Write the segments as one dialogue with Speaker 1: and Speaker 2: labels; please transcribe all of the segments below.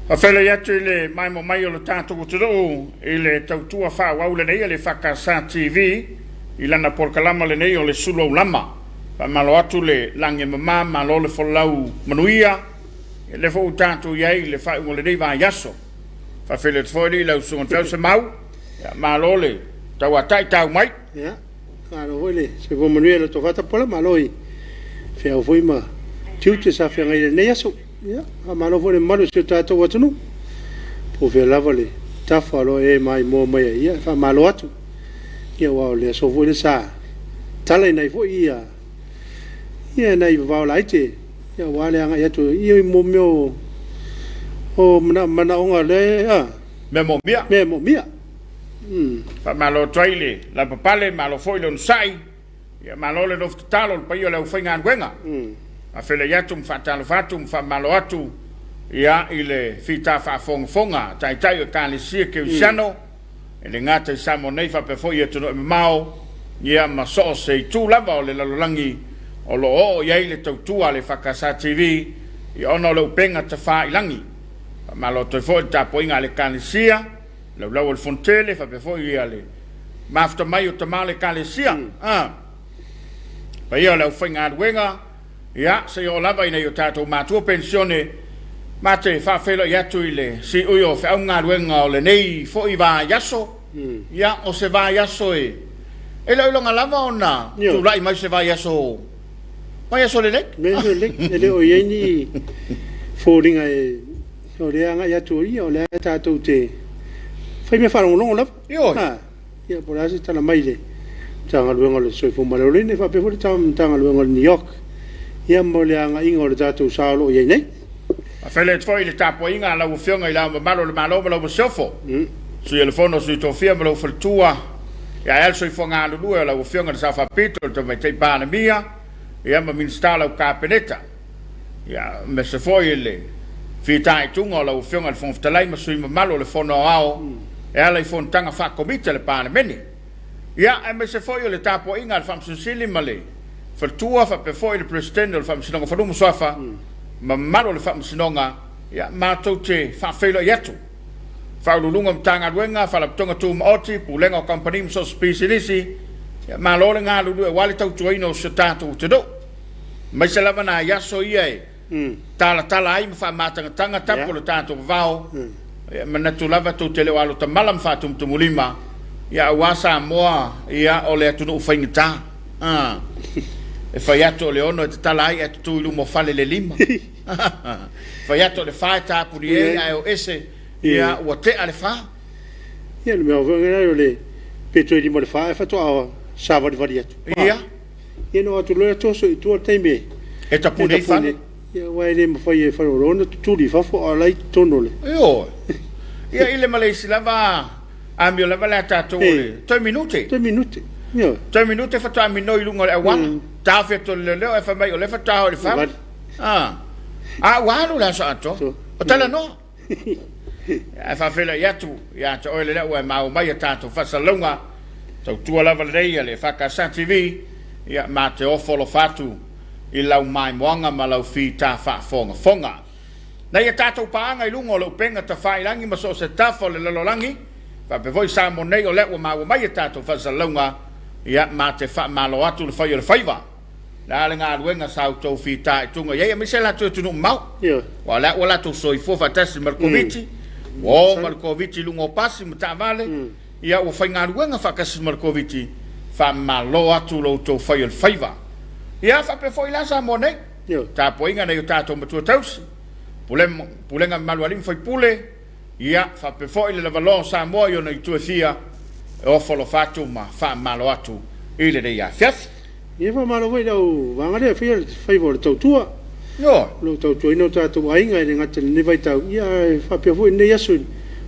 Speaker 1: Faafeiloai atu i le maimoa mai o le tatou atunuu i le tautua faaauau lenei a le EFKS TV i lana polokalama lenei o le Sulu Aulama. Faamalo atu le lagi e mama, malo le folau manuia, o lea foi ua tatou i ai i le faaiuga o lenei vaiaso. Faafeiloai atu foi i lau Susuga i le Feau Semau, malo le tauatai tau mai.
Speaker 2: Ia, malo foi le soifua manuia i lo outou fatapola, malo i feau foi ma tiute sa feagai i lenei aso. Ia, faamalo foi i le mamalu o si o tatou atunuu, po o fea lava le tafa o lo o e maimoa mai ai, ia e faamalo atu. Ia aua o le aso foi lea sa talaina ai foi ia ia nai vavao laiti ia aua le agai atu ia mo mea o manaoga lea
Speaker 1: mea moomia.
Speaker 2: Mea moomia.
Speaker 1: Faamalo atu ai le lavapapale, malo foi le onosai, ia malo le nofo tatalo i le paia o le aufaigaluega. Faafeiloai atu ma faatalofa atu ma faamalo atu ia i le fita faafogafoga a Taitai o Ekalesia Kerisiano, e le gata i Samoa nei faapea foi i atunuu e mamao, ia ma so o se itu lava o le lalolagi o lo o oo i ai le tautua a le EFKS TV, ia ona o le upega tafailagi. Faamalo atu ai foi i le tapuaiga a le Ekalesia, laulau o le Fonotele faapea foi ia le mafuta mai o tama o le Ekalesia. A paia o le aufaigaluega, ia seia oo lava i nai o tatou matua penisione, ma te faafeiloai atu i le siui o feaugaluega o lenei foi vaiaso. Ia, o se vaiaso e e le o iloga lava ona tulai mai se vaiaso vaiaso lelei.
Speaker 2: Vaiaso lelei, e le o i ai ni foliga e o lea e agai atu ia, o lea tatou te fai mea faalogologo lava.
Speaker 1: Ioe.
Speaker 2: Ia po o le a se tala mai i le Matagaluega o le Soifua Maloloina faapea foi le Matagaluega o le NEOC ia mo le agaiga o le tatou sa o lo o i ai nei.
Speaker 1: Faafeiloai atu foi i le tapuaiga a lau Afioga i Le Ao Mamalu o le Malo ma lau Masiofo, Sui o le Fono a Sui Tofia ma lou Faletua, ia ae a le soifua galulue o lau Afioga i le Sao Faapito, le Tamaitai Palemia, ia ma Minisita o lau Kapeneta. Ia, aemaise foi le fitaituga o lau Afioga i le Fofoga Fetalai ma sui usufono mamalu o le Fono Aoao e ala i fonotaga faa-Komiti a le Palemene. Ia, aemaise foi o le tapuaiga a le Faamasino Sili ma le Faletua faapea foi le Peresetene o le Faamasinoga o Fanua ma Suafa ma mamalu o le Faamasinoga, ia, matou te faafeiloai atu. Faauluuluga o Matagaluega, Faalapotopotoga Tumaoti, Pulega o Kamupani ma so o se pisinisi, ia, malo le galulue aua le tautuaina o si o tatou atunuu. Aemaise lava nai aso ia e talatala ai ma faamatangatanga tapu o le tatou vavao, e manatu lava tou te le o alotamala ma faatumutumulima, ia aua Samoa, ia o le atunuu faigata. A, e fai atu o le 6 e tatala ai ae tutu i luma o fale le 5. E fai atu o le 4 e tapuni ai ae o ese, ia ua tea le 4.
Speaker 2: Ia, le mea foi lea o le pe toe 5 i le 4 ae faatoa savalivali atu.
Speaker 1: Ia.
Speaker 2: Ia na o atu loa toso i tua le taimi e
Speaker 1: E tapuni ai fale.
Speaker 2: Ia aua e le mafai e faleoloa ona tutuli i fafo a o la e i totonu o le.
Speaker 1: Ioe. Ia i le ma le isi lava amio lava le a tatou o le toe minute.
Speaker 2: Toe minute. Ioe.
Speaker 1: Toe minute faatoa minoi i luga o le auala. Taofi atu e le leoleo ae fai mai o lea faatoa oo i le fale. A. A ua alu le aso atoa. O talanoa. Ae faafeiloai atu ia te oe le lea ua e maua mai a tatou faasalalauga, tautua lava lenei a le EFKS TV, ia ma te ofo alofa atu i lau maimoaga ma lau fita faafogafoga. Nai a tatou paaga i luga o le upega tafailagi ma so o se tafa o le lalolagi, faapea foi Samoa nei o lea ua maua mai a tatou faasalalauga, ia ma te faamalo atu le fai o le faiva. Le a le galuega sa outou fitaituga i ai aemaise latou i atunuu mamao?
Speaker 2: Ioe.
Speaker 1: Aua o lea ua latou soifua faatasi ma le Koviti, ua o ma le Koviti i luga o pasi ma taavale, ia ua faigaluega faatasi ma le Koviti, faamalo atu lo outou fai o le faiva. Ia faapea foi la Samoa nei,
Speaker 2: Ioe.
Speaker 1: tapuaiga a nai o tatou matua tausi, pulega mamalu a alii ma faipule, Ia, faapea foi le lavaloa o Samoa i ona itu e fia, e ofo alofa atu ma faamalo atu i lenei afiafi.
Speaker 2: Ia faamalo foi i lau vaega lea e faia le faiva o le tautua.
Speaker 1: Ioe.
Speaker 2: O lo o tautuaina o tatou aiga e le gata i lenei vaitau, ia ae faapea foi i lenei aso i le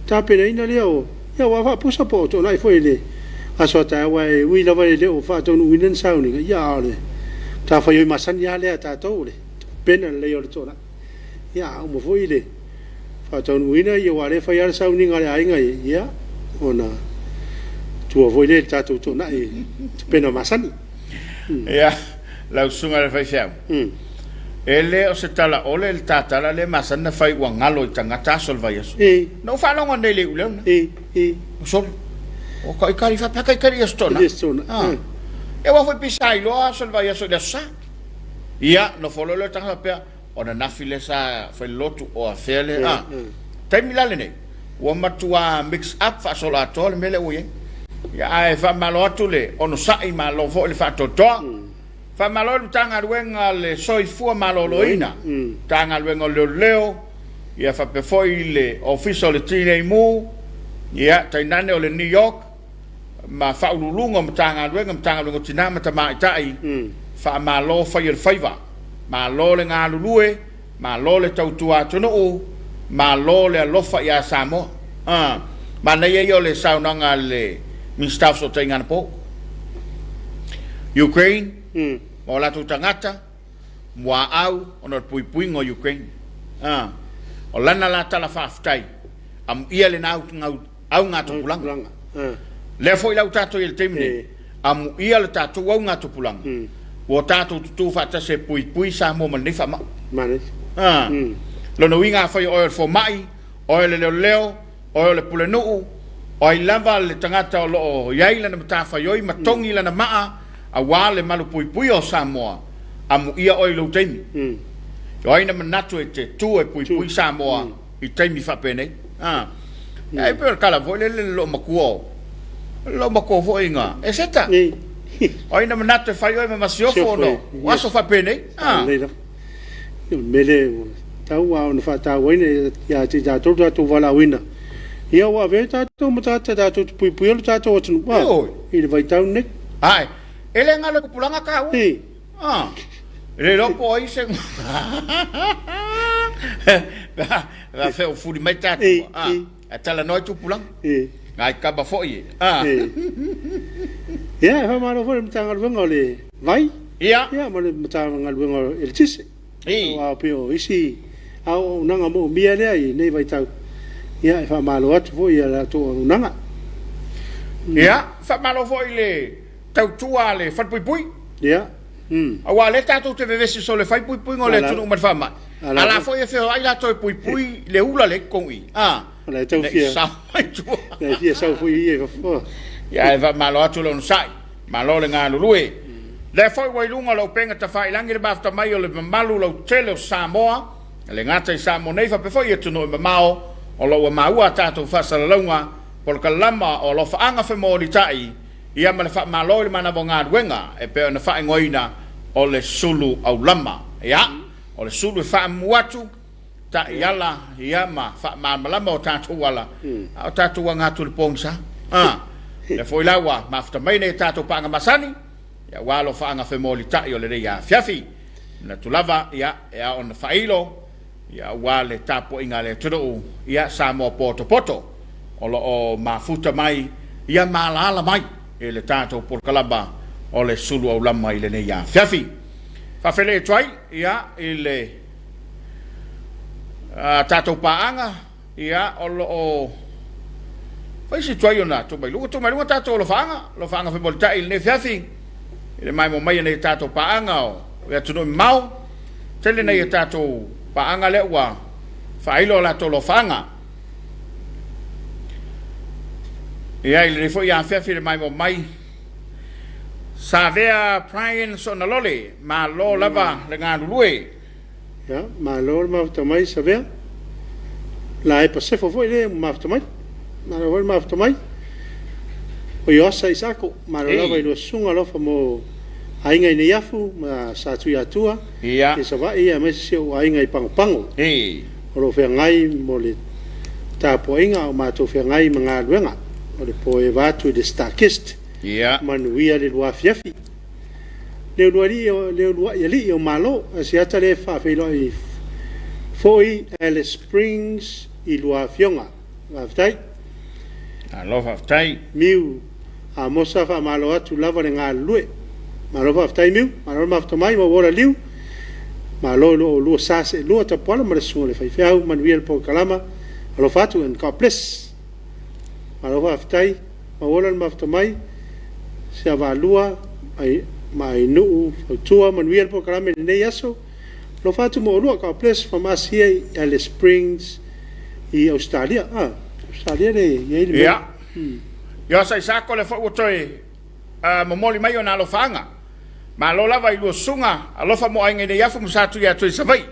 Speaker 2: tapenaina lea o, ia aua faapusa po o toonai foi i le aso a taeao, aua e ui lava e le o faataunuuina ni sauniga, ia a o le matafaioi masani lava lea a tatou o le tapena lelei o le toonai. Ia a uma foi le faataunuuina, ia aua o lea e fai lava le sauniga a le aiga ia, ona tua foi lea i le tatou toonai i tapena masani.
Speaker 1: Ia, lau susuga i le faifeau, E le o se tala ole le ta tala lea e masani ona fai ua galo i tagata aso o le vaiaso. Na ou faalogo anei i le iuleo lena. Sole. O ka ikari faapea ka ikari i Aso Toonai. E aua foi pisa iloa aso o le vaiaso i le Aso Sa. Ia, nofo loa lea o le tagata faapea, o ananafi lea sa fai le lotu o afea lea. A, taimi la lenei, ua matua mix up faasoloatoa le mea lea ua i ai. Ia, ae faamalo atu le onosai, malo foi le faatoatoa. Faamalo i le Matagaluega a le Soifua Maloloina, Matagaluega o Leoleo, ia faapea foi le Ofisa o le Tinei Mu, ia tainane o le New York ma Faauluuluga o Matagaluega, Matagaluega o Tina ma Tamaitai, faamalo fai o le faiva. Malo le galulue, malo le tautua atunuu, malo le alofa ia Samoa. A, manaia ia o le saunoaga a le Minisita o Fesootaiga anapo. Ukraine ma o latou tagata, muaau ona o le puipuiga o Ukraine. A, o lana la tala faafetai, amuia lena augatupulaga. Lea foi la ua tatou i ai i le taimi nei, amuia le tatou augatupulaga ua tatou tutū faatasi e puipui Samoa ma lenei faamai. A, lona uiga afai o oe o le fomai, oe o le leoleo, oe o le pulenuu, o ai lava le tagata o lo o i ai lana matafaioi ma togi lana maa aua le malupuipuia o Samoa, amuia oe i lou taimi. O ai na manatu e te tu e puipui Samoa i taimi faapenei? A, e pei o le tala foi lele le loomatua o le loomatua foi ina Eseta. O ai na manatu e fai oe ma masiofo ona o aso faapenei? A.
Speaker 2: O le mea lea ua tatau lava ona faatauaina ia te i tatou lo tatou valaauina, ia ua avea ai tatou ma tagata tatou te puipuia lo tatou atunuu i le vaitau lenei.
Speaker 1: Ae, e le galo i tupulaga taua. A, e le iloa po o ai se Pe afai o fuli mai tatou, a, ae talanoa i tupulaga. Nai tama foi e. A.
Speaker 2: Ia, e faamalo foi i le Matagaluega o le Vai. Ia ma le Matagaluega o le Eletise. Aua pei o isi auaunaga moomia lea i lenei vaitau. Ia, e faamalo atu foi i a latou auaunaga.
Speaker 1: Ia, faamalo foi i le tautua a le Falepuipui. Aua o lea tatou te vevesi solo e fai puipuiga o le atunuu mai le faamai, a la foi e feoai latou e puipui le ula lea i totonu i i.
Speaker 2: O la e tau fia
Speaker 1: sao mai tua.
Speaker 2: La e fia sau foi ia i fafo.
Speaker 1: Ia ae faamalo atu le onosai, malo le galulue. Lea foi ua i luga o le upega tafailagi le mafuta mai o le mamalu lautele o Samoa, e le gata i Samoa nei faapea foi i atunuu e mamao, o lo o ua maua a tatou faasalalauga polokalama o alofaaga femolitai, ia ma le faamalo i le manava o galuega e pei ona faaigoaina o le sulu aulama. Ia, o le sulu e faamumu atu, taiala ia ma faamalamalama o tatou ala, a o tatou aga atu i le pogisa. A, lea foi la ua mafuta mai nei tatou paaga masani, ia aua alofaaga femolitai o lenei afiafi. Manatu lava, ia, e ao ona faailo, ia aua le tapuaiga a le atunuu, ia Samoa potopoto o lo o mafuta mai, ia ma alaala mai i le tatou polokalama o le sulu aulama i lenei afiafi. Faafeiloai atu ai, ia, i le tatou paaga, ia, o lo o fai si tuai ona tuu mai luga, tuu mai luga tatou alofaaga, alofaaga femolitai i lenei afiafi, i le maimoa mai a nei tatou paaga o atunuu e mamao. Tele nei a tatou paaga lea ua faailo a latou alofaaga. Ia, i lenei foi afiafi i le maimoa mai, Savea Brian Sonalole, malo lava le galulue.
Speaker 2: Ia, malo le mafuta mai Savea. La e Pasefo foi lea mafuta mai. Malo foi le mafuta mai. O Ioasa Isako, malo lava i lua susuga alofa mo aiga i Neiafu ma Satuiatua, i Savaii aemaise si ou aiga i Pagopago. O lo o feagai mo le tapuaiga a o matou feagai ma galuega. O le poeva atu i le Starkist. Manuia le lua afiafi. Le uluai alii o Malo, Asiata lea e faafeiloai foi Alice Springs i lua afioga. Faafetai.
Speaker 1: Malo faafetai.
Speaker 2: Miu Amosa faamalo atu lava le galulue. Malo faafetai Miu, malo le mafuta mai ma ua ola liu. Malo i lo oulua sa seelua Tapuala ma le susuga i le faifeau, manuia le polokalama. Alofa atu and God bless. Malo faafetai. Mauola le mafuta mai, Siavaalua ma Ainuu Fautua, manuia le polokalame i lenei aso. Alofa atu mo olua, God bless from us here i Alice Springs i Australia. Ah, Australia le i ai le mea.
Speaker 1: Ia. Ia sa Isako lea foi ua toe momoli mai ona alofaaga. Malo lava i lua susuga, alofa mo aiga i Neiafu ma Satuiatoi i Savaii,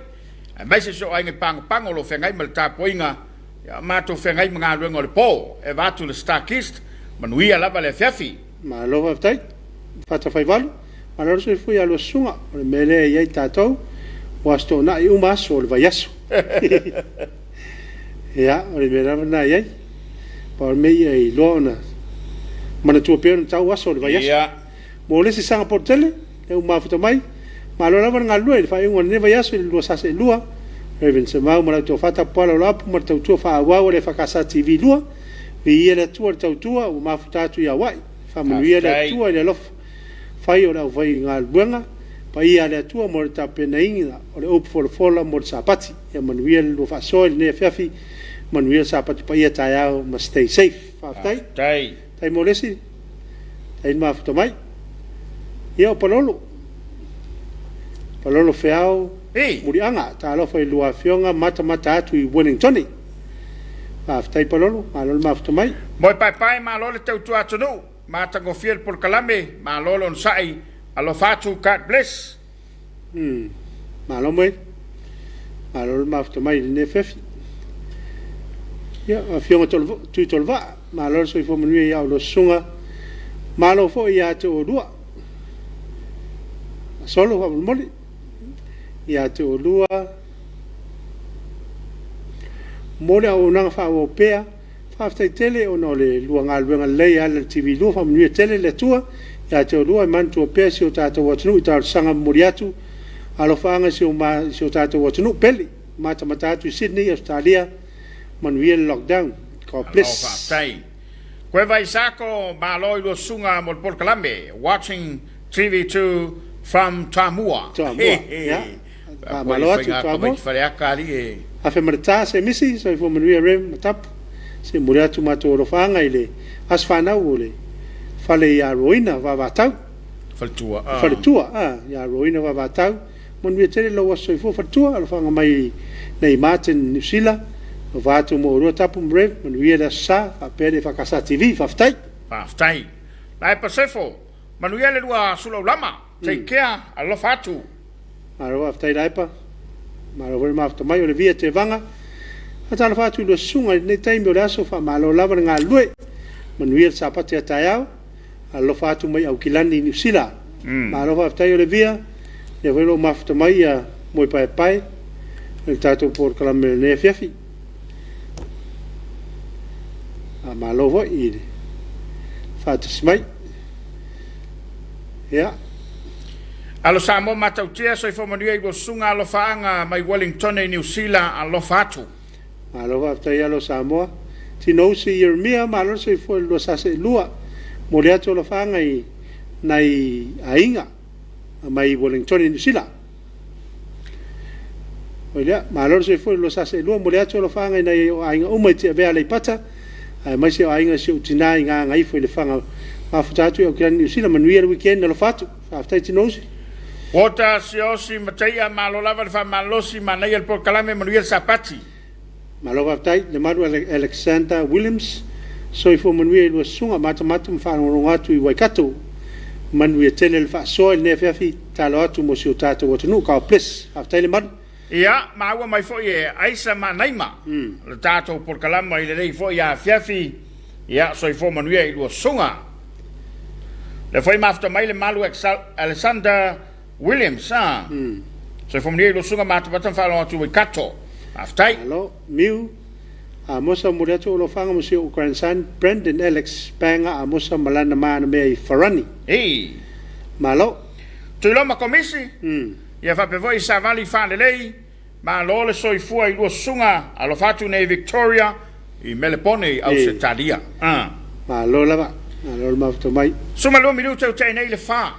Speaker 1: aemaise si ou aiga i Pagopago o lo o feagai ma le tapuaiga, ia o matou feagai ma galuega o le po. E vaeatu le Starkist, manuia lava le afiafi.
Speaker 2: Malo faafetai. Fatafaivalu, malo le soifua ia lua susuga, o le mea lea e i ai tatou, ua aso toonai uma aso o le vaiaso. Ia, o le mea lava lena e i ai. Pau le mea ia iloa ona manatua pea ona tau aso o le vaiaso.
Speaker 1: Ia.
Speaker 2: Mo le isi saga poto tele, lea ua mafuta mai, malo lava le galulue i le faaiuga o lenei vaiaso i le 2 sase 2, Rev. Semau ma lau tofa Tapuala Oloapu ma le tautua faaauau a le EFKS TV 2. Viia le Atua i le tautua ua mafuta atu i Hawaii. Faamanuia le
Speaker 1: Faafetai.
Speaker 2: Atua i le alofa fai o le aufaigaluega paia a le Atua mo le tapenaina o le upu folafola mo le Sapati. Ia manuia le lua faasoa i lenei afiafi, manuia le Sapati paia taeao ma stay safe. Faafetai.
Speaker 1: Faafetai.
Speaker 2: Tai mo le isi, tai le mafuta mai. Ia o Palolo. Palolo Feao
Speaker 1: Ei.
Speaker 2: Muliaga, talofa i lua afioga matamata atu i Wellington. Faafetai Palolo, malo le mafuta mai.
Speaker 1: Moe paepae, malo le tautua atunuu, matagofie le polokalame, malo le onosai, alofa atu, God bless.
Speaker 2: Malo mai. Malo le mafuta mai i lenei afiafi. Ia, afioga Tuitolevaa, malo le soifua manuia ia oulua susuga. Malo foi ia te oulua. Solo faamolemole. Ia te oulua mo le auaunaga faaauau pea. Faafetai tele ona o le lua galuega lelei e ala i le TV2. Faamanuia tele le Atua ia te oulua e manatua pea si o tatou atunuu i talosaga momoli atu alofaaga i si o tatou atunuu pele. Matamata atu i Sydney, Australia. Manuia le lockdown. God
Speaker 1: Malo
Speaker 2: bless.
Speaker 1: faafetai. Kueva Isako, malo i lua susuga mo le polokalame, watching TV2 from Tamua.
Speaker 2: Toamua. Ia. Faamalo atu
Speaker 1: Toamua.
Speaker 2: Toamua.
Speaker 1: Faleata alii e.
Speaker 2: Afe ma le ta se misi, soifua manuia Rem ma Tapu. Se momoli atu matou alofaaga i le aso fanau o le fale ia Roina Vavatau.
Speaker 1: Faletua.
Speaker 2: Faletua, ia Roina Vavatau. Manuia tele lou aso soifua faletua, alofaaga mai nei Martin Niu Sila. Alofa atu mo oulua Tapu ma Rev, manuia le aso sa, faapea le EFKS TV. Faafetai.
Speaker 1: Faafetai. Lae Pasefo, manuia le lua sulaulama. Take care, alofa atu.
Speaker 2: Malo faafetai Laepa. Malo foi le mafuta mai o le via Tevaga. Faatalofa atu i lua susuga i lenei taimi o le aso, faamalo lava le galulue. Manuia le Sapati a taeao. Alofa atu mai Aukilani i Niu Sila. Malo faafetai o le via. Lea foi o lo o mafuta mai ia moe paepae i le tatou polokalame o lenei afiafi. Faamalo foi i le faatasi mai. Ia.
Speaker 1: Alo Samoa matautia, soifua manuia i lua susuga alofaaga mai Wellington i Niu Sila, alofa atu.
Speaker 2: Malo faafetai alo Samoa. Tinousi Ieremia, malo le soifua i le 2 sase 2. Momoli atu alofaaga i nai aiga mai Wellington i Niu Sila. Oi lea, malo le soifua i le 2 sase 2, momoli atu alofaaga i nai o aiga uma i Tiavea Aleipata, aemaise o aiga si ou tina i Gagaifo i Lefaga. Mafuta atu i Aukilani Niu Sila, manuia le weekend, alofa atu. Faafetai Tinousi.
Speaker 1: Wota Siosi Mataia, malo lava le faamalosi, manaia le polokalame, manuia le Sapati.
Speaker 2: Malo faafetai le malu Alexander Williams, soifua manuia i lua susuga, matamata ma faalogologo atu i Waikato. Manuia tele le faasoa i lenei afiafi, talo atu mo si o tatou atunuu. God bless. Faafetai le malu.
Speaker 1: Ia, maua mai foi e Aisa Manaima le tatou polokalama i lenei foi afiafi. Ia, soifua manuia i lua susuga. Lea foi mafuta mai le malu Alexander Williams. Soifua manuia i lua susuga matamata ma faalogo atu i Waikato. Faafetai.
Speaker 2: Malo, Miu Amosa momoli atu alofaaga mo si ou grandson Brandon Alex Paenga Amosa ma lana maanamea i Farani.
Speaker 1: Ei.
Speaker 2: Malo.
Speaker 1: Tuiloma Komisi, ia faapea foi Savali Faalelei, malo le soifua i lua susuga, alofa atu nei Victoria i Melepone i Ausetalia.
Speaker 2: Malo lava, malo le mafuta mai.
Speaker 1: 12 minute ua tea nei le 4.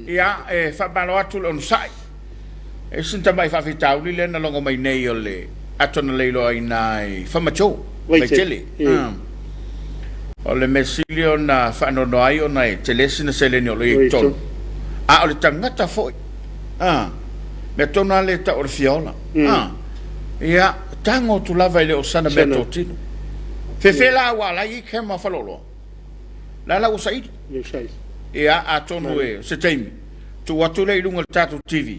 Speaker 1: Ia, e faamalo atu le onosai. E sina tamai faafitauli lea na logo mai nei o le ato na leiloaina i Famacho,
Speaker 2: Vaitele.
Speaker 1: O le mea sili ona faanoanoa ai ona e tele sina seleni o lo o i ai i totonu. A o le tagata foi, Mea tonu lava lea e tau o le fia ola. A, ia, tago atu lava e le o sana meatotino. Fefe la aua o la e i ai camera faleoloa. La la ua saili. Ia, atonu e se taimi, tuu atu lea i luga o le tatou TV,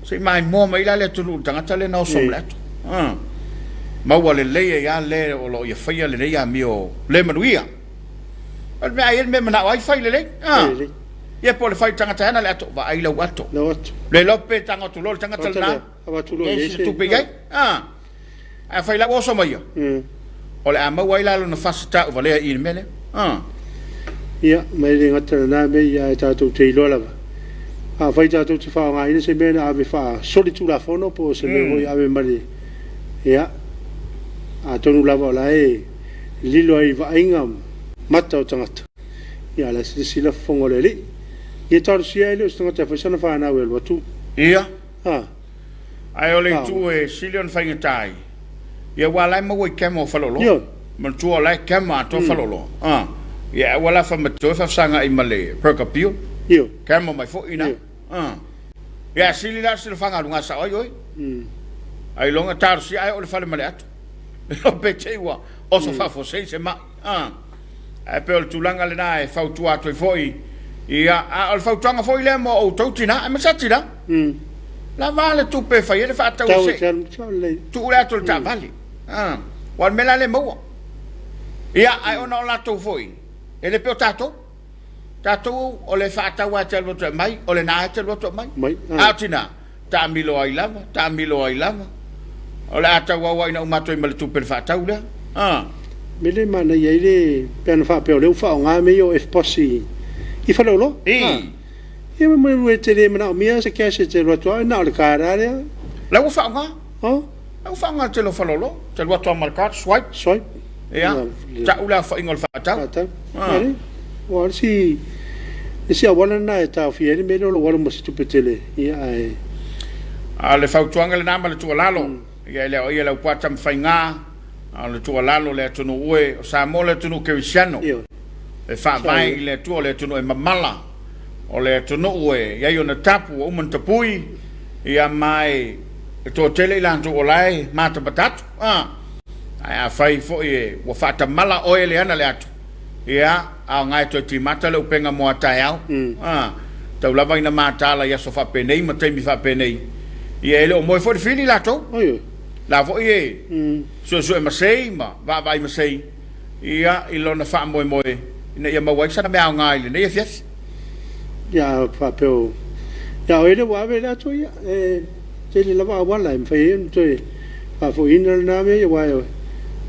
Speaker 1: se i maimoa mai la le atunuu i le tagata lea na oso ma le ato. A, maua lelei ai lava le o lo o ia faia lenei amio le manuia. O le mea, a i ai le mea e manao ai, fai lelei. A, ia po o le fai i le tagata e ana le ato, vaai lau ato. Le iloa pe tago atu loa le tagata lena, leai sina tupe i ai. A, ae afai la ua oso mai ia, o le a maua ai la lona fasi tauvalea i i le mea lea. A.
Speaker 2: Ia, ma e le gata i lena mea, ia, ae tatou te iloa lava, afai tatou te faaaogaina se mea na ave faasolitulafono po o se mea foi ave ma le, ia, atonu lava o la e lilo ai i vaaiga mata o tagata, ia, a o la e silasila fofoga o le Alii. Ia talosia e le o se tagata e fai sana fanau e alu atu.
Speaker 1: Ia. A. Ae o le itu e sili ona faigata ai, ia aua o la e maua i camera o faleoloa. Manatua o la e camera atoa faleoloa. A. Ia aua la fai mai toe faafesagai ma le Perk Appeal. Camera mai foi ina. A. Ia sili la silafaga aluga sao ai oe. Ailoga talosia ae oo i le fale ma le ato. Pe te i ua oso faafuasei se mai. A. Ae pei o le tulaga lena e fautua atu ai foi, ia, a o le fautuaga foi lea mo outou tina, aemaise lava tina, lava le tupe e fai ai le faatau e se i tuu le atu o le taavale. Aua o le mea la lea e maua. Ia, ae ona o latou foi, e le pei o tatou. Tatou o le faatau lava e te alu atu e aumai, o lena e te alu atu e aumai. A o tina, taamilo ai lava, taamilo ai lava. O le a tauau lava ina uma atu ai ma le tupe i le faatau lea.
Speaker 2: A. Mea lea e manaia ai le, pe ana faapea o lea ua faaaoga mea ia o EFTPOS i faleoloa.
Speaker 1: I.
Speaker 2: Ia ma mea e te le manaomia se cash e te alu atu lava, na o le card lava lea.
Speaker 1: La ua faaaoga. La ua faaaoga e le tele o faleoloa. Te alu atu lava ma le card, swipe.
Speaker 2: Swipe.
Speaker 1: Ia, tau le aofaiga o le faatau.
Speaker 2: Faatau. Ua o le isi, le isi auala lena e taofia ai le mea lea o lou alu ma se tupe tele, ia ae.
Speaker 1: A o le fautuaga lena ma le tuualalo, ia e le o ia le aupuata ma faiga, a o le tuualalo le atunuu e, o Samoa le atunuu kerisiano, e faavae i le Atua, o le atunuu e mamala, o le atunuu e i ai ona tapu ua uma ona tapui, ia ma e toatele i latou o la e matamata atu. A. Ae afai foi e ua faatamala oe e le ana le ato, ia, aoga e toe timata le upega mo a taeao. A, tau lava ina mataala i aso faapenei ma taimi faapenei, ia e le o moe foi le fili latou. La foi e suesue masei ma vaavaai masei, ia, i lona faamoemoe ina ia maua ai sana mea aoga i lenei afiafi.
Speaker 2: Ia, faapea o, ia o oe lea ua ave le ato, ia, e tele lava auala e mafai ai ona toe faafoiina lena mea, ia, aua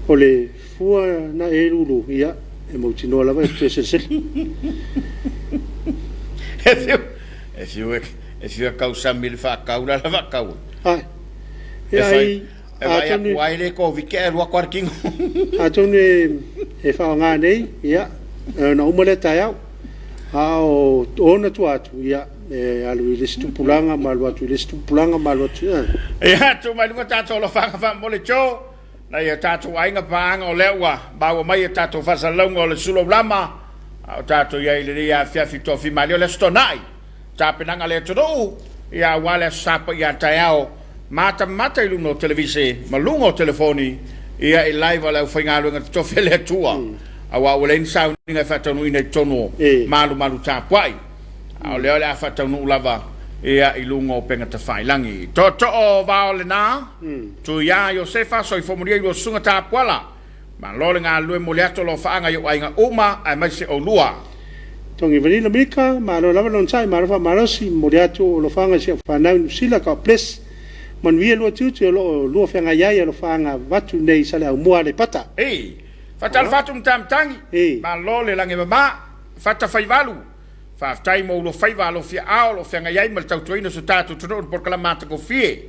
Speaker 2: o le fua na e lulu, ia, e mautinoa lava e toe selesele.
Speaker 1: E fiu, e fiu e, e fiu e kausami i le faakau, la la faakau.
Speaker 2: Ai,
Speaker 1: E fai, e vaai atu ai le Koviti ae alu atu lava le tino.
Speaker 2: Atonu e faaaoga nei, ia, ona uma lea taeao. A o ona tua atu, ia, e alu i le isi tupulaga ma alu atu i le isi tupulaga ma alu atu.
Speaker 1: Ia, tuu mai luga tatou alofaga faamomoli Joe, nai o tatou aiga paaga o lea ua maua mai e tatou faasalalauga o le Sulaulama, a o tatou i ai i lenei afiafi toafimalie o le Aso Toonai. Tapenaga a le atunuu, ia aua le Aso Sa paia taeao, matamata i luga o televise ma luga o telefoni, ia i live a le aufaigaluega totofi a le Atua, aua ua leai ni sauniga e faataunuuina i totonu o malumalu tapuai, a o lea o le a faataunuu lava ia i luga o upega tafailagi. Tootoo vao lena, Tuia Iosefa, soifua manuia i lua susuga tapuala. Malo le galulue mo le ato alofaaga i ou aiga uma aemaise oulua.
Speaker 2: Togi Vanilla Mika, malo lava le onosai, malo faamalosi, momoli atu ou alofaga i si au fanau i Niu Sila, God bless. Manuia lua tiute o lo o lua feagai ai, alofaaga avatu nei i Saleaaumua Aleipata.
Speaker 1: Ii. Faatalofa atu Matamatagi, malo le lagi e mama, fata faivalu, faafetai mo ulua faiva alofia ao o lo o feagai ai ma le tautuaina o so tatou atunuu i le polokalame matagofie.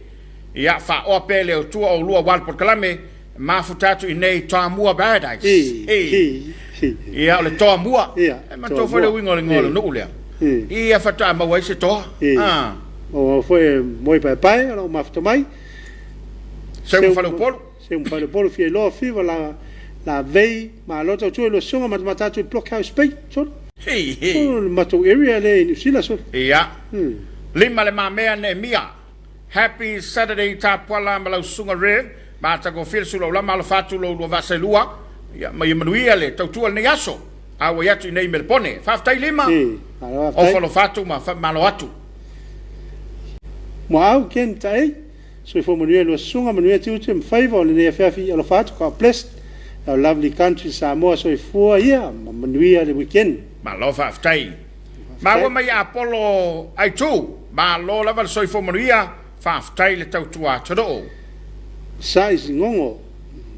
Speaker 1: Ia faaoa pea e le Atua oulua aua le polokalame, Mafuta atu i nei Toamua Paradise.
Speaker 2: Ii.
Speaker 1: Ia, o le Toamua. E manatua foi le uiga o le igoa o le nuu lea. Ia faatoa maua ai se toa.
Speaker 2: A. Maua foi e moe paepae o lau mafuta mai.
Speaker 1: Seu ma Faleupolu.
Speaker 2: Seu ma Faleupolu fia iloa fiva la lavei malo tautua i lua susuga matamata atu i Blockhouse Bay solo. O le matou area lea i Niu Sila solo.
Speaker 1: Ia. Lima le mamea Neemia. Happy Saturday Tapuala ma lau susuga Rev. Matagofie le sulaulama alofa atu lo ulua vaaselua. Ia, ma ia manuia le tautua i lenei aso. Auai atu i nei Melepone. Faafetai Lima.
Speaker 2: Ee, malo faafetai.
Speaker 1: Ofa alofa atu ma faamalo atu.
Speaker 2: Muaau Ken Taei, Soifua manuia lua susuga, manuia tiute ma faiva o lenei afiafi alofa atu, God bless our lovely country Samoa, soifua ia ma manuia le weekend.
Speaker 1: Malo faafetai. Maua mai Apolo Aitu. Malo lava le soifua manuia, faafetai le tautua atunuu.
Speaker 2: Sai Sigogo,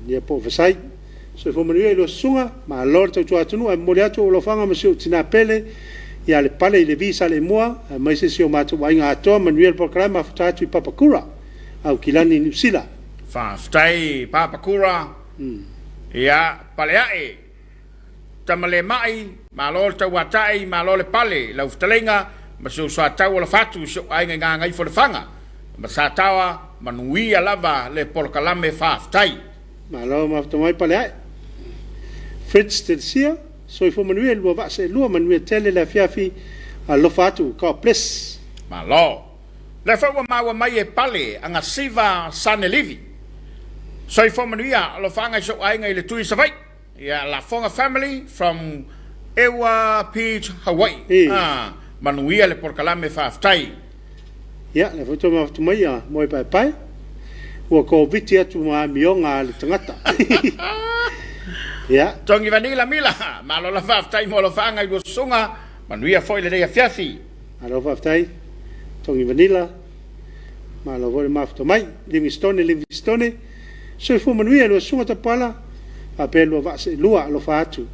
Speaker 2: ia po o Vasai. Soifua manuia i lua susuga, malo le tautua atunuu ae momoli atu ou alofaga ma si ou tina pele ia Lepale i Levi Saleimua aemaise si o matou aiga atoa, manuia le polokalame afuta atu i Papakura, Aukilani, Niu Sila.
Speaker 1: Faafetai Papakura, ia pale ae. Tamalemai, malo le tauatai, malo le pale i lau fetalaiga ma si ou soatau alofa atu i si ou aiga i Gagaifo-le-Faga ma Sataoa, manuia lava le polokalame faafetai.
Speaker 2: Malo mafuta mai Paleae. Fritz Telesia, soifua manuia i lua vaa seelua, manuia tele le afiafi, alofa atu, God bless.
Speaker 1: Malo. Lea foi ua maua mai e Pale Agasiva Sanelivi. Soifua manuia, alofaaga i si ou aiga i le Tui i Savaii. Ia Lafoga family from Ewa Beach Hawaii. Ah, manuia le polokalame faafetai.
Speaker 2: Ia, lea foi toe mafuta mai a Moe Paepae. Ua koviti atu ma amioga a le tagata. Ia.
Speaker 1: Togi vanila mila. Malo la faafetai mo alofaaga i lua susuga. Manuia foi lenei afiafi.
Speaker 2: Malo faafetai. Togi vanila. Malo foi le mafuta mai. Livingstone Livingstone. Soifua manuia lua susuga Tapuala faapea lua vaa seelua alofa atu.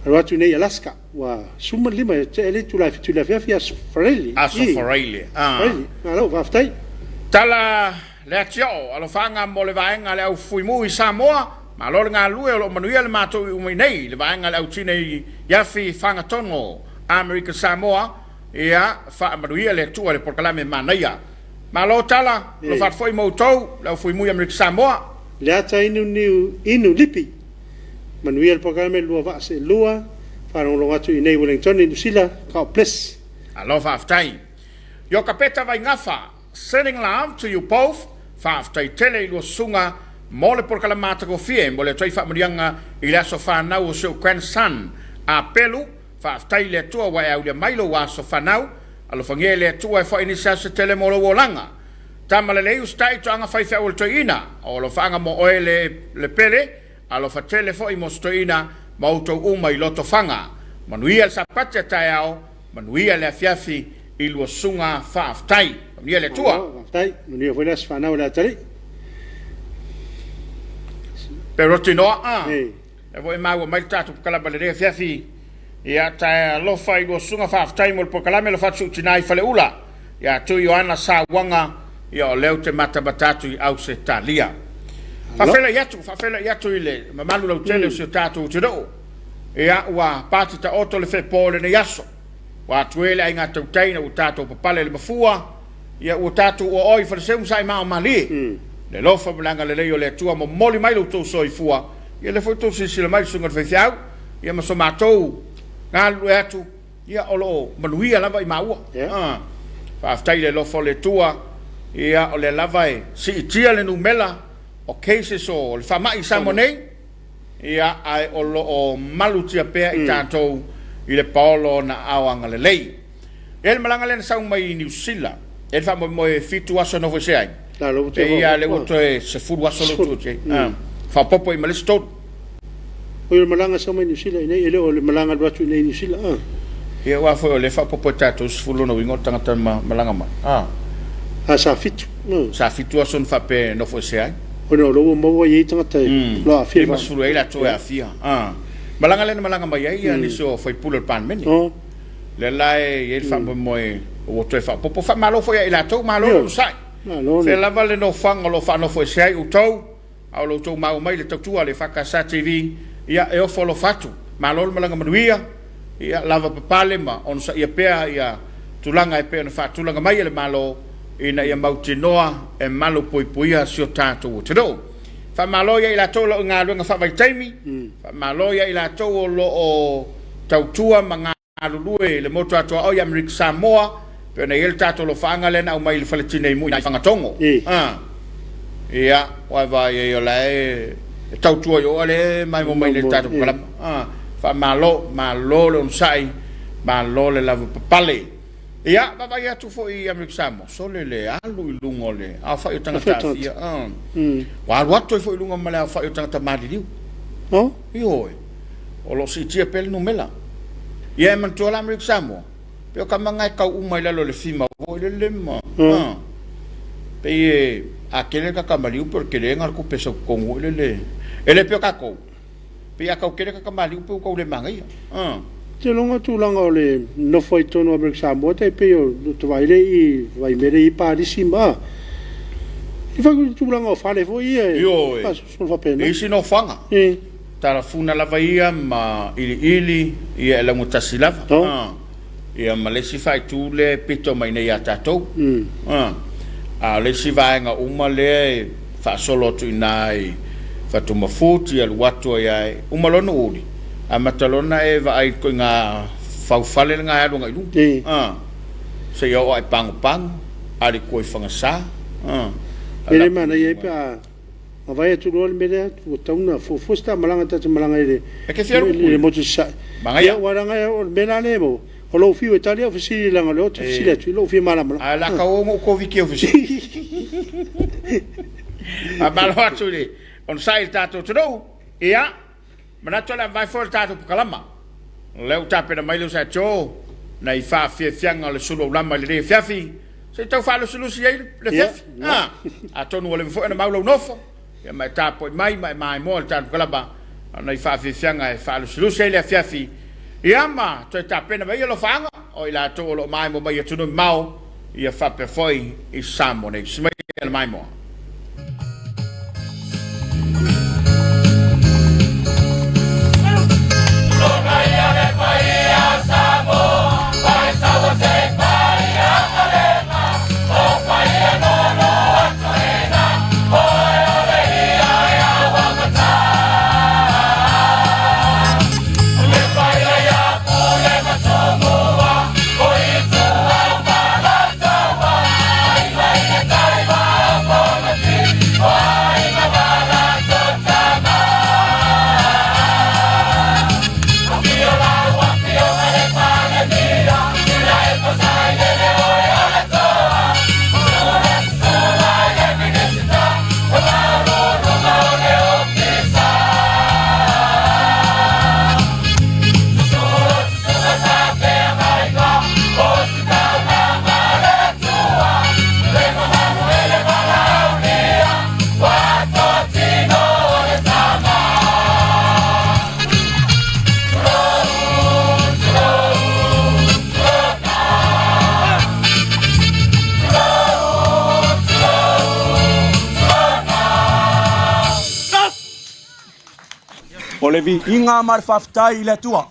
Speaker 2: Alo atu nei Alaska ua 15 e tea le itula e 7 i le afiafi Aso Faraile.
Speaker 1: Aso Faraile. Ah.
Speaker 2: Faraile. Malo faafetai.
Speaker 1: Tala le atioo, alofaaga mo le vaega a le au fuimu i Samoa, malo le galulue o lo o manuia le matou iu mai nei i le vaega a le au tinei afi Fagatogo Amerika Samoa, Ia, faamanuia le Atua i le polokalame manaia. Malo tala, alofa atu foi mo outou, le au fuimui Amerika Samoa.
Speaker 2: Leata inu niu inu lipi. Manuia le polokalame lua vaa seelua, faalogologo atu i inei Wellingtone Niu Sila, God bless.
Speaker 1: Malo faafetai. Iokapeta Vaigafa, sending love to you both, faafetai tele i lua susuga mo le polokalame matagofie mo le atu ai faamanuiaga i le aso fanau o si ou grandson a Pelu, Faafetai i le Atua ua e aulia mai lou aso fanau. Alofagia e le Atua e foai nisi aso tele mo lou olaga. Tama lelei usitai toaga faifeau o le toeaina. O alofaaga mo oe le le pele, alofa tele foi mo si toeaina ma outou uma i Lotofaga. Manuia le Sapati a taeao, manuia le afiafi i lua susuga faafetai. Manuia le Atua.
Speaker 2: Malo faafetai. Manuia foi le aso fanau o le atalii.
Speaker 1: Peroti Noa. Ah. Lea foi e maua mai le tatou polokalame lenei afiafi. Ia tae alofa i lua susuga faafetai mo le polokalame alofa atu si ou tina i Faleula ia Tui Ioana Sauaga ia o lea ou te matamata atu i Ausetalia. Faafeiloai atu, faafeiloai atu i le mamalu lautele o si o tatou atunuu. Ia ua pati taoto le fepo o lenei aso. Ua atu e le aiga tautai ina ua tatou papale i le mafua, ia ua tatou oaoa i Faleseu ma Saimao malie. Le alofa ma le agalelei o le Atua momoli mai lo outou soifua, ia lea foi outou silasila mai le susuga i le faifeau, ia ma so matou galulue atu, ia o lo o manuia lava i maua. Faafetai i le alofa o le Atua, ia o lea lava e siitia le numera o cases o le faamai i Samoa nei, Ia, ae o lo o malutia pea i tatou i le paolo o ona aao agalelei. E le malaga lea na sau mai i Niu Sila, e le faamoemoe e 7 aso e nofo ese ai. Pei lava lea ua toe 10 aso lea ua tuu atu ai. Faaopoopo i ma le isi 3.
Speaker 2: Oi, o le malaga sau mai Niu Sila i nei, e le o le malaga alu atu i nei Niu Sila.
Speaker 1: Ia, aua foi o lea e faaopoopo e tatou 10 lona uiga o le tagata na malaga mai.
Speaker 2: A sa 7.
Speaker 1: Sa 7 aso na faapea e nofo ese ai.
Speaker 2: Ona o lea ua maua e i ai tagata o lo o aafia i le
Speaker 1: 50 e i ai latou e aafia. Malaga lea na malaga mai ai nisi o sui usufono o le Palemene. Lea la e i ai le faamoemoe ua toe faaopoopo. Faamalo foi ia i latou, malo le onosai. Fea lava le nofoaga o lo o faanofo ese ai outou, a o lo outou maua mai le tautua a le EFKS TV, ia e ofo alofa atu. Malo le malaga manuia, ia lava papale ma onosaia pea ia tulaga e pei ona faatulaga mai e le Malo ina ia mautinoa e malupuipuia si o tatou atunuu. Faamalo ia i latou o lo o i galuega faavaitaimi, faamalo ia i latou o lo o tautua ma galulue i le motu atoa i Amerika Samoa. Pei ona i ai le tatou alofaaga lea na aumai i le Fale Tinei Mu i ina i Fagatogo. A. Ia, ua e vaai i ai o la e tautua i o a lea e maimoa mai nei i le tatou polokalame. A. Faamalo, malo le onosai, malo le lavapapale. Ia, vaavaai atu foi i Amerika Samoa, sole le alu i luga o le aofai o tagata aafia. A. Ua alu atu ai foi i luga ma le aofai o tagata maliliu. Ioe. O lo o siitia pea le numera. Ia e manatua la Amerika Samoa, Pei o tama na e tau uma i lalo o le fima foi lele ma a pei e a tele le tagata maliu pei o le tele na o le tupe e sau totonu foi lele e le pei o tatou pei a tau tele tagata maliu pei ua tau le manaia a.
Speaker 2: Ou te iloa o tulaga o le nofo ai totonu o Amerika Samoa tai pei o le vaai lea i Vaimea lea e i ai Palisi ma e fai foi tulaga o fale foi ia e
Speaker 1: Ioe,
Speaker 2: faasolosolo faapena.
Speaker 1: E isi nofoaga. Talafuna lava ia ma iliili ia e laugatasi lava. Ia ma le isi faaitu lea e pito mai nei ia tatou. A o le isi vaega uma lea e faasolo atu i ina i Fatumafuti, alu atu ai lava, uma loa Nuuuli, amata loa ona e vaai i le ituaiga faufale lena e alu agai i luga, seia oo lava i Pagopago, alu i tua i Fagasa.
Speaker 2: E le manaia ai pe a Mavae atu loa le mea lea, ua tatau ona fuafua se ta malaga ta te malaga i le motu i Sasae.
Speaker 1: Manaia.
Speaker 2: Ia, aua leaga o le mea la lea e maua, o lou fiu e tali au fesili leaga o lea ou te fesili atu i lou fia malamalama.
Speaker 1: Ae o le a tau ona ou Koviti au fesili. Faamalo atu i le onosai i le tatou atunuu. Ia, manatu o le a mavae foi le tatou pakalama. O lea ua tapena mai le uso a Joe nai faafiafiaga o le sulu aulama i lenei afiafi, se i tau faalusilusi ai le afiafi. Atonu ua leva foi ona mau lau nofo, ia ma e tapuai mai ma e maimoa i le tatou pakalama, o nai faafiafiaga e faalusilusi ai le afiafi, ia ma toe tapena mai ai alofaaga o i latou o lo o maimoa mai i atunuu mamao, ia faapea foi i Samoa nei. Tusi mai le maimoa.
Speaker 3: O le viiga ma le faafetai i le Atua.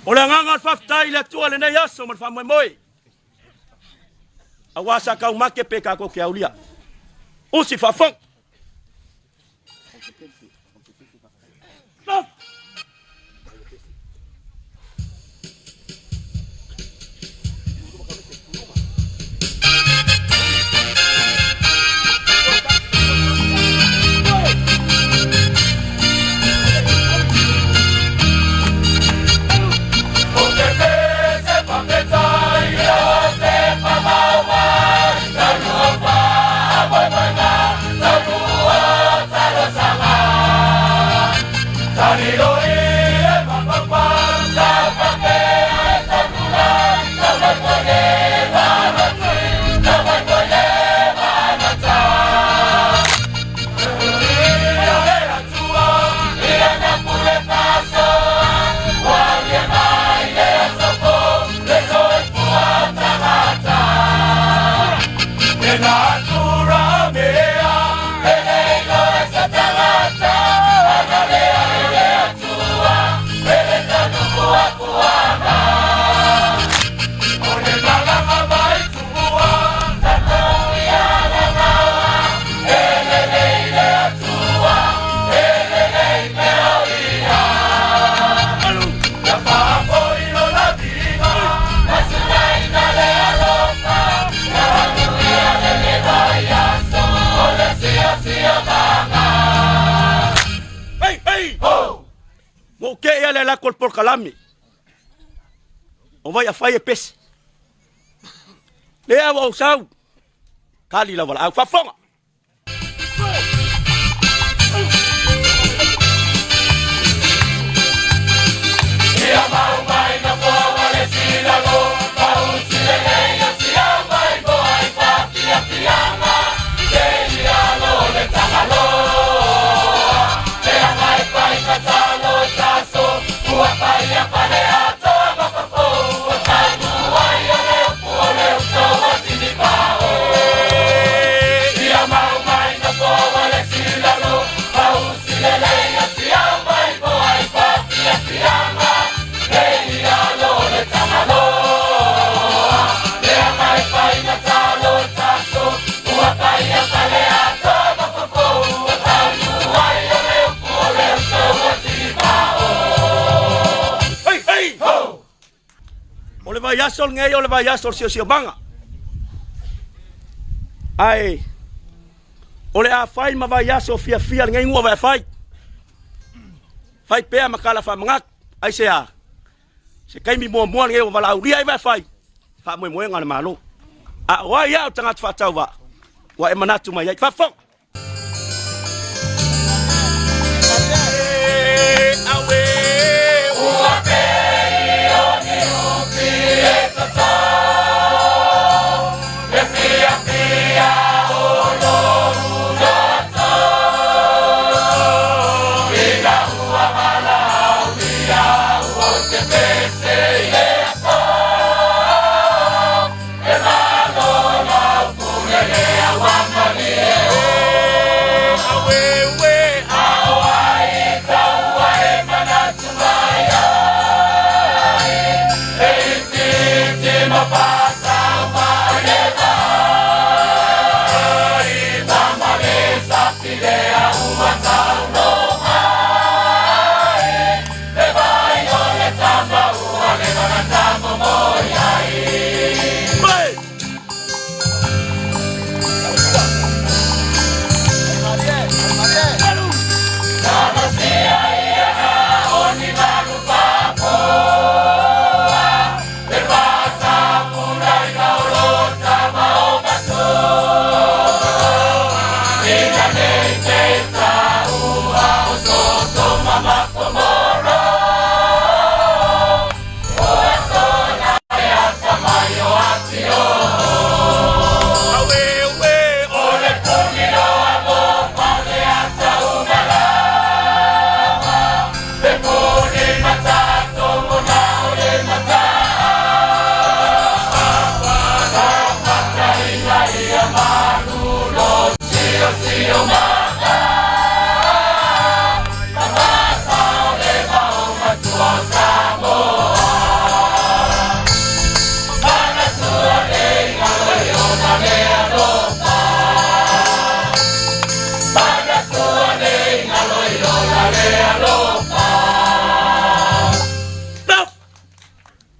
Speaker 3: O le agaga o le faafetai i le Atua i lenei aso ma le faamoemoe, aua sa taumate pe tatou te aulia. Usi faafofoga. Ua ou te'i lea alu atu o le polokalame o Vaiafai e pese. Lea ua ou sau, tali lau valaau, faafofoga. O le vaiaso lenei o le vaiaso o le siosiomaga. Ae o le a fai ma vaiaso fiafia lenei nuu o Vaeafai. Fai pea ma tala faamanatu. Aisea? Se taimi muamua lenei ua valaaulia ai Vaeafai, faamoemoega a le Malo. A o ai au tagata faatauvaa ua e manatu mai ai? Faafofoga!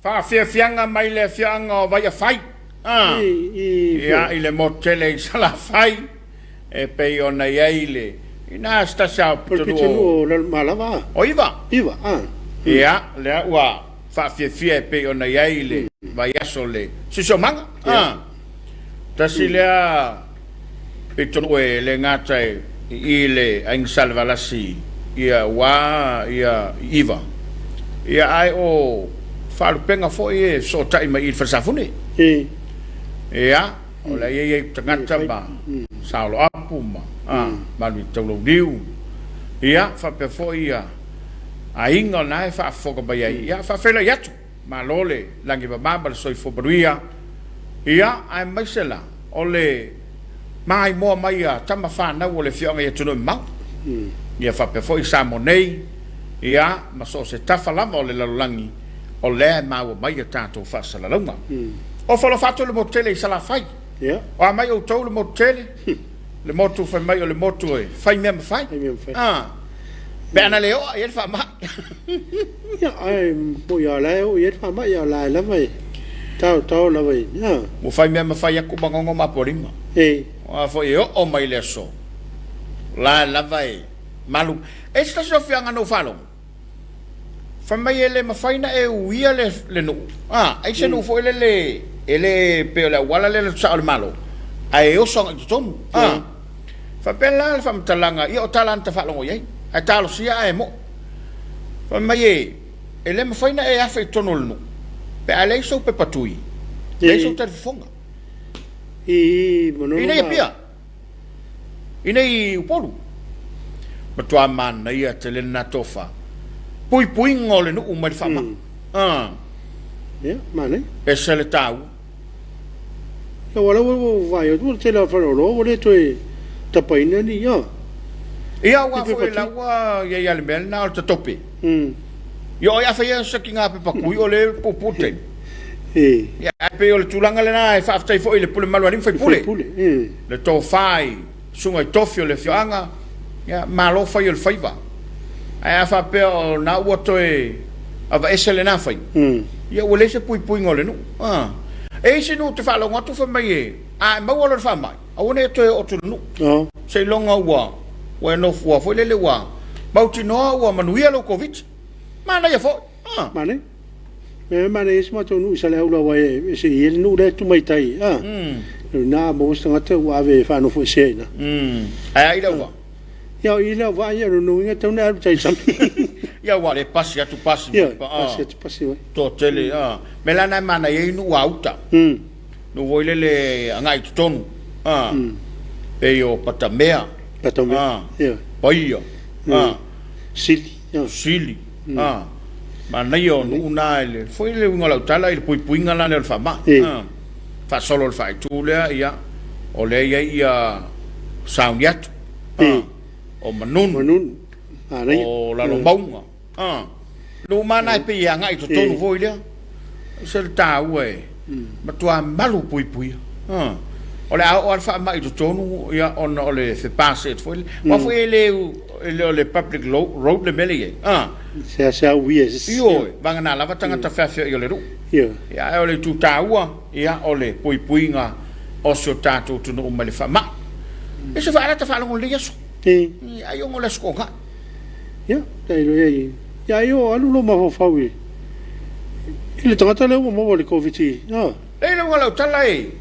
Speaker 1: Faafiafiaga mai le afioaga o Vaiafai, ia, i le motu tele i Salafai, e pei ona i ai le, ina se tasi lava o pitonuu
Speaker 2: o
Speaker 1: o Iva. Ia, lea ua faafiafia e pei ona i ai le vaiaso le siosiomaga. Tasi lea pitonuu e le gata i i le Aiga Salevalasi ia ua ia Iva, ia ae o faalupega foi e fesootai mai i i le Falesafune. Ia, o la e i ai tagata ma Saoloapu ma Manuitaulauliu, ia faapea foi ia aiga o na e faafofoga mai ai. Ia faafeiloai atu, malo le lagi mama ma le soifua manuia. Ia, aemaise la o le. Maimoa mai a tama fanau o le afioaga i atunuu e mamao, ia faapea foi Samoa nei, ia, ma so o se tafa lava o le lalolagi o lea e maua mai a tatou faasalalauga. Ofo alofa atu le motu tele i Salafai. O a mai outou le motu tele, le motu fai mai o le motu e fai mea ma fai. A, pe ana le oa i ai le faamai.
Speaker 2: Ia, ae moni lava o la e oo i ai le faamai, a o la e lava e taotao lava i, a.
Speaker 1: Ua fai mea ma fai atu Manono ma Apolima.
Speaker 2: E.
Speaker 1: Aua foi e oo mai le aso, o la e lava e malu. E i ai se tasi o afioaga na ou faalogo, fai mai e le mafai ona e uia le, le nuu, a, ai se nuu foi lele e le pei o le auala lea e sao i le Malo, ae e oso agai i totonu, a. Faapea la le faamatalaga, ia o tala lava na ta faalogo i ai, ae talosia ae mo'i. Fai mai e, e le mafai ona e afe i totonu o le nuu pe a leai sou pepa tui, leai sou talifofoga.
Speaker 2: I Manono
Speaker 1: I nei Apia, i nei Upolu. Matua manaia tele lena tofa. Puipuiga o le nuu mai le faamai. Ah.
Speaker 2: Ia, manaia.
Speaker 1: Ese le taua.
Speaker 2: Ia, aua o la ua ou vaai atu, o le tele lava o faleoloa ua le toe tapaina ni, ia.
Speaker 1: Ia, aua foi o la ua i ai lava le mea lena o le tatope. Ia, o ai a faia se kiga pepa kui o lea e puupuu le taimi. Ia, ae pei o le tulaga lena e faafetai foi i le pule mamalu a alii ma faipule. Le tofa i susuga i tofi o le afioaga, ia, malo fai o le faiva. Ae a faapea o na ua toe aveese lena faiga, ia ua leai se puipuiga o le nuu. A. E i ai se nuu ou te faalogo atu fai mai e, a e maua loa le faamai, aua ne i e toe oo atu i le nuu. Seiloga ua, ua e nofo foi lele ua mautinoa ua manuia lou Koviti. Manaia foi.
Speaker 2: A. Manaia. Mea manaia si matou nuu i Saleaula aua e ese i ai le nuu lea e tu mai tai. A. O lena a maua se tagata ua ave e faanofoesea i ina.
Speaker 1: Ae a i le auvaa?
Speaker 2: Ia o i le auvaa ia o lona uiga e tatau ona e alu i tai i le sami.
Speaker 1: Ia aua o lea e pasi atu pasi mai.
Speaker 2: Ioe, pasi atu pasi mai.
Speaker 1: Toatele, a. Mea la lena e manaia ai nuu a uta. Nuu foi lele agai i totonu, a. Pei o Patamea.
Speaker 2: Patamea, ioe.
Speaker 1: Paia, a.
Speaker 2: Sili,
Speaker 1: ioe. Sili, a. Manaia o nuu na i le, foi le uiga o lau tala i le puipuiga la lea o le faamai, a. Faasolo i le faaitu lea, ia, o lea e i ai ia Sauniatu. O Manunu, o Lalomauga, nuu ma na e pei e agai i totonu foi lea. E ese le taua e matua malu puipuia. O le a oo lava le faamai i totonu ia ona o le fepaseet foi lea. Aua foi e le e le o le public road le mea lea e i ai.
Speaker 2: Seasea uia e se isi.
Speaker 1: Ioe, vagana lava tagata feafioai o le nuu.
Speaker 2: Ioe.
Speaker 1: Ia ae o le itu taua, ia o le puipuiga o si o tatou atunuu mai le faamai. E se faalata faalogo i lenei aso. Ai ona o le aso toga.
Speaker 2: Ia, tai loa ia. Ia ai o alu lou mafaufau i le tagata lea ua maua i le Koviti.
Speaker 1: Ah. Leai le uiga o lau tala e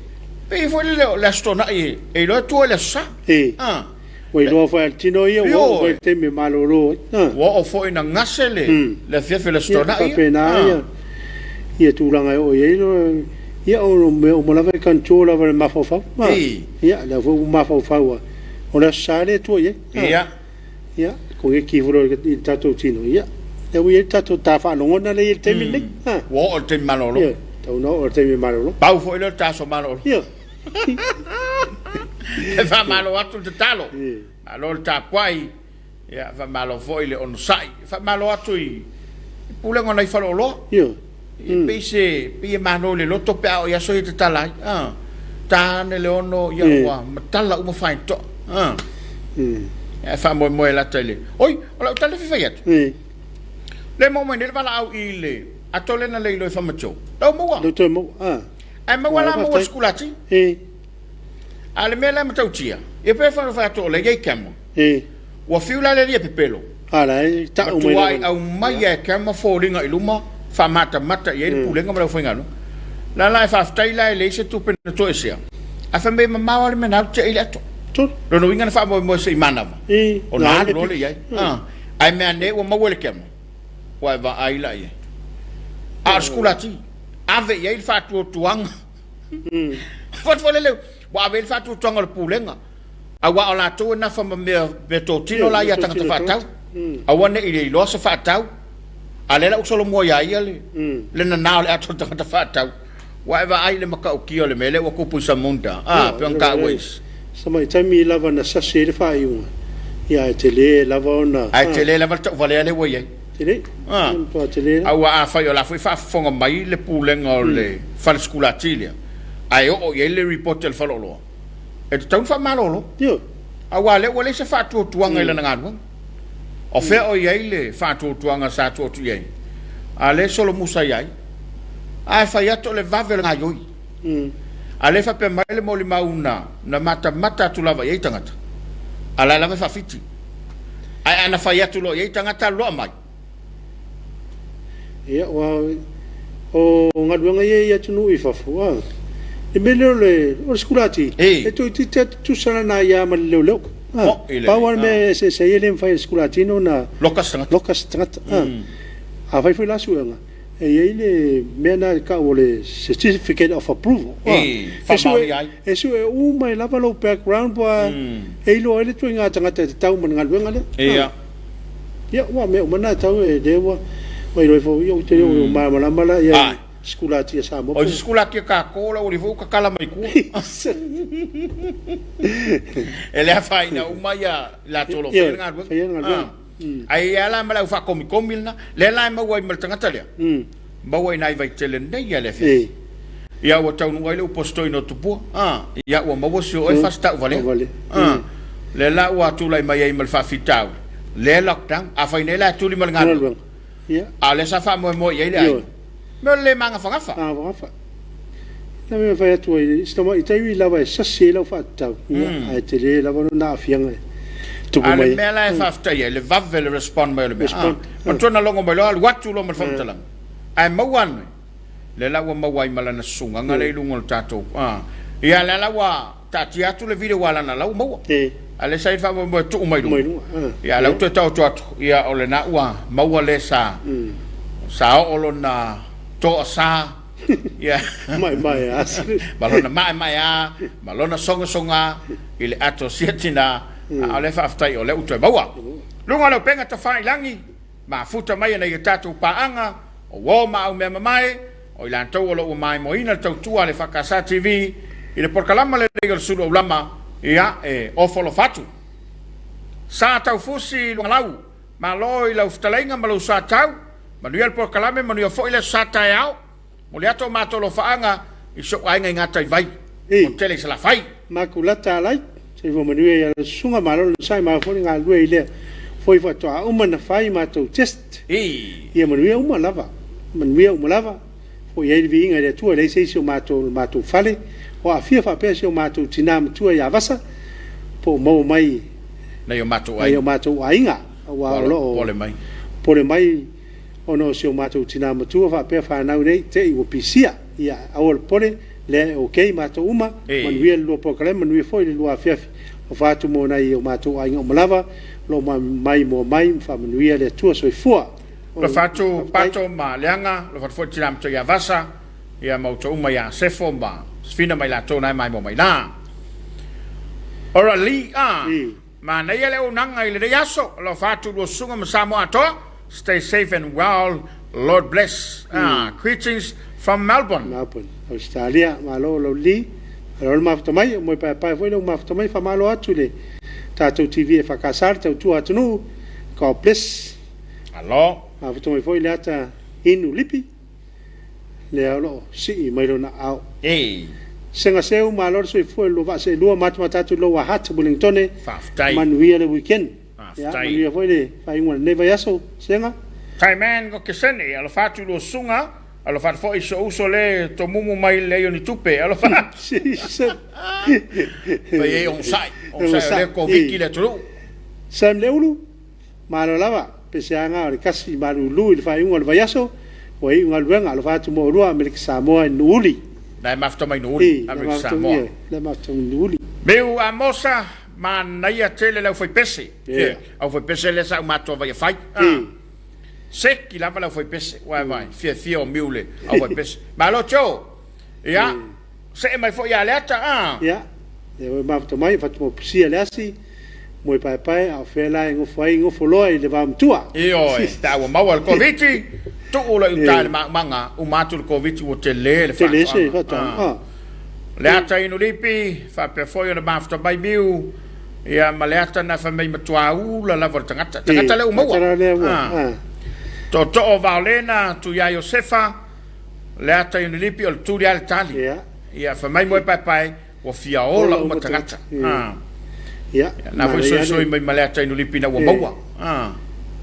Speaker 1: pei foi lele o le aso Toonai e iloa e tua i le aso Sa.
Speaker 2: Ah. Ua iloa foi e le tino ia ua oo foi i le taimi e malolo ai.
Speaker 1: Ua oo foi ina gase le afiafi o le Aso Toonai.
Speaker 2: Ia, faapena ia, ia tulaga e oo i ai. Ia, o mea uma lava e control lava e le mafaufau. Ia, lea foi ua mafaufau lava, o le Aso Sa lea e tua i ai.
Speaker 1: Ia.
Speaker 2: Ia, koneti foi loa i le tatou tino, ia, lea ua i ai le tatou ta faalogona lea e i ai i le taimi lenei.
Speaker 1: Ua oo i le taimi malolo.
Speaker 2: Ia, tatau ona oo i le taimi malolo.
Speaker 1: Pau foi lea o le ta aso malolo.
Speaker 2: Ia.
Speaker 1: E faamalo atu le tatalo, malo le tapuai, ia faamalo foi le onosai. E faamalo atu i Pulega o nai faleoloa.
Speaker 2: Ia.
Speaker 1: E pei se pei e malo i le loto pe a oo i aso ia e tatala ai. A, ta ane le ono, ia ua matala uma faitoa. A. Ae faamoemoe lata i le. Oi, o lau tala e fia fai atu. Le maua mai nei le valaau i le ato lea na le iloa e Famacho. Lau maua.
Speaker 2: Lau toe maua. A.
Speaker 1: Ae maua la maua sikulati.
Speaker 2: E.
Speaker 1: A le mea la e matautia, ia pe fai atu o lea e i ai camera.
Speaker 2: E.
Speaker 1: Ua fiu la le alii e pepelo.
Speaker 2: A la e tau mai.
Speaker 1: Matuai aumai e camera foliga i luma, faamatamata i ai le pulega ma le aufaigaluega. La la e faafetai la e leai se tupe na toesea. Ae fai mai e mamao lava le mea na alu tea i le ato. Lona uiga na faamoemoe se i manava. Ona alu loa lea i ai. Ae mea ane ua maua i le camera. Ua e vaai la i ai. A o le sikulati, ave i ai le faatuatuaga. Fai foi lele, ua ave i ai le faatuatuaga o le pulega. Aua o latou e nafa ma mea, mea totino la ia a tagata faatau. Aua ne i le iloa se faatau. A lea la ua solomua ia ia le, le nana o le ato o le tagata faatau. Ua e vaai i le matautia o le mea lea ua tupu i Samunda, a, pei ona taua e isi.
Speaker 2: Tamai taimi lava na sasi ai le faaiuga, ia ae tele lava ona.
Speaker 1: Ae tele lava le tauvalea lea ua i ai.
Speaker 2: Tele.
Speaker 1: A.
Speaker 2: Matua tele lava.
Speaker 1: Aua afai o la foi e faafofoga mai le pulega o le fale sikulati lea, ae oo i ai le report a le faleoloa, e tatau ona faamalolo.
Speaker 2: Ioe.
Speaker 1: Aua o lea ua leai se faatuatuaga i lana galuega. O fea o i ai le faatuatuaga sa tuu atu i ai? A lea e solomusa ia ia. Ae fai atu o le vave o le gaioi. A lea e faapea mai le molimau na na matamata atu lava i ai tagata, a la e lava e faafiti. Ae ana fai atu loa i ai tagata alu loa aumai.
Speaker 2: Ia, aua o galuega ia i atunuu i fafo, a, le mea lea o le, o le sikulati, e toeitiiti lava tutusa lana aia ma le leoleo. A, pau lava le mea e eseese ai e le mafai e le sikulatino ona
Speaker 1: loka se tagata.
Speaker 2: Loka se tagata. A, afai foi la suega, E i ai le mea lena e tau o le Certificate of Approval.
Speaker 1: E faamaonia ai.
Speaker 2: E sue uma ai lava lou background po e iloa ai le ituaiga tagata e tatau ma le galuega lea.
Speaker 1: Ia.
Speaker 2: Ia, ua mea uma na e tau e lea ua iloa ifo, ia ou te le o malamalama la ia i sikulati a Samoa.
Speaker 1: O isi sikulati a tatou la ua leva ua tatala mai tua. E le afaina uma ia latou o lo o faia le galuega.
Speaker 2: Faia le galuega.
Speaker 1: Ae i ai la ma le au faakomikomi lena, lea la e maua ai ma le tagata lea, maua i nai Vaitele nei a le afiafi. Ia ua taunuu ai le upu a si toeaina o Tupua, ia ua maua si o oe fasi tauvalea. Lea la ua tulai mai ai ma le faafitauli, lea e lockdown, afai nei la e tuli ma le galuega, a o lea sa faamoemoe i ai le aiga. Mea o le le magafagafa.
Speaker 2: Magafagafa. Na mea e fai atu ai, si tamaitai lava e sasi ai lau faatatau, ia, ae tele lava lona aafiaga e tupu
Speaker 1: mai. A o
Speaker 2: le
Speaker 1: mea la e faafetai ai, le vave le respond mai o le mea. Respond. Manatua na logo mai loa, alu atu loa ma le faamatalaga, ae maua ane, lea la ua maua ai ma lana susugaga lea i luga o le tatou, ia lea la ua taatia atu le video a lana la ua maua. A o lea sa i ai le faamoemoe e tuu mai luga, ia a o lea ua toe taoto atu, ia o lena ua maua le sa, sa oo lona toasa, ia, ma lona maemaea, ma lona sogasoga i le ato sia tina, a o lea faafetai o lea ua toe maua. Luga o le upega tafailagi, mafuta mai e nai a tatou paaga, o uo ma au mea mamae, O i latou o lo o ua maimoaina le tautua a le EFKS TV i le polokalama lenei o le Sulu Aulama, ia, e ofo alofa atu. Sa Taufusi Luagalau, malo i lau fetalaiga ma lou sa tau, manuia le polokalame, manuia foi le aso sa taeao. Momoli atu o matou alofaaga i si ou aiga i Gataivai,
Speaker 2: I.
Speaker 1: Motele i Salafai.
Speaker 2: Makulata Alai, Soifua manuia i ala susuga, malo le onosai, malo foi le galulue i lea foi faatoa uma na fai matou test.
Speaker 1: I.
Speaker 2: Ia manuia uma lava, manuia uma lava, foi ai le viiga i le Atua, e leai se isi o matou o le matou fale o aafia faapea si o matou tina matua ia Vasa, po o maua mai
Speaker 1: Nai o matou
Speaker 2: nai o matou aiga, aua o lo o
Speaker 1: pole mai.
Speaker 2: Pole mai ona o si o matou tina matua faapea fanau nei te i ua pisia. Ia aua le popole, lea e ok matou uma, manuia le lua polokalame, manuia foi le lua afiafi. Alofa atu mo nai o matou aiga uma lava, o lo o maimoa mai ma faamanuia le Atua. Soifua.
Speaker 1: Alofa atu Pato ma Leaga, alofa atu foi le tina matua ia Vasa, ia ma outou uma ia Sefo ma Sefina ma i latou na e maimoa mai la. Ora Lee a. Manaia le auaunaga i lenei aso. Alofa atu lua susuga ma Samoa atoa. Stay safe and well. Lord bless. Ah, greetings from Melbourne.
Speaker 2: Melbourne, Ausetalia. Malo lau Lee. Malo le mafuta mai. O moe paepae foi lou mafuta mai. Faamalo atu i le tatou TV e FKS le tautua atunuu. God bless.
Speaker 1: Malo.
Speaker 2: Mafuta mai foi le ata inu lipi. Lea o lo o sii mai lona aao.
Speaker 1: Ei.
Speaker 2: Sega seu malo le soifua i lua vaa seelua matamata atu i Lower Hutt Wellingtone.
Speaker 1: Faafetai.
Speaker 2: Manuia le weekend.
Speaker 1: Faafetai.
Speaker 2: Ia manuia foi le faaiuga o lenei vaiaso Sega.
Speaker 1: Taiman ko Kesene, alofa atu i lua susuga, alofa atu foi i si ou uso le tomumu mai le leai o ni tupe, alofa atu. Fai ai onosai, onosai o lea Koviti le atunuu.
Speaker 2: Sam Leulu, Malo lava, peseaga o le kasi malulu i le faaiuga o le vaiaso, ua iu galuega, alofa atu mo oulua Amerika Samoa i Nuuuli.
Speaker 1: La e mafuta mai Nuuuli, Amerika Samoa.
Speaker 2: La e mafuta mai Nuuuli.
Speaker 1: Meu Amosa, manaia tele le aufaipese. Aufaipese lea sa ou matoa vai e fai. Seki lava le aufaipese, uai vai, fiafia o Miu le aufaipese. Malo Joe. Ia, see mai foi ia Leata, a.
Speaker 2: Ia, lea ua e mafuta mai, fatumapusia le asi. Moe paepae, a o fea la e gofo ai, gofo loa i le vaomatua.
Speaker 1: Ioe, pe a ua maua le Koviti, tuu loa i uta i le maumaga, uma atu le Koviti ua tele le
Speaker 2: faatoaga. Tele se faatoaga.
Speaker 1: Le ata inu lipi, faapea foi ona mafuta mai miu, ia ma le ata na fai mai matua ula lava o le tagata. Tagata lea ua maua. Ah. Tootoo o Vaolena, tu ia Iosefa, le ata inu lipi o le tuli lava le tali. Ia, fai mai mo e paepae, ua fia ola uma tagata. Ah.
Speaker 2: Ia,
Speaker 1: Na foi soisoi mai ma le ata inu lipi na ua maua. Ah.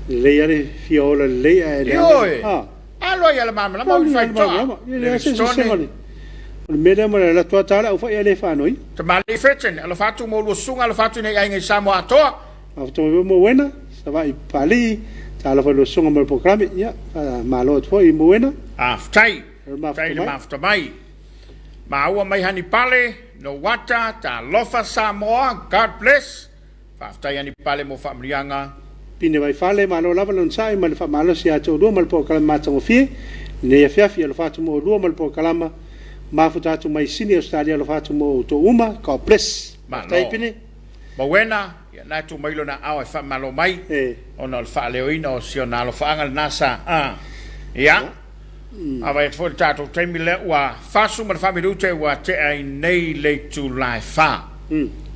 Speaker 2: Lelei lava le fia ola lelei ae le
Speaker 1: Ioe. Ah. Alo ai a le malamalama o le faitoa.
Speaker 2: E leai se sesega o le mea lea ma le alu atu lava ta le aufai ae le faanoi.
Speaker 1: Tamalii Fetchen, alofa atu mo lua susuga, alofa atu i nei aiga i Samoa atoa.
Speaker 2: Faafetai mai foi Mauena, Savaii Papalii, talofa i lua susuga mo le polokalame. Ia, faamalo atu foi i Mauena.
Speaker 1: Faafetai. Faafetai i le mafuta mai. Maua mai Hanipale, Nowata, talofa Samoa, God bless. Faafetai Anipale mo faamanuiaga.
Speaker 2: Pine Vaifale, malo lava le onosai ma le faamalosi ia te oulua ma le polokalame matagofie lenei afiafi. Alofa atu mo oulua ma le polokalama mafuta atu mai Sydney, Australia. Alofa atu mo outou uma. God bless. Faafetai
Speaker 1: Malo.
Speaker 2: Pine.
Speaker 1: Mauena, ia na e tuu mai lona aao e faamalo mai ona o le faaleoina o si ona alofaaga lena sa a. Ia, vaavaai atu foi i le tatou taimi lea ua 44 minute ua tea ai nei le itula e fa.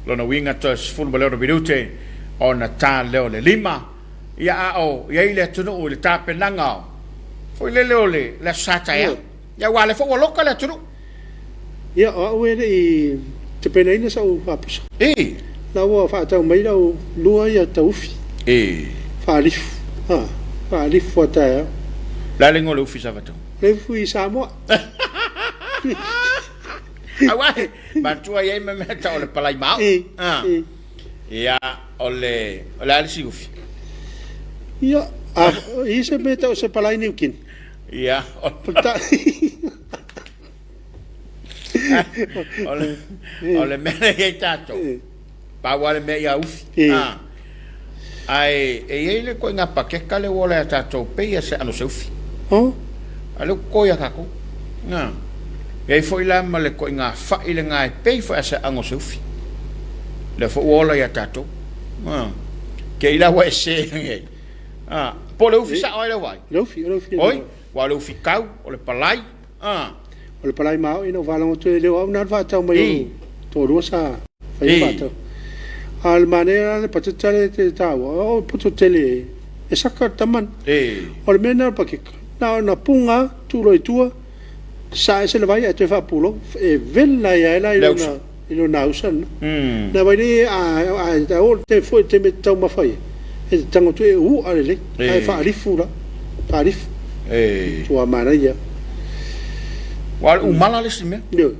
Speaker 1: Lona uiga toe 16 minute ona ta lea o le lima. Ia a o i ai le atunuu i le tapenaga o foi lele o le Aso Sa taeao. Ia aua o lea foi ua loka le atunuu.
Speaker 2: Ia o au e le i tapenaina sau faapusa.
Speaker 1: I.
Speaker 2: La ua faatau mai lau lua ia taufi.
Speaker 1: I.
Speaker 2: Faalifu. Ha, faalifu a taeao.
Speaker 1: Le a le igoa o le ufi sa faatau?
Speaker 2: Le ufi i Samoa.
Speaker 1: Aua e manatua i ai ma mea tau o le palai mao.
Speaker 2: I.
Speaker 1: Ah.
Speaker 2: I.
Speaker 1: Ia, o le, o le a le isi ufi?
Speaker 2: Ia, a, i se mea tau o se palai Niu Kini.
Speaker 1: Ia, o, o le, o le mea lea i ai tatou, pau lava le mea ia ufi. Ah. Ae e i ai le ituaiga pakeka lea ua ola ia tatou pei se ʻano se ufi.
Speaker 2: Oh.
Speaker 1: A lea ua toto ia tatou. Na. E i ai foi la ma le ituaiga fa'i lena e pei foi a se aano se ufi. Lea foi ua ola ia tatou. Na. Te i la ua e sē nei. Ah, po o le ufi sa'o ai lea ua ai?
Speaker 2: Le ufi, o le ufi.
Speaker 1: Oi, aua o le ufi kau, o le palai. Ah.
Speaker 2: O le palai maoʻi na ou faalogo atu e le o au na le faatau mai o toalua sa faia faatau. A o le manaia la le patata lea e te taua, o poto tele e saka le tama. O le mea lena o le pakeka, na ona puga tuu loa i tua, sae ese le vai ae toe faapulou, e vela ai lava la i lona i lona ausa lena. Na vai nei a oo le foi le taimi e te taumafa ai, e te tago atu e u'a lelei, ae faalifu la, faalifu. Matua manaia.
Speaker 1: Aua o le umala le isi mea.
Speaker 2: Ioe.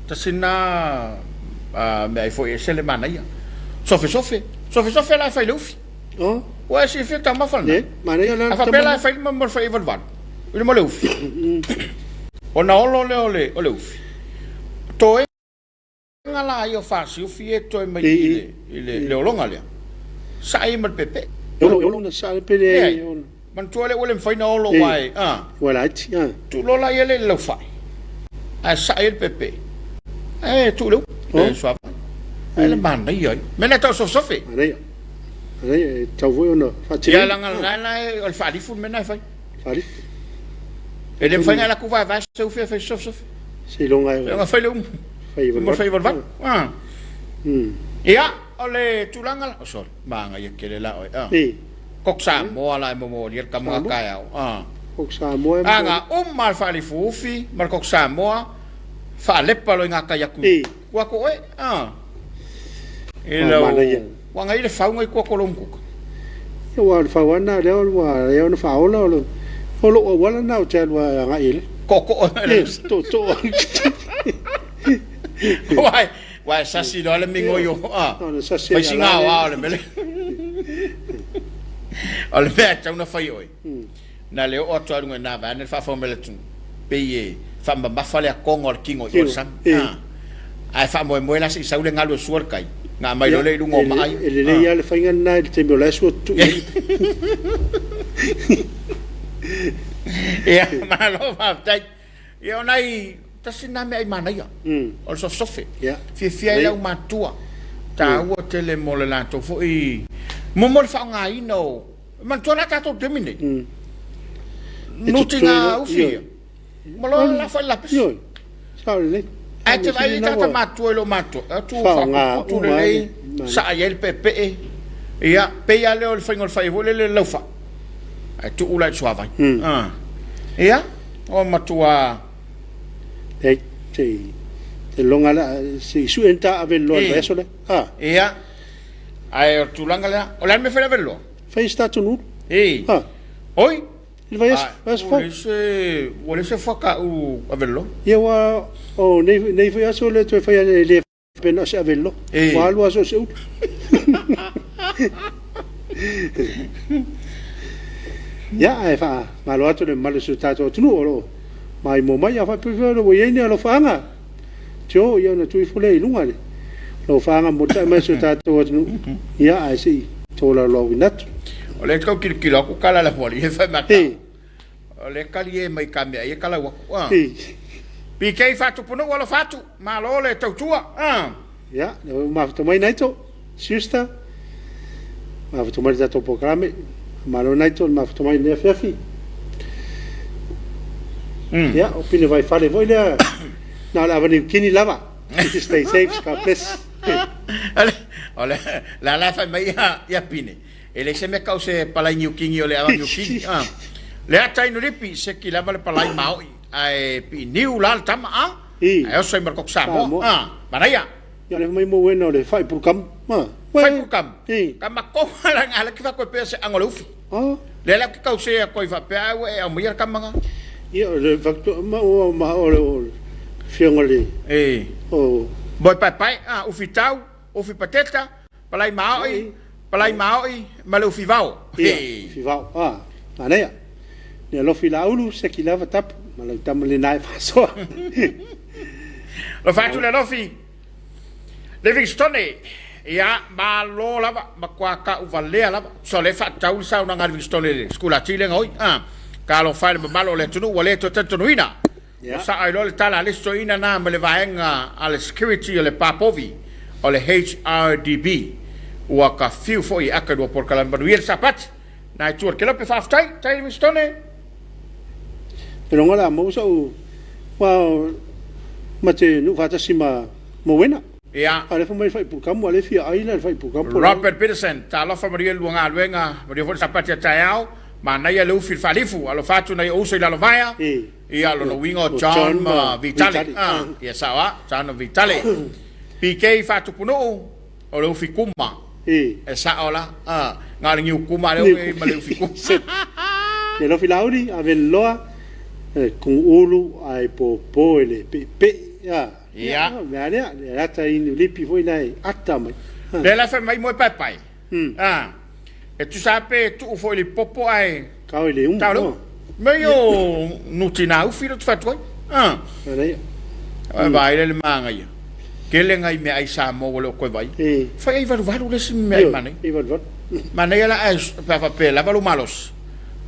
Speaker 1: Tasi lena mea e foi ese le manaia. Sofesofe. Sofesofe la e fai i le ufi. Ua e silafia taumafa lena?
Speaker 2: Manaia la
Speaker 1: A faapea la e fai le mo le fai valuvalu i le mo le ufi. Ona olo lea o le o le ufi. Toega la ia o fasiufi e toe mai i le i le le ologa lea. Sae ai ma le pepe.
Speaker 2: E olo na sae pe le olo.
Speaker 1: Manatua lea ua le mafai na olo aua e a.
Speaker 2: Ua laiti a.
Speaker 1: Tuu loa la ia lea i le laufai ae sae ai le pepe ae tuu i le upu le suavai. Ae le manaia ia. Mea lea e tau o sofe sofe.
Speaker 2: Manaia. Manaia e tatau foi ona faatinoina.
Speaker 1: Ia leaga la la o le faalifu le mea lena e fai.
Speaker 2: Faalifu.
Speaker 1: E le mafai ona e alu atu vaevae se ufi e fai sofe sofe.
Speaker 2: Seiloga
Speaker 1: e fai le umu.
Speaker 2: Fai
Speaker 1: valuvalu. Ia o le tulaga la. Oh sorry. Manaia tele la oe. Kok Samoa la e momoli ai le tama taeao.
Speaker 2: Kok Samoa e
Speaker 1: momoli. Aga uma le faalifuufi ma le Kok Samoa faalepa loa i gatai atu tua atu oe. I lau ua nai le fau nai tua atu o lou mukuka.
Speaker 2: Ia ua le fau ana lea ua lea ona faaola o o lou auala na ou te alu agai i le.
Speaker 1: Tootoo.
Speaker 2: Tootoo.
Speaker 1: Uai Uai sasi loa le migoi o a. Fai si gaoa o le mea lea. O le mea e tatau ona fai e oe, na le oo atu lava i luga i ina vaeane le faafofoga mai o le atunuu, pei e faamamafa le atoga o le tino i o i le sami. Ae faamoemoe la se i sau le galu e sua le tai, ona aumai loa lea i luga o maa ia.
Speaker 2: E lelei lava le faiga lena i le taimi o la e sua tutui ai.
Speaker 1: Ia, malo faafetai. Ia o nai tasi na mea ai manaia o le sofe fiafia ai le aumatua taua tele mo le latou foi mo mo le faaaogaina o manatua la tatou taimi nei nuti na ufi ia ma loa la fai lapisi.
Speaker 2: Sao lelei.
Speaker 1: Ae te vaai i tagata matutua i lou matua, atu faaputuputu lelei, saa i ai le peepee, ia, pei lava lea o le faiga o le fai foi lele laufai, ae tuu la i le suavai. Ia, ua matua.
Speaker 2: Ei, se i te loga la, se i sue ni ta ave loa i le vaiaso lea. Ah.
Speaker 1: Ia, ae o le tulaga lea, o le a le mea e fai ai le ave loa?
Speaker 2: Fai se tatou nuu.
Speaker 1: Ei.
Speaker 2: Ah.
Speaker 1: Oi.
Speaker 2: I le vaiaso, vaiaso fou.
Speaker 1: Ua leai se fuata u avelelo.
Speaker 2: Ia ua o nei nei foi aso le toe fai e le faapena o se avelelo. Ua alu aso o se ulu. Ia ae faamalo atu le mamalu o si o tatou atunuu o lo o maimoa mai. A faapea foi ua i ai ni alofaaga, tio ia ona tuu ifo lea i luga le alofaaga molitai mai o si o tatou atunuu. Ia ae se i tolaulauina atu.
Speaker 1: O lea e tau tilotilo atu tala a le afualii e fai mai O lea e talie mai ka mea ia kalau atu. Ah. PK Faatupunuu alofa atu. Malo le tautua. Ah.
Speaker 2: Ia, lea ua mafuta mai Naito, sister. Mafuta mai le tatou polokalame. Malo Naito, le mafuta mai lenei afiafi. Ia, o pine vaifale foi lea. Na o le ava Niukini lava. Stay safe, God bless.
Speaker 1: O le la la fai mai ia, ia pine. E leai se mea tau se palai niukini o le ava niukini. Ah. Le ata inu lipi, se ki lava le palai maoi. Ae pii niu la le tama, ah. Ae oso i ma le koko Samoa. Ah. Manaia.
Speaker 2: Ia le mai mo wena o le fai pulukam. Ah.
Speaker 1: Fai pulukam. Ka makou ala nga ala ki fa koe pea se ango le ufi.
Speaker 2: Ah.
Speaker 1: Le ala ki kau se a koe fa pea au e au mai ala kama nga.
Speaker 2: Ia le fakto ma o ma o le fionga le.
Speaker 1: E.
Speaker 2: O.
Speaker 1: Boy pai pai, ah, ufi tau, ufi pateta. Palai maoi, palai maoi ma le ufi vao.
Speaker 2: Ia, ufi vao. Ah, manaia. Ni alofi la ulu, seki lava tapu, ma lau tama lena e faasoa.
Speaker 1: Alofa atu le alofi. Livingstone, ia, malo lava, matua kau valea lava. So le faatatau le saunoaga a Livingstone i le sikulati lea gaoi. Ah, talofa i le mamalu o le atunuu ua le toe talitonuina. Ua sao ai loa le tala a le isi toeaina na ma le vaega a le security o le pa povi o le HRDB. Ua ka fiu foi e aka i lua polokalame manuia le Sapati na e tua le kelope. Faafetai, Tai Livingstone.
Speaker 2: Te rongo la maua sa'u ua ma te nuu faatasi ma Mowena.
Speaker 1: Ia.
Speaker 2: A o lea fai mai le faipulkamu, a o lea e fia ai la le faipulkamu po o le a.
Speaker 1: Robert Peterson, Talofa manuia i le lua galuega, manuia foi le Sapati a taeao. Manaia le ufi i le faalifu, alofa atu nai ou uso i Lalovaea. Ia, lona uiga o John ma Vitale. Ia, sao lava, John ma Vitale. PK Faatupunuu, o le ufi kuma. E sao la, na o le niu kuma lea ua i ai ma le ufi kuma.
Speaker 2: Ia Lofi Laauli, ave le loa, kuguulu ae popo e le peepee.
Speaker 1: Ia.
Speaker 2: Mea lea, le ata inu lipi foi la e ata mai.
Speaker 1: Lea la fai mai moe paepae. E tusa lava pe tuu foi i le popo ae.
Speaker 2: Tao i le umu.
Speaker 1: Tao i le umu. Mea o nuti na ufi le fatu ai. Ah. Ai vai le manaia. Tele ngai mea ai Samoa ua le o koe vai. Fai ai valuvalu le isi mea ai manaia.
Speaker 2: Ai valuvalu.
Speaker 1: Manaia la ae pe a faapea lava lou malosi.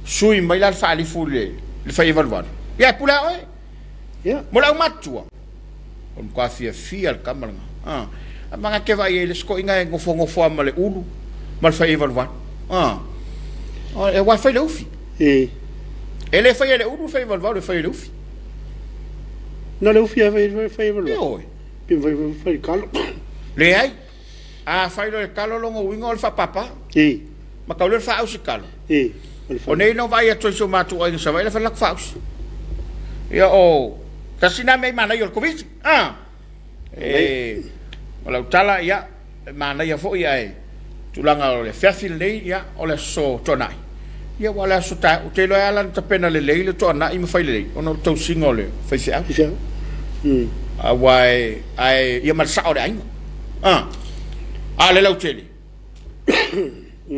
Speaker 1: Sui mai la le faalifu i le fai ai valuvalu. Ia e pule a oe.
Speaker 2: Ia.
Speaker 1: Mo le aumatutua. O le matua fiafia le tama lena. A. A maga te vaai ai le isi toeaina e nofonofo lava ma le ulu ma le fai ai valuvalu. A. Aua e fai le ufi.
Speaker 2: E.
Speaker 1: E le faia e le ulu le fai valuvalu, e fai e le ufi.
Speaker 2: Na le ufi lava e fai valuvalu.
Speaker 1: Ioe.
Speaker 2: Pe fai fai le kalo.
Speaker 1: Leai. A fai loa e le kalo lona uiga o le faapapa.
Speaker 2: E.
Speaker 1: Ma tau lea o le faaausi kalo.
Speaker 2: E.
Speaker 1: O nei na vaai atu ai si o matou aiga i Savaii la fai le latou faaausi. Ia o tasi na mea i manaia o le Koviti. A. E o lau tala ia e manaia foi ae tulaga o le afiafi lenei ia o le aso Toonai. Ia ua o le aso taeao. Ou te iloa e ala ona tapena lelei le Toonai ma fai lelei ona o le tausiga o le faifeau.
Speaker 2: Faifeau.
Speaker 1: Aua e ae ia ma le sao o le aiga. A. A o le lautele.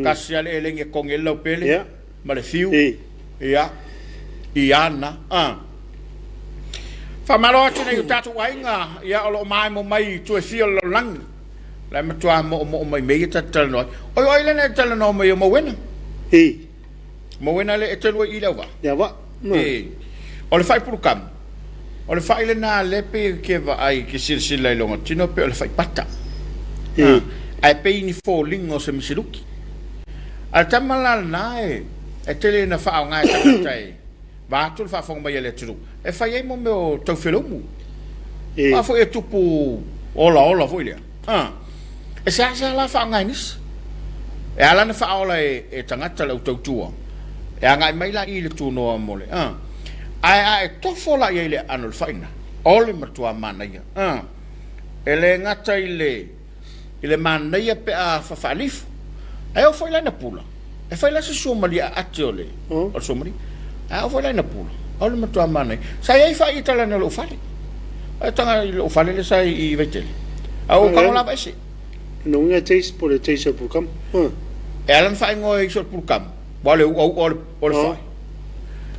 Speaker 1: Tasi lava le elegi e togi ai le laupele ma le fiu. Ia, i ana. Faamalo atu nei o tatou aiga, ia o lo o maemo mai i tua e fia o le lalolagi. La e matua moomoo mai mea ia tatou talanoa ai. Oi, o ai lena e talanoa mai o Mauena? Mauena le e te lua i i le auvaa?
Speaker 2: Le auvaa.
Speaker 1: E. O le fai pulukamu, o le fai lena lea pei e ke vaai ke silasila i lona tino pei o le fai pata.
Speaker 2: E.
Speaker 1: Ae pei ni foliga o se misiluki. A le tama la lena e, e tele ina faaaoga e tagata e vaeatu le faafofoga mai a le atunuu e fai ai mo mea o taufeleumu. Aua foi e tupu olaola foi lea. A. E seasea la faaaoga e nisi. E ala ona faaola e tagata le au tautua, e agai mai la i le tunoa mo le a. Ae a e tofo la i ai le aano o le fai lena, o le matua manaia. A. E le gata i le i le manaia pe a faalifo, ae oo foi la ina pula, e fai la se suamalie aate o le o le suamalie. Ae oo foi la ina pula, o le matua manaia. Sa i ai fai i talane o lou fale. Ae taga i lou fale lea sa i Vaitele. A ua tago lava ese.
Speaker 2: Lona uiga e taste po o le taste o le pulukama.
Speaker 1: E ala ona faaigoa e isi o le pulukama, aua o le uaua o le fai.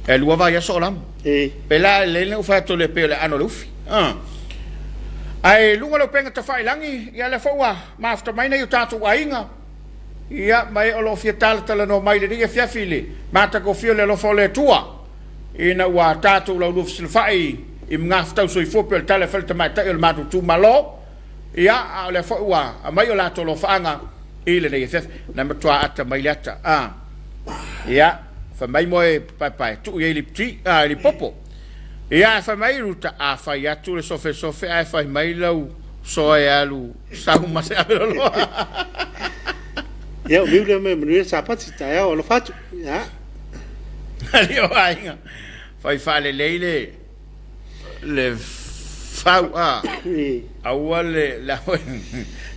Speaker 1: E lua vaiaso o lamo. Pe la e lelei ona ou fai atu e pei o le aano o le ufi. Ae i luga o le upega tafailagi, ia lea foi ua mafuta mai nai o tatou aiga, ia ma e o lo o fia talatalanoa mai i lenei afiafi i le matagofie o le alofa o le Atua, ina ua tatou laulua fesilafai i magafetau soifua pei o le tala e fai le tamaitai o le matou itumalo, ia a o lea foi ua aumai o latou alofaaga i lenei afiafi. Na matua ata mai le ata, a. Ia, fai mai moe paepae, tuu i ai lipti, a, lipopo. Ia, ae fai mai Ruta, a fai atu le sofesofe ae fai mai lau soa e alu sau ma se ave loloa.
Speaker 2: Ia, o miu lea mea manuia Sapati, taeao alofa atu. Ia.
Speaker 1: Alii o aiga, fai faalelei le le fau a aua le le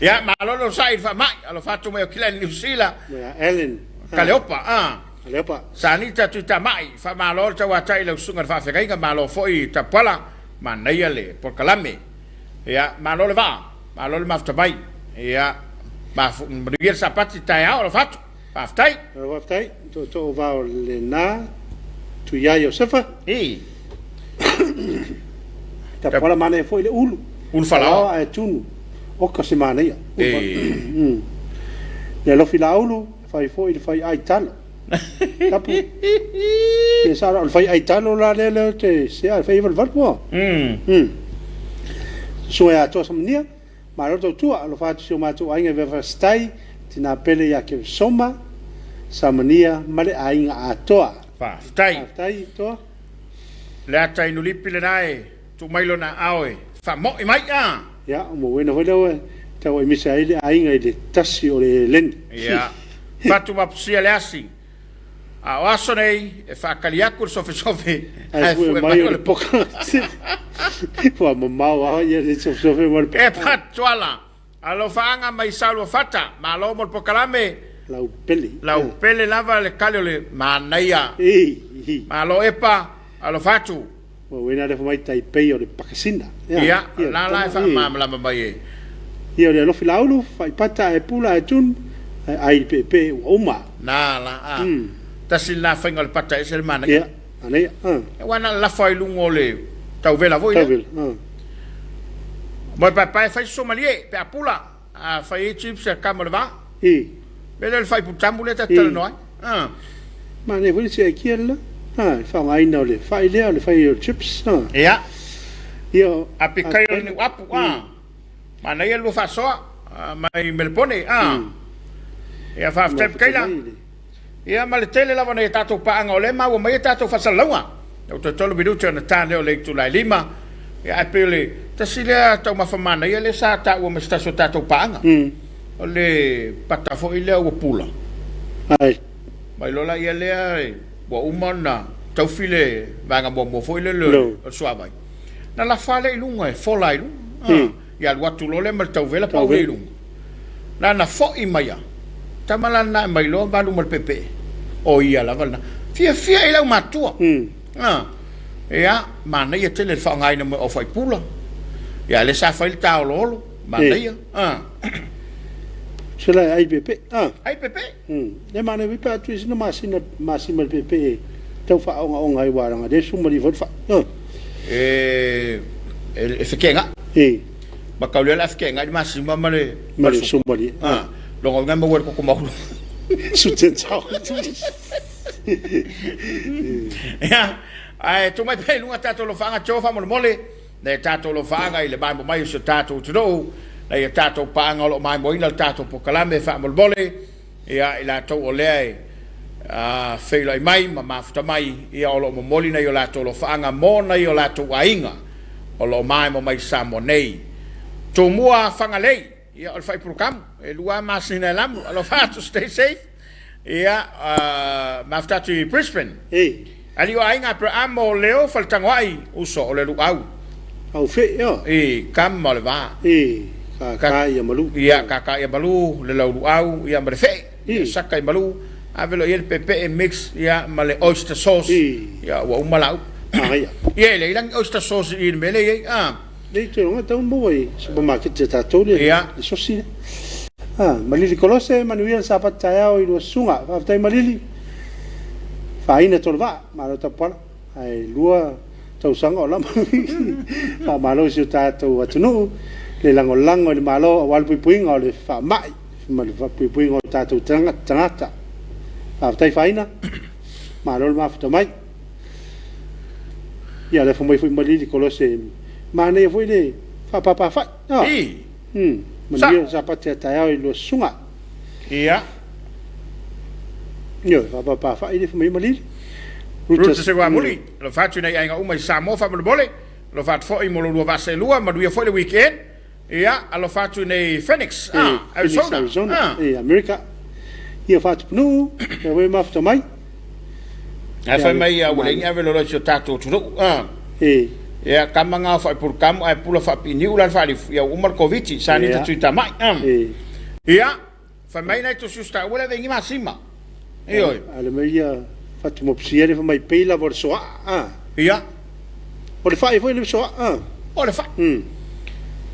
Speaker 1: ia malo le onosai i le faamai alofa atu mai Okilani Niu Sila
Speaker 2: Ellen
Speaker 1: Kaleopa a
Speaker 2: Kaleopa
Speaker 1: Sanita Tuitamai faamalo le tauatai i lau susuga i le faafeagaiga malo foi Tapuala manaia le polokalame ia malo le vaa malo le mafuta mai ia manuia le Sapati taeao alofa atu Faafetai.
Speaker 2: Faafetai. Tootoo vao lena Tuia Iosefa.
Speaker 1: I.
Speaker 2: Tapuala manaia foi le ulu.
Speaker 1: Ulu falaoa.
Speaker 2: Ae tunu. Oka se manaia. E. Le alofi laulu, fai foi le fai ai talo. Tapu. E sa o le fai ai talo la le le te se a fai valu valu po. Sue atoa samania. Malo tautua, alofa atu si o matou aiga i Vaifastai, tina pele ia Keresoma, Samania ma le aiga atoa.
Speaker 1: Faafetai.
Speaker 2: Faafetai Toa.
Speaker 1: Le ata inulipi lena e tuu mai lona aao e faamo'i mai a.
Speaker 2: Ia, o mauena foi lea ua tauaimisa ai le aiga i le tasi o le eleni.
Speaker 1: Ia, fatu mapusia le asi. A o aso nei e faakali atu le sofesofe
Speaker 2: ae fue mai o le poka. Ua mamao lava ia le sofesofe ma le
Speaker 1: poka. E Patuala, alofaaga mai Saoluafata, malo mo le pokalame.
Speaker 2: Laupele.
Speaker 1: Laupele lava le kale o le manaia. Malo Epa, alofa atu.
Speaker 2: Ua uena le mai Taipei o le Pakasina.
Speaker 1: Ia, la la e faamalamalama mai e.
Speaker 2: Ia, o le alofi laulu, faipata ae pula ae tunu, ae ai le peepee ua uma.
Speaker 1: Na la, a. Tasi lena faiga o le pata ese le manaia.
Speaker 2: Ia, manaia, a.
Speaker 1: Aua na lafo ai luga o le tauvela foi lea.
Speaker 2: Tauvela, a.
Speaker 1: Moe paepae fai somalie pe a pula, a fai ai chips a kama o le va.
Speaker 2: I.
Speaker 1: Mea lea o le faiputamu lea ta te talanoa ai. A.
Speaker 2: Manaia foi le siakia le la. A, le faaaogaina o le fai lea, o le fai o le chips. A.
Speaker 1: Ia.
Speaker 2: Ia.
Speaker 1: Api kai o le niu apu. A. Manaia le lua faasoa mai Melepone. A. Ia, faafetai Mikaila. Ia, ma le tele lava o nai a tatou paaga o lea e maua mai a tatou faasalalauga. Ua toe tolu minute ona ta lea o le itula e lima. Ia, ae pei o le tasi lea taumafa manaia lea sa taua ma se tasi o tatou paaga. O le pata foi lea ua pula.
Speaker 2: Ai.
Speaker 1: Mai loa laia lea ua uma ona taufi le vaega muamua foi lele o le suavai. Na lafa lea i luga e fola ai i luga. Ia alu atu loa lea ma le tauvela pau lea i luga. Na na foi mai a tama la lena e mai loa valu ma le peepee. O ia lava lena. Fiafia i le aumatua. Ia, manaia tele le faaaogaina mai o au faipula. Ia, lea sa fai le taoloolo. Manaia.
Speaker 2: Se la e ai peepee.
Speaker 1: Ai peepee.
Speaker 2: Le manaia foi pe a tui sina masina masima le peepee e tau faaogaoga ai aua leaga o lea e sumalie foi le fai.
Speaker 1: E e feteenai. Ma tau lea o le a feteenai le masima ma le
Speaker 2: ma le sumalie.
Speaker 1: Lona uiga e maua i le toto maualuga. Ia, ae tuu mai pea i luga tatou alofaaga Joe faamolemole. Nai a tatou alofaaga i le maemo mai o si o tatou atunuu, nai a tatou paaga o lo o maemoina le tatou polokalame faamolemole, ia, i latou o lea e feiloai mai ma mafuta mai, ia, o lo o momoli nai o latou alofaaga mo nai o latou aiga. o lo o maemo mai Samoa nei. Tumua Fagalei, ia o le faipulukamu, e 2 masina e lamu, alofa atu, stay safe. Ia, mafuta atu i Brisbane.
Speaker 2: Ei.
Speaker 1: Ali o aiga Aperamo Leo Faletagoai, uso o le luau.
Speaker 2: Au fe, yo.
Speaker 1: I kama o le va.
Speaker 2: I ka ka ia malu.
Speaker 1: Ia ka ka ia malu, le lau luau, ia ma le fe.
Speaker 2: I.
Speaker 1: Saka i malu, ave lo ia le pepe e mix, ia ma le oyster sauce.
Speaker 2: I.
Speaker 1: Ia ua uma lau.
Speaker 2: Magaia.
Speaker 1: Ia le ilang oyster sauce i le mele ia. Ah.
Speaker 2: Nei te onga tau maua i supermarket te tātou le,
Speaker 1: Ia.
Speaker 2: le sosi le. Ah, Malili Kolose, manuia le sapatu taeao i lua susuga. Faafetai Malili. Faaina tolu vaa, malo tapuala. Ae 2 tausaga o lama. Faamalo i si o tātou atunuu, le lagolago i le malo aua le puipuiga o le faamai ma le puipuiga o tātou tagata. Faafetai Faaina, malo le mafuta mai. Ia le mai foi Malili Kolose, manaia foi le faapapafai. Ah.
Speaker 1: I.
Speaker 2: Manuia le sapatu taeao i lua susuga.
Speaker 1: Ia.
Speaker 2: Ioe, faapapafai le mai Malili.
Speaker 1: Ruta Seguamuli, lo fatu nei aiga uma i Samoa faamolemole, lo fatu foi mo lo lua vaa seelua, manuia foi le weekend. Ia, alofa atu nei Phoenix,
Speaker 2: Phoenix,
Speaker 1: Arizona.
Speaker 2: Arizona,
Speaker 1: Ah.
Speaker 2: Amerika. Ia faatupunuu, ia oe mafuta mai.
Speaker 1: Ae fai mai ia ua leai ni ave lolo i si o tatou atunuu. Ah. Ia kama ngao faipulukamu ae pula faapiniu la le faalifu, ia ua uma le Koviti, sa ni tatu i tamai. Ah. Ia, fai mai nai tosi usta ua le ave i ni masima. Ioe.
Speaker 2: Ale mai ia fatumopusia le fai mai pei lava o le soaa. Ah.
Speaker 1: Ia.
Speaker 2: O le fai foi le soaa. Ah.
Speaker 1: O le fai.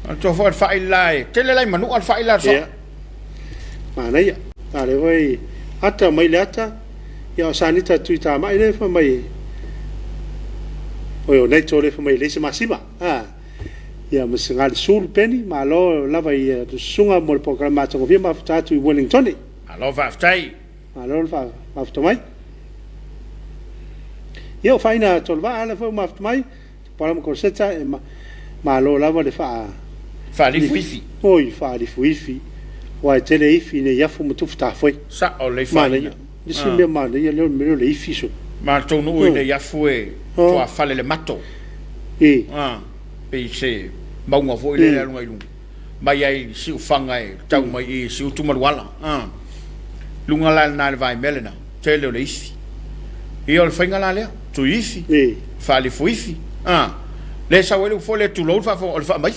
Speaker 1: O le toa foi o le fai la e tele lai manua le fai la le soaa.
Speaker 2: Ia. Manaia. Ale foi ata mai le ata. Ia o Sanita tui tamai le fai mai. Oi o nei tole fai mai le se masima. Ah. Ia ma se ngali sul peni malo lava i susuga mo le programa matagofie mafuta atu i Wellington.
Speaker 1: Malo faafetai.
Speaker 2: Malo le mafuta mai. Ia o faina tolu vaa le foi mafuta mai. Pala ma Korseta e malo lava le faa
Speaker 1: Faalifu ifi.
Speaker 2: Oi faalifu ifi. Wa e tele ifi nei afu ma tufu tāfoe.
Speaker 1: Sa o le
Speaker 2: Manaia.
Speaker 1: faina.
Speaker 2: Le si mea manaia leo le mea le ifi so.
Speaker 1: Ma tonu i nei afu e toa fale le mato.
Speaker 2: E.
Speaker 1: Ah, pe se maunga foi le alunga i lunga. Mai ai si ufanga e tau mai i si utu maluala. Ah. Lunga la na le vai melena. Tele o le ifi. Ia o le fainga la lea. Tu ifi. Faalifu ifi. Ah. Le sa wele fo le tulou fa fo o le fa mai.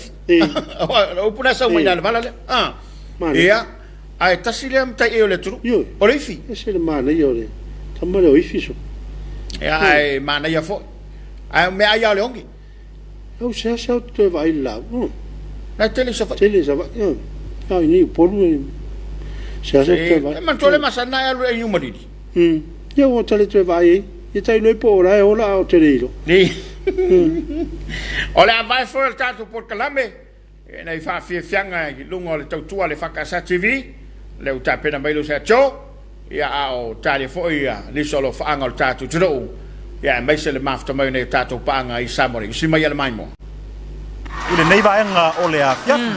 Speaker 1: O puna sa mai na le vala lea. Ah.
Speaker 2: Manaia.
Speaker 1: Ia ae tasi lea matai e o le tulu.
Speaker 2: Ioe.
Speaker 1: O le ifi.
Speaker 2: E se le manaia o le tama le o ifi so.
Speaker 1: Ia ae manaia foi. Ae mea ai o le ongi.
Speaker 2: Au se asa au te vai la.
Speaker 1: Na tele sa fai.
Speaker 2: Tele sa vai. Au ni upolu e se asa te vai.
Speaker 1: E man tole masana e alu e ni umariri.
Speaker 2: Ia o tele te vai e. Ia tai loi po ora e ola o te ilo.
Speaker 1: Ni. O le avai foi o le tatou polokalame, e nei faafiafiaga i luga o le tautua le Fakasa TV, le ua tapena mai lo sa Joe, ia a o talia foi ia nisi o lo faaga o le tatou atunuu, ia aemaise le mafuta mai o nei o tatou paaga i Samoa nei. Usi mai ia le maimoa.
Speaker 4: I lenei vaega o le afiafi.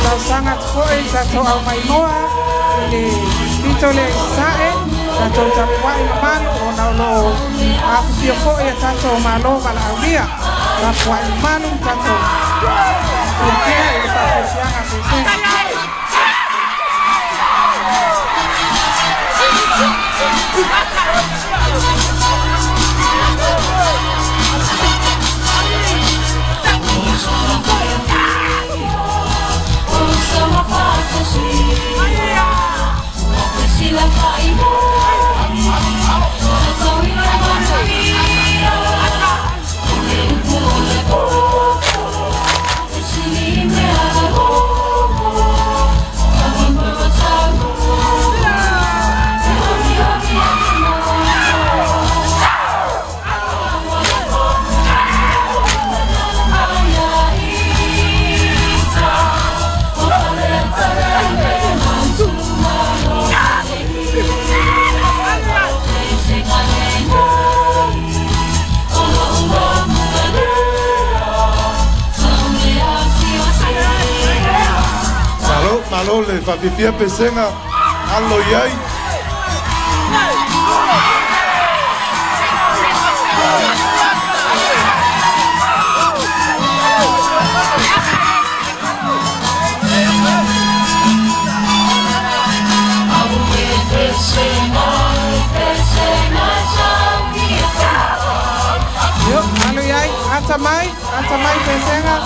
Speaker 5: Tausaga atu foi tatou aumaimoa i le pito lea i sasae tatou tapua'i mamalu ona o loo afifio fo'i a tatou malo valaaulia tapua'i mamalu tatou fiafia i le faafiafiaga a Pesega.
Speaker 6: Malo, malo le faafifia pesega alo i ai.
Speaker 5: Io, alo i ai, ata mai, ata mai pesega.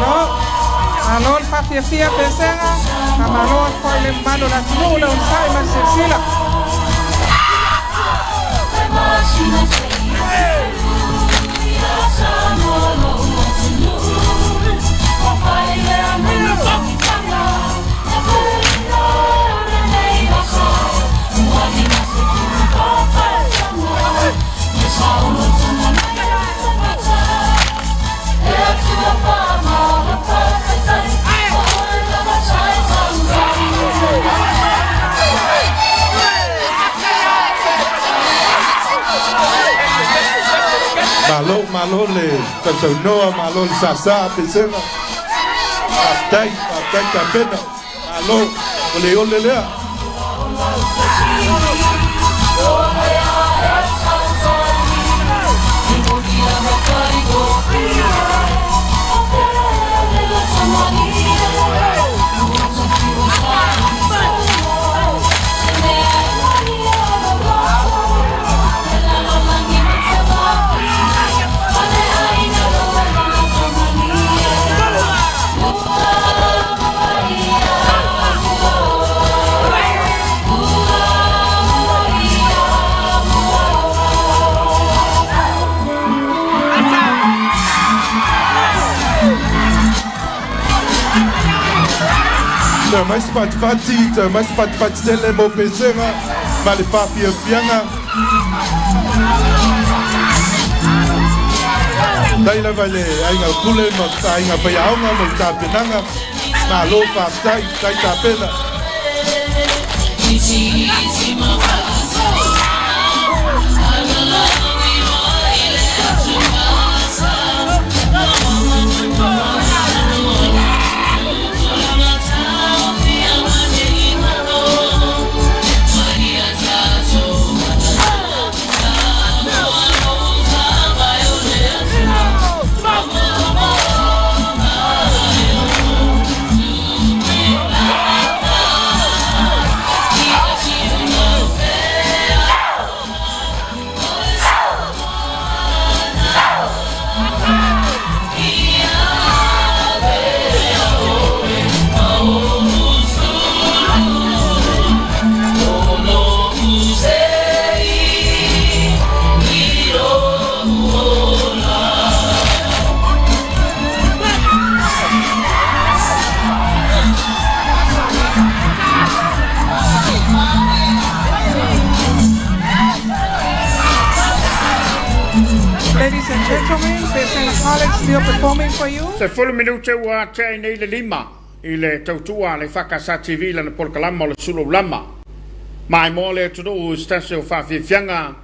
Speaker 5: Malo, malo le faafiafia pesega, faamalo atu foi le mamalu o le atunuu le onosai ma le silasila.
Speaker 6: Malo, malo le sausaunoa, malo le sāsā pesega. Faafetai, faafetai tapena. Malo, o le ole lea. Toe mai se patipati, toe mai se patipati tele mo pesega ma le faafiafiaga. Tai lava i le aiga pule ma aiga faiaoga mo le tapenaga. Malo faafetai, tai tapena.
Speaker 5: and gentlemen, Pesega College still performing for you.
Speaker 1: 10 minute ua tea ai nei le lima i le tautua a le EFKS TV i lana polokalama o le Sulu Lama. Maimoa le atunuu i se tasi o faafiafiaga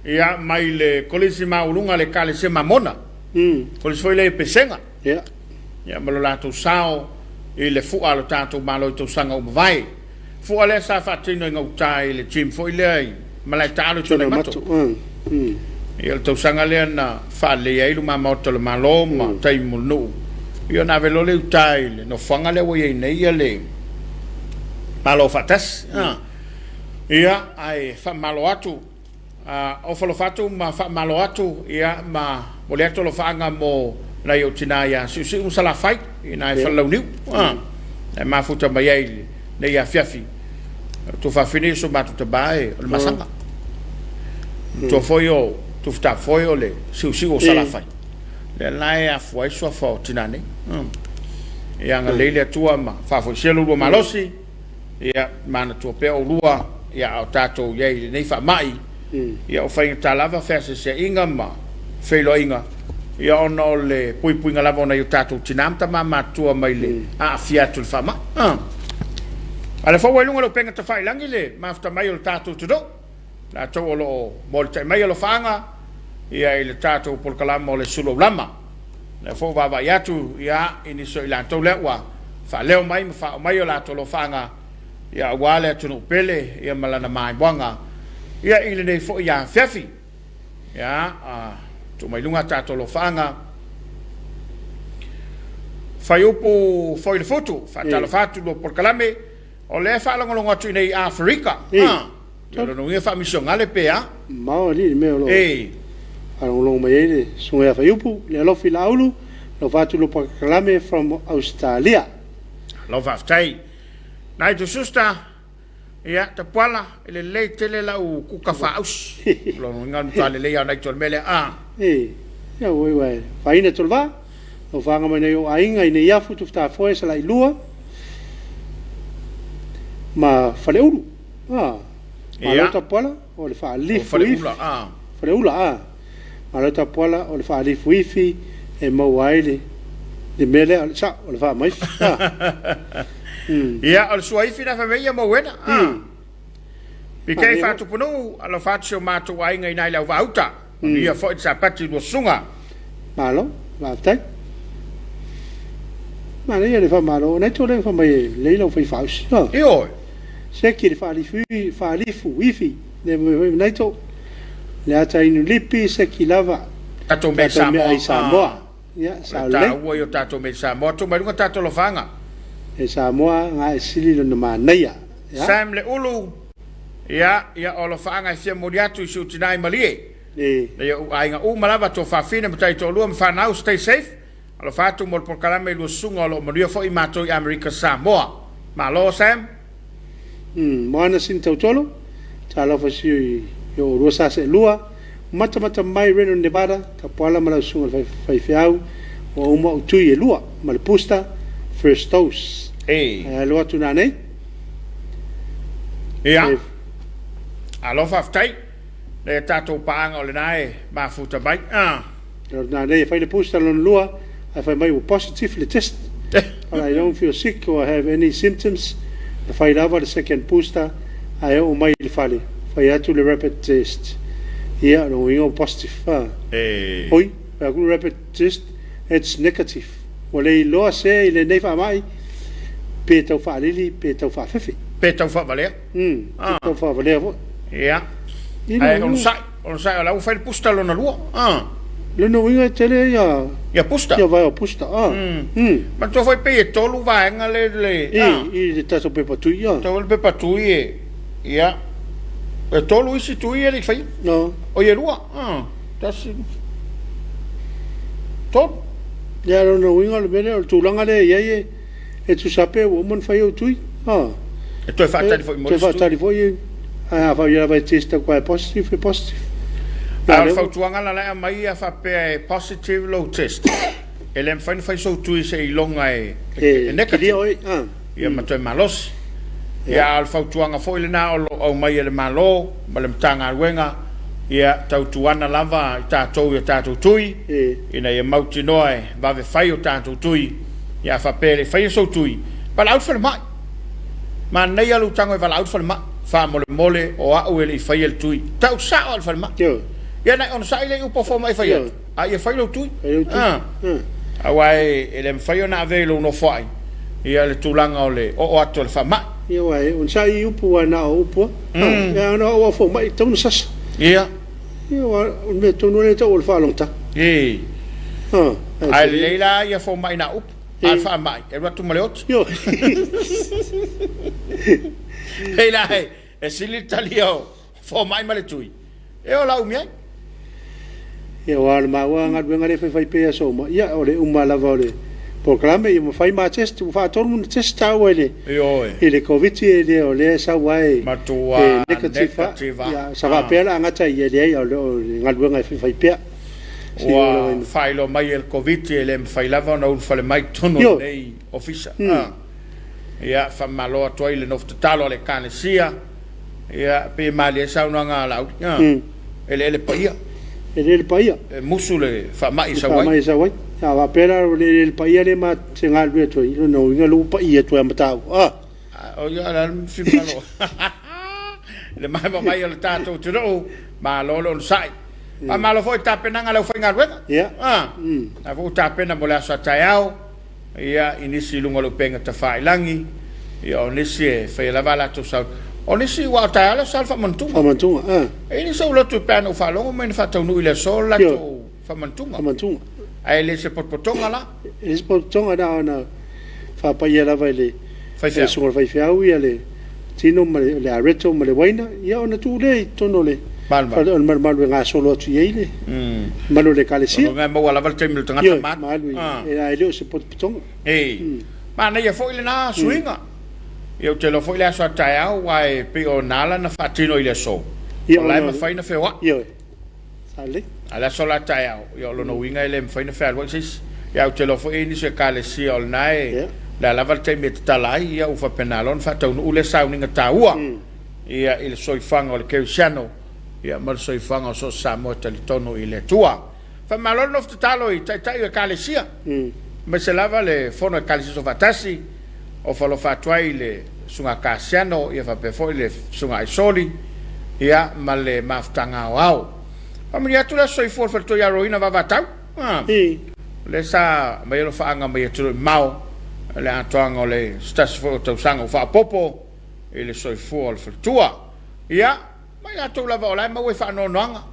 Speaker 1: ia mai le Kolisi Maualuga a le Ekalesia Mamona. Kolisi foi lea i Pesega. Ia ma lo latou sao i le fua a lo tatou Malo i tausaga ua mavae. Fua lea sa faatino i gauta i le gym foi lea i Malaetaalo i Tuanaimato. Ia o le tausaga lea na faaleleia ai luma maota o le Malo ma taimi mo le nuu. Ia ona ave loa lea i uta i le nofoaga lea ua i ai nei ia le Malo Faatasi. Ia ae faamalo atu Ofa alofa atu ma faamalo atu ia ma momoli atu alofaaga mo nai ou tina ia Siusiu ma Salafai i na e Falelauniu e mafuta mai ai lenei afiafi. Tuafafine so matou tama e o le masaga. Tua foi o Tufutafoe o le Siusiu o Salafai. Lea la e afua ai suafa o tina nei. Ia agalelei le Atua ma faafoisia lo oulua malosi. Ia manatua pea oulua, ia a o tatou i ai i lenei faamai, ia o faigata lava feaseaseaiga ma feiloaiga, ia ona o le puipuiga lava o nai o tatou tina ma tama matutua mai le aafia atu i le faamai. A o lea foi ua i luga o le upega tafailagi le mafuta mai o le tatou atunuu, latou o lo o molitai mai alofaaga ia i le tatou polokalama o le Sulu Aulama. O lea foi ua vaavaai atu ia i nisi o i latou lea ua faaleo mai ma faaoo mai o latou alofaaga ia aua le atunuu pele ia ma lana maimoaga ia i lenei foi afiafi. Ia, tuu mai luga tatou alofaaga. Faiupu foi le futu, faatalofa atu lua polokalame, o lea e faalogologo atu i nei i Aferika. Ia lona uiga e faamisionale pe a?
Speaker 2: Mamao alii le mea o lo o faalogologo mai ai le Susuga ia Faiupu, le Alofi Laaulu, alofa atu lo Pakalame from Australia.
Speaker 1: Malo faafetai. Nigel Schuster, ia Tapuala, e lelei tele lau kuka faausi. O lona uiga o le matua lelei lava o Nigel i le mea lea. A.
Speaker 2: E, ia ua iu ae faaina tolu va, alofaga mai nai ou aiga i Neiafu, Tufutafoe, Salailua ma Faleulu. Ah, malo tapuala o le faalifuifi. Faleula, ah. Malo tapuala o le faalifuifi e maua ai le le mea lea o le sao o le faamaifi. Ah.
Speaker 1: Ia, o le suaifi na fai mai ia mauena. Ah. PK Faatupunuu, alofa atu si o matou aiga i nai le Auvaauta. Manuia foi le Sapati lua susuga.
Speaker 2: Malo, faafetai. Manaia le faamalo, o nai tulaga fai mai e lelei lau fai faausi.
Speaker 1: Ioe.
Speaker 2: Seki le faalifu, faalifu ifi, le mai nai to. Le ata inu lipi, seki lava.
Speaker 1: Tatou mea i
Speaker 2: Samoa. Samoa. Ia,
Speaker 1: sa lelei. Taua i o tatou mea i Samoa. Tuu mai luga tatou alofaga.
Speaker 2: E Samoa, nga e sili lona manaia.
Speaker 1: Ia. Sam Le Ulu, Ia, ia o alofaaga e fia momoli atu i si ou tina i Malie. Nei ou aiga uma lava, tuafafine ma taitoalua ma fanau, stay safe. Alofa atu mo le polokalame i lua susuga o lo o manuia foi matou i Amerika Samoa. Malo Sam.
Speaker 2: Moana Sini Tautolo, Talofa si i o oulua sa seelua, matamata mai Reno Nevada, Tapuala ma lau susuga i le faifeau, ua uma ou tui e lua, ma le booster, first dose. Ae alu atu nanei.
Speaker 1: Ia. Alo faafetai. Le tatou paaga o lena e mafuta mai. Ah.
Speaker 2: Nanei e fai le booster lona lua, ae fai mai ua positive le test. But I don't feel sick or have any symptoms. Na fai lava le second booster, ae oo mai i le fale, fai atu le rapid test. Ia, lona uiga ua positive. Ah. Oi, fai atu le rapid test, it's negative. Ua le iloa se i lenei faamai pe tau faalili pe tau faafefe.
Speaker 1: Pe tau faavalea.
Speaker 2: Pe tau faavalea foi.
Speaker 1: Ia. Ae onosai, onosai o la ua fai le pusta lona lua.
Speaker 2: Lona uiga e tele ia
Speaker 1: Ia pusta.
Speaker 2: Ia vaega pusta.
Speaker 1: Manatua foi pei e tolu vaega le le
Speaker 2: I le tatou pepa tui.
Speaker 1: Tau le pepa tui e ia e tolu isi tui e le i faia. Oi e lua. Tasi, tolu.
Speaker 2: Ia, lona uiga o le mea lea, o le tulaga lea e i ai e tusa pe ua uma ona fai ou tui.
Speaker 1: E toe faatali foi mo
Speaker 2: le isi tui. Toe faatali foi, ae a faapea lava e test atu e positive, e positive.
Speaker 1: A o le fautuaga la la e aumai a faapea e positive lou test, e le mafai ona fai sou tui seiloga e negative. Ia ma toe malosi. Ia, a o le fautuaga foi lena o lo o aumai e le Malo ma le Matagaluega, Ia, tautuana lava i tatou i a tatou tui, ina ia mautinoa e vave fai o tatou tui. Ia, a faapea e le i faia sou tui, valaau le falemai. Manaia lou tago e valaau le falemai, faamolemole o au e le i faia le tui. Tau sao lava i le falemai. Ia, na e onosai lea i upu a fomai e fai atu, a ia fai lou tui. Aua e le mafai ona avea i lou nofoai ia le tulaga o le oo atu o le faamai.
Speaker 2: Ia aua e onosai i upu aua na o upu lava. Ia ana o au fomai e tatau ona sasa.
Speaker 1: Ia.
Speaker 2: Ia aua o le mea tonu lea e tau o le faalogotata.
Speaker 1: Ee. Ae lelei la ia fomai na o upu, a o le faamai e alu atu ma le oti.
Speaker 2: Ioe.
Speaker 1: Pei la e sili le talia o fomai ma le tui, e ola umi ai.
Speaker 2: Ia aua o le maua galuega lea e faifai pea i aso uma, ia o le uma lava o le polokalame ia ma fai ma test, ua faatonu ona test taua i le
Speaker 1: Ioe.
Speaker 2: i le Koviti e le o lea e sau lava e
Speaker 1: Matua
Speaker 2: e negative lava.
Speaker 1: negative lava.
Speaker 2: Ia sa faapea o le a gata ai, ia leai o le galuega e faifai pea. Seia
Speaker 1: Ua
Speaker 2: oo lava ina
Speaker 1: faailoa mai e le Koviti e le mafai lava ona ulufale mai i totonu o
Speaker 2: Ioe.
Speaker 1: lenei ofisa. Ia faamalo atu ai i le nofo tatalo a le Ekalesia. Ia, pei e malie ai saunoaga a Laauli, a, eleele paia.
Speaker 2: Eleele paia.
Speaker 1: E musu le faamai e sau ai.
Speaker 2: Le faamai e sau ai. A faapea la o le eleele paia lea ma te galulue atu ai, lona uiga o lea ua paia atu ai ma taua, a.
Speaker 1: O ia, o le a le finagalo i le maemaemae o le tatou atunuu, malo le onosai. Faamalo foi i tapenaga a le aufaigaluega.
Speaker 2: Ia.
Speaker 1: A, o la foi ua tapena mo le aso a taeao. Ia, i nisi i luga o le upega tafailagi, ia, o nisi e faia lava a latou sao. O nisi, ua o taeao le aso sa le faamanatuga.
Speaker 2: Faamanatuga, a.
Speaker 1: E i ai nisi ou lotu pe ana ou faalogo mai na faataunuu i le aso le latou faamanatuga.
Speaker 2: Faamanatuga.
Speaker 1: Ae e le se potopotoga la.
Speaker 2: E le se potopotoga, na ona faapaia lava e le
Speaker 1: Faifeau.
Speaker 2: susuga i le faifeau ia le tino ma le areto ma le uaina, ia ona tuu lea i totonu o le
Speaker 1: Malumalu.
Speaker 2: o le malumalu e gasolo atu i ai le mamalu o le Ekalesia.
Speaker 1: O lona e maua lava le taimi o le tagata
Speaker 2: Ioe,
Speaker 1: ma alu.
Speaker 2: ma alu i, ae le o se potopotoga.
Speaker 1: Ee, manaia foi lena suiga. Ia ou te iloa foi le aso a taeao, aua e pei o na ala na faatino i le aso,
Speaker 2: Ia,
Speaker 1: o la e
Speaker 2: ona-
Speaker 1: mafai ona feoai.
Speaker 2: Ioe, sa lelei.
Speaker 1: A o le aso la taeao, ia o lona uiga e le mafai ona fealuai se isi. Ia ou te iloa foi e i ai nisi o Ekalesia o lena e,
Speaker 2: Ia.
Speaker 1: o le a lava le taimi e tatala ai, ia ua faapena loa ona faataunuu lea sauniga taua ia i le soifuaga o le kerisiano ia ma le soifuaga o so o se Samoa e talitonu i le Atua. Faamalo le nofo tatalo i Taitai o Ekalesia, aemaise lava le Fono Ekalesia Soofaatasi, ofa alofa atu ai i le Susuga Kasiano ia faapea foi le Susuga Aisoli ia ma le mafutaga aoao. Faamanuia atu le aso soifua o le faletua ia Roina Vavatau, o lea sa aumai alofaaga mai atunuu mamao le atoaga o le se tasi foi o tausaga ua faaopoopo i le soifua o le faletua. Ia, ma i latou lava o la e maua i faanoanoaga,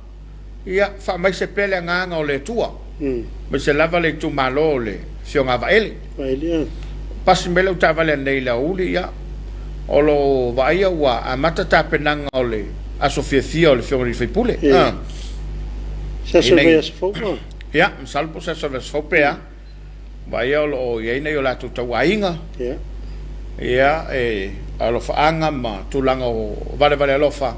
Speaker 1: ia faamaise pea le agaga o le Atua, aemaise lava le itumalo o le Afioga a Vaele. Pasi mai lau taavale ananei i le aoauli, ia, o lo o vaaia ua amata tapenaga o le aso fiafia o le Afioga i le sui usufono.
Speaker 2: Se aso o le vaiaso fou?
Speaker 1: Ia, masalo po o se aso o le vaiaso fou pe a. Vaaia o lo o i ai nai o latou tauaiga, ia, e alofaaga ma tulaga o valevale alofa,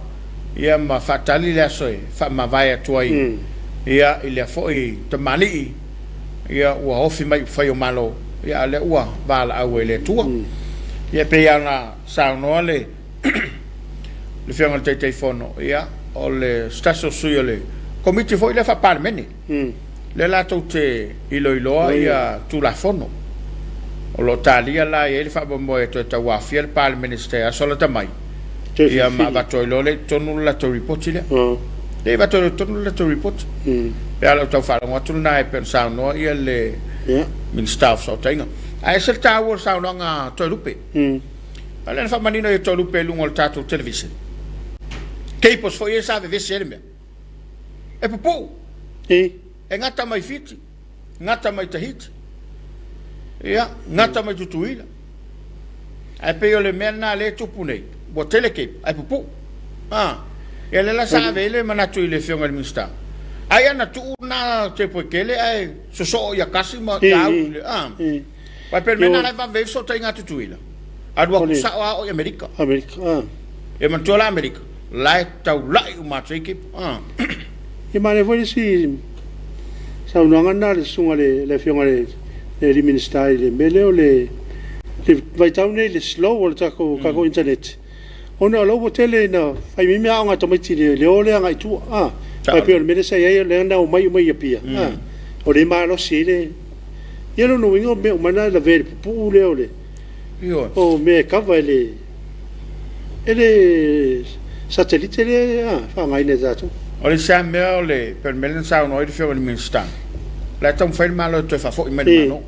Speaker 1: ia, ma faatali le aso e faamavae atu ai, ia, i lea foi tamalii, ia, ua ofi mai i upufai o Malo, ia, a o lea ua valaau ai e le Atua. Ia, e pei lava ona saunoa le le Afioga i le Taitaifono, ia, o le se tasi o sui o le Komiti foi lea Faa-Palemene. Lea latou te iloiloa ia Tulafono. O lo o talia la e i ai le faamoemoe e toe tauaofia le Palemene i se tai aso lata mai, ia ma avatu ai loa lea i totonu le latou lipoti lea. Lea e avatu ai loa i totonu le latou lipoti. Pe a o lau tau faalogo atu lena e pei ona saunoa ia le Minisita o Fesootaiga. Ae ese le taua o le saunoaga a Toelupe. A o lea na faamanino e Toelupe i luga o le tatou television. Cables foi ia sa vevesi ai le mea. E pupuu. E gata mai Fiti, gata mai Tahiti, ia, gata mai Tutuila. Ae pei o le mea lena lea e tupu nei, ua tele cable, ae pupuu. A, ia lea la sa ave ai le manatu i le Afioga i le Minisita, ai ana tuu lena cable e tele ae sosoo ia kasi ma ia au i le, a. Aua pei o le mea lena la e vave ai fesootaiga a Tutuila, alu atu sao lava oo i Amerika.
Speaker 2: Amerika, a.
Speaker 1: Ia manatua la Amerika, la e taulai uma atu ai cable. A.
Speaker 2: Ia manaia foi le isi saunoaga lena a le susuga i le Afioga i le alii Minisita i le mea lea o le vaitau lenei i le slow o le tatou internet, ona o la ua tele ina fai mai meaaoga a tamaiti i le o lea agai i tua. Aua e pei o le mea lea sa i ai, o lea na omai uma i Apia, a, o lea e malosi ai le, ia lona uiga o mea uma na e lavea i le pupuu lea o le, o mea e cover e le, e le satelite lea e faaaogaina e tatou.
Speaker 1: O le isi lava mea o le, pei o le mea lea na saunoa ai le Afioga i le Minisita, o la e taumafai le Malo e toe faafoi mai i le Malo,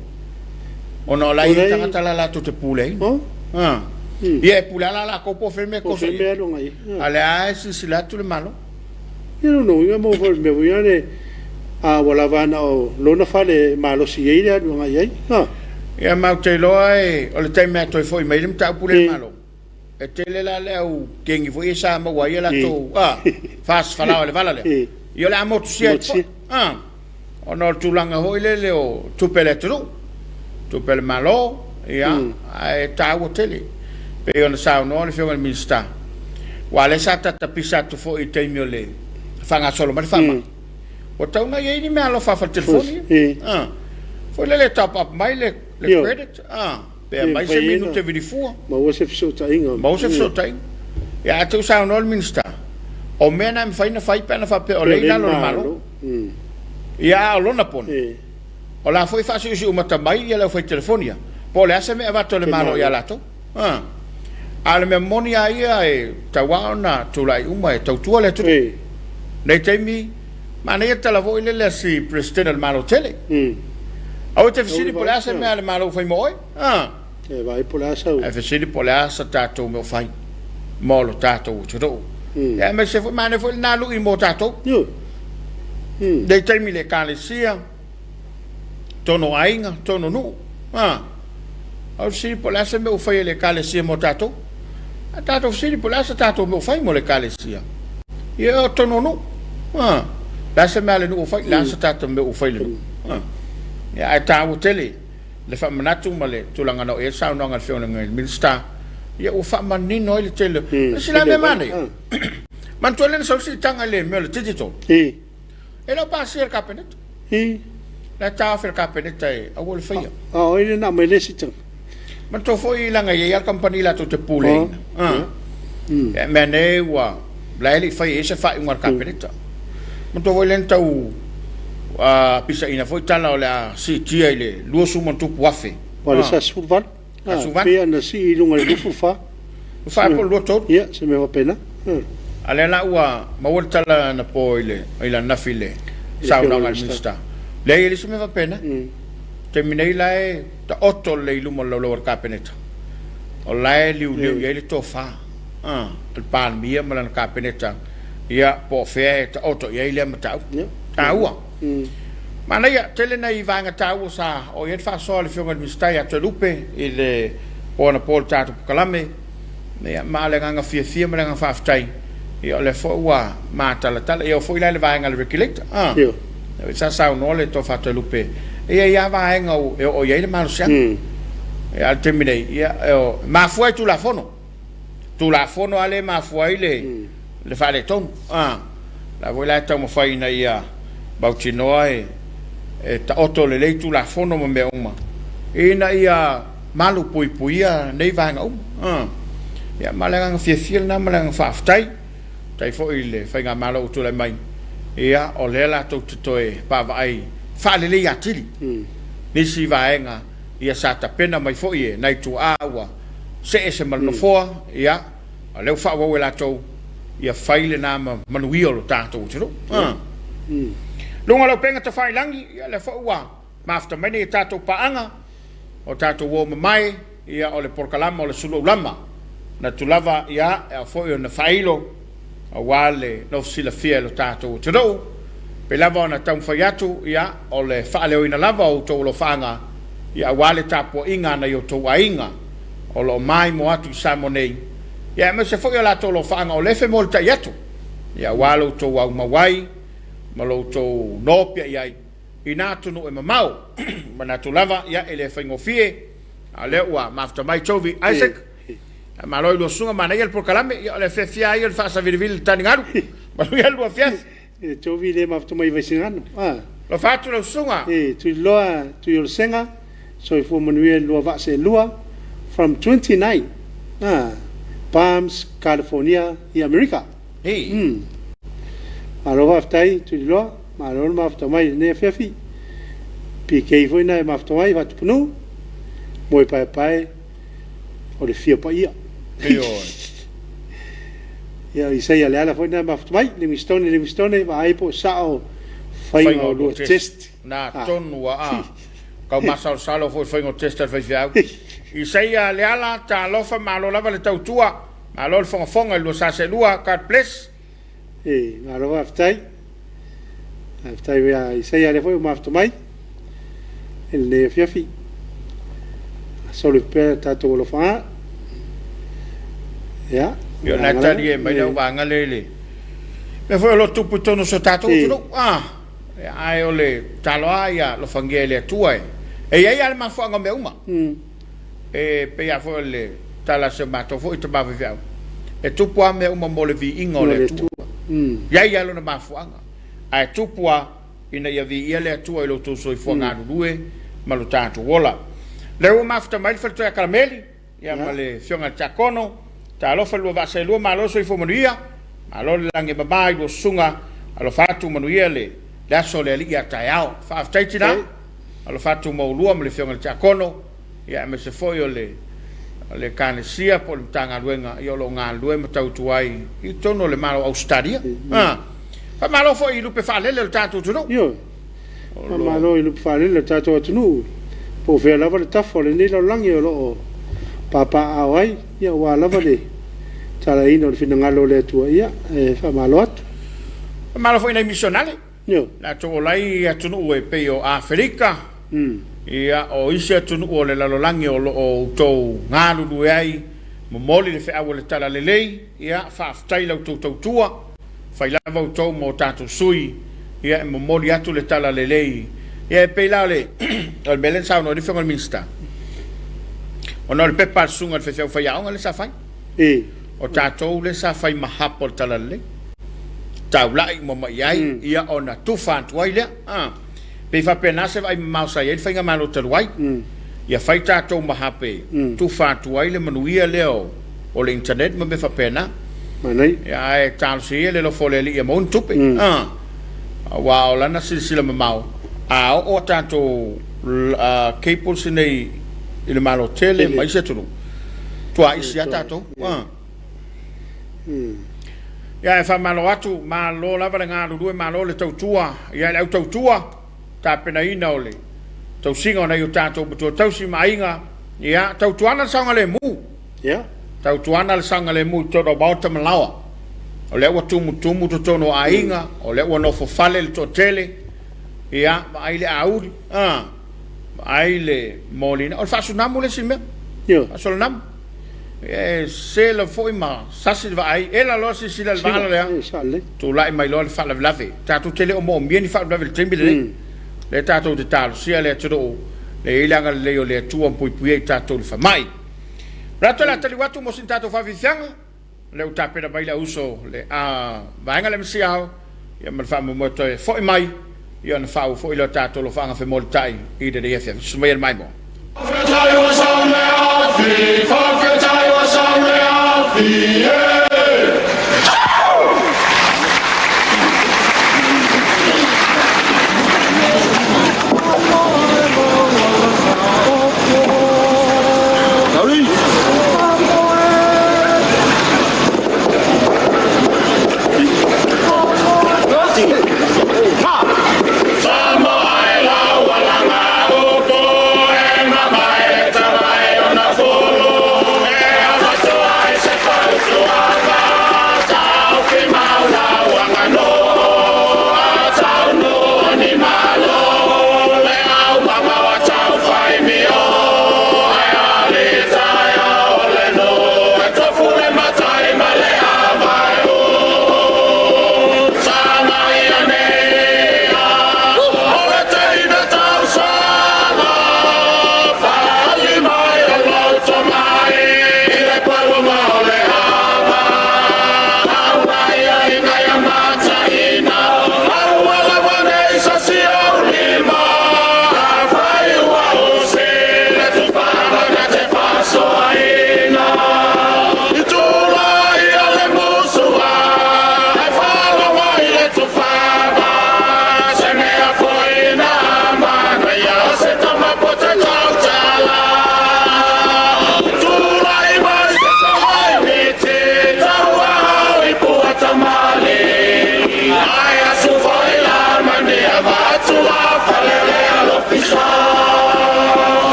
Speaker 1: ona o la e i ai tagata la latou te puleaina. Ia e pule lava la latou po o fea le mea e toso i ai, a o lea lava e silasila atu le Malo.
Speaker 2: Ia lona uiga mo foi le mea foi lea, a ua lava na o lona fale e malosi ai le alu agai i ai. A.
Speaker 1: Ia ma ou te iloa e, o le taimi a toe foi mai ai le mataupu lea i le Malo, e tele la le au kegi foi ia sa maua ai a latou, a, fasifalao i le vala lea, ia o le a motusia ai foi, a, ona o le tulaga foi lele o tupe a le atunuu, tupe a le Malo, ia, ae taua tele. Pei ona saunoa le Afioga i le Minisita, aua o lea sa tatapisa atu foi i le taimi o le faagasolo mai le faamai, ua tatau ona i ai ni meaalofa a faletelefoni ia, foi lele e top up mai le credit, pe aumai se minute vilifua.
Speaker 2: Maua se fesootaiga.
Speaker 1: Maua se fesootaiga. Ia, ae te i ua saunoa le Minisita, o mea na e mafai ona fai pe ana faapea o lea e i lalo o le Malo. Ia, a o lona pona, o la foi e faasiusiumata mai le aufai-telefoni ia, po o le a se mea e avatu e le Malo ia latou. A o le mea moni lava ia e tatau lava ona tulai uma e tautua le atunuu. Nei taimi, manaia le tala foi lele a si Peresetene o le Malo tele. Aua e te fesili po o le a se mea a le Malo ua fai mo oe.
Speaker 2: E vaai po o le a sau.
Speaker 1: Ae fesili po o le a sa tatou mea o fai mo lo tatou atunuu. Ia aemaise foi, manaia foi lena lui mo tatou. Nei taimi i le Ekalesia, totonu o aiga, totonu o nuu. A, o le fesili po o le a se mea ua fai e le Ekalesia mo tatou. A tatou fesili po o le a se tatou mea ua fai mo le Ekalesia. Ia o totonu o nuu. A, o le a se mea a le nuu ua fai, o le a se tatou mea ua fai i le nuu. A, ia ae taua tele le faamanatu ma le tulaga na oo i ai le saunoaga a le Afioga i le Minisita, ia ua faamanino ai le tele. O le isi la mea manaia, manatua lea na sau le siitaga i le mea o le digital. E le o pasia e le Kapeneta. La e taofi e le Kapeneta e aua le faia.
Speaker 2: A o ai lea na aumai lea siitaga?
Speaker 1: Manatua foi leaga e i ai lava le kamupani latou te puleaina. Ia mea nei ua la e le i faia i ai se faaiuga a le Kapeneta. Manatua foi lea na tau pisaina foi tala o le a siitia i le 20+ afe.
Speaker 2: Aua o le 48,
Speaker 1: 48.
Speaker 2: Pei ona sii i luga i le 24.
Speaker 1: 24 po o le 23.
Speaker 2: Ia, se mea faapena.
Speaker 1: A lea la ua maua le tala anapo i le i le ananafi i le saunoaga a le Minisita. Leai, e leai se mea faapena. Taimi nei la e taoto lelei i luma o le laulau a le Kapeneta, o la e liuliu i ai le tofa a le Palemia ma lana Kapeneta, ia po o fea e taoto i ai lea mataupu taua. Manaia tele nai vaega taua sa oo i ai le faasoa a le Afioga i le Minisita ia Toelupe i le po anapo o le tatou polokalame, ia ma o le agaga fiafia ma le agaga faafetai, ia o lea foi ua matalatala. Ia oo foi la i le vaega a le Regulator, a, sa saunoa le Tofa Toelupe, e i ai lava vaega e oo i ai le malosiaga. Ia a o le taimi nei, ia e mafua i Tulafono. Tulafono lava lea e mafua ai le le faaletonu. A, la foi la e taumafai ina ia mautinoa e e taoto lelei Tulafono ma mea uma ina ia malupuipuia nei vaega uma. A, ia ma le agaga fiafia lena ma le agaga faafetai. Faafetai foi i le faigamalo ua tulai mai, ia o lea latou te toe vaavaai faalelei atili nisi vaega ia sa tapena mai foi e nai tuaa ua see ese ma le nofoa, ia, a o lea ua faaauau e latou, ia fai lena ma manuia o lo tatou atunuu. Luga o le upega tafailagi, ia lea foi ua mafuta mai nei a tatou paaga, o tatou uo mamae, ia o le polokalama o le sulu aulama, manatu lava, ia, e ao foi ona faailo, aua le nofo silafia e lo tatou atunuu. Pei lava ona taumafai atu, ia, o le faaleoina lava o outou alofaaga, ia, aua le tapuaiga a nai outou aiga o lo o maimoa atu i Samoa nei, ia, aemaise foi o latou alofaaga o lea e femolitai atu, ia, aua lo outou aumau ai ma lo outou nopiai ai i na atunuu e mamao. Manatu lava, ia, e le faigofie, a o lea ua mafuta mai Tovi Isaac. Malo i lua susuga, manaia le polokalame. Ia o le afiafi lava ia o le faasavilivili i le taligalu. Manuia le lua afiafi.
Speaker 2: E Tovi le mafuta mai i Vaisigano. Ah.
Speaker 1: Alofa atu lau susuga.
Speaker 2: E Tuliloa Tuiolosega, soifua manuia i le lua vaa seelua, from 29 ah, Palms, California i Amerika.
Speaker 1: Hey.
Speaker 2: Malo faafetai Tuliloa, malo le mafuta mai i lenei afiafi. PK foi na e mafuta mai Faatupunuu, moe paepae o le fia paia.
Speaker 1: Ioe.
Speaker 2: Ia, o Isaia Leala foi na e mafuta mai, Livingstone, Livingstone, vaai po o sao faiga o lua test.
Speaker 1: Na tonu ua a. Kau masalosalo foi faiga o test a le faifeau. Isaia Leala, talofa, malo lava le tautua, malo le fogafoga i le lua sa seelua, God bless.
Speaker 2: E, malo faafetai. Faafetai foi ia Isaia lea foi ua mafuta mai i lenei afiafi. Soli pea tatou alofaga. Ia.
Speaker 1: Ia na talie mai lau vaega lea i le mea foi o lo o tupu i totonu o si o tatou atunuu. Ah, ae o le tatalo lava ia alofagia e le Atua e. E i ai lava le mafuaaga o mea uma. E pei lava foi o le tala a si o matou foi tama faifeau, e tupu lava mea uma mo le viiga o le Atua. E i ai lava lona mafuaaga, ae tupu lava ina ia viia le Atua i lo outou soifua galulue ma lo tatou ola. O lea ua mafuta mai le faletua ia Karameli, ia ma le Afioga i le Tiakono, talofa i le lua vaa seelua, malo le soifua manuia, malo le lagi e mama i lua susuga, alofa atu manuia le aso o le Alii a taeao. Faafetai tina. Alofa atu ma oulua ma le Afioga i le Tiakono, ia aemaise foi o le le Ekalesia po o le Matagaluega ia o lo o galulue ma tautua ai i totonu o le Malo o Ausetalia. Ah, faamalo foi i lupe faalele o le tatou atunuu.
Speaker 2: Ioe. Faamalo i lupe faalele o le tatou atunuu, po o fea lava le tafa o lenei lalolagi o lo o papaaao ai, ia aua lava le talaina o le finagalo o le Atua, ia e faamalo atu.
Speaker 1: Faamalo foi i nai misionale. Latou ola ai i atunuu e pei o Aferika, ia, o isi atunuu o le lalolagi o lo o outou galulue ai, momoli le feau o le Talalelei, ia, faafetai i la outou tautua, fai lava outou ma o tatou sui, ia, e momoli atu le Talalelei. Ia, e pei la o le, o le mea lea na saunoa ai le Afioga i le Minisita, ona o le pepa a le Susuga i le Faifeau Faiaoga lea sa fai. O tatou lea sa fai ma hapa o le Talalelei, taulai uma mai i ai, ia ona tufa atu ai lea. A, pei faapena se vaai mamao sa i ai le faigamalo talu ai. Ia fai tatou ma hapa e tufa atu ai le manuia lea o le internet ma mea faapena. Ia, ae talosia ia le alofa o le Alii ia maua ni tupe. A, aua o lana silasila mamao, a oo a tatou cables nei i le Malo tele ma isi atunuu, tuaisi lava tatou. Ia, e faamalo atu, malo lava le galulue, malo le tautua, ia le au tautua, tapenaina o le tausiga o nai o tatou matua tausi ma aiga, ia, tautuana le saogalemu.
Speaker 2: Ia.
Speaker 1: Tautuana le saogalemu i totonu o maota ma laoa. O lea ua tumutumu totonu o aiga, o lea ua nofo fale le toatele, ia, vaai le auli, a. Vaai le moliina. O le faasunamu le isi mea.
Speaker 2: Ioe.
Speaker 1: Faasolanamu. E sela foi ma sasi le vaai. Ela loa silasila i le vala lea. Tulai mai loa le faalavelave. Tatou te le o moomia ni faalavelave i le taimi lenei. Lea tatou te talosia le atunuu le i ai le agalelei o le Atua ma puipuia i tatou i le faamai. Manatu o le a taliu atu mo sina tatou faafiafiaga. O lea ua tapena mai le auuso le vaega lea masiao ia ma le faamoemoe toe foi mai ia ona faauu foi lea o tatou alofaaga femolitai i lenei afiafi. Susu maia le maimoa.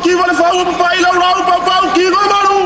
Speaker 7: Kiva le fau papai lau lau pau pau kiva le malu.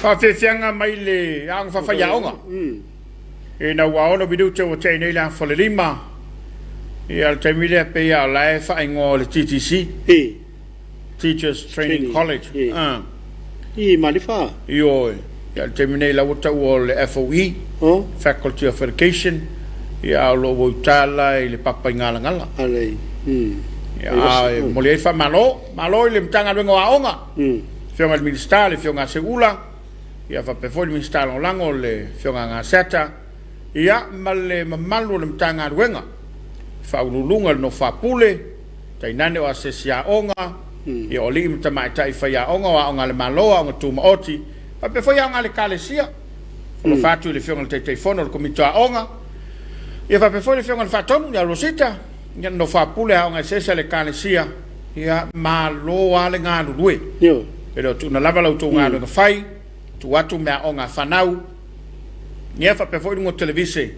Speaker 1: Faafiafiaga mai le Aoga Faafaiaoga. Ina ua ono minute ua tea nei le afa o le lima. Ia, o le taimi lea pei lava o la e faaigoa o le TTC. Teachers Training College.
Speaker 2: I Malifa.
Speaker 1: Ioe. Ia, o le taimi nei la ua taua o le FOE, Faculty of Education, ia, a o lo o ua i uta la i le papa i Galagala. Ia, a e momoli ai le faamalo. Malo i le Matagaluega o Aoga, Afioga i le Minisita, le Afioga a Seuula, ia faapea foi le Minisita Lagolago, le Afioga a Gaseata, Ia, ma le mamalu o le Matagaluega, Faauluuluga i le Nofo a Pule, tainane o asiasi aoga, ia o alii ma tamaitai faiaoga o aoga a le Malo, aoga tumaoti, faapea foi aoga a le Ekalesia. Alofa atu i le Afioga i le Taitaifono o le Komiti o Aoga, ia faapea foi le Afioga i le Faatonu ia Rosita, ia le Nofo a Pule Aoga Eseese a le Ekalesia, ia malo lava le galulue. E le o tuuna lava la outou galuega fai, tuu atu meaaoga a fanau, Ia faapea foi luga o televise,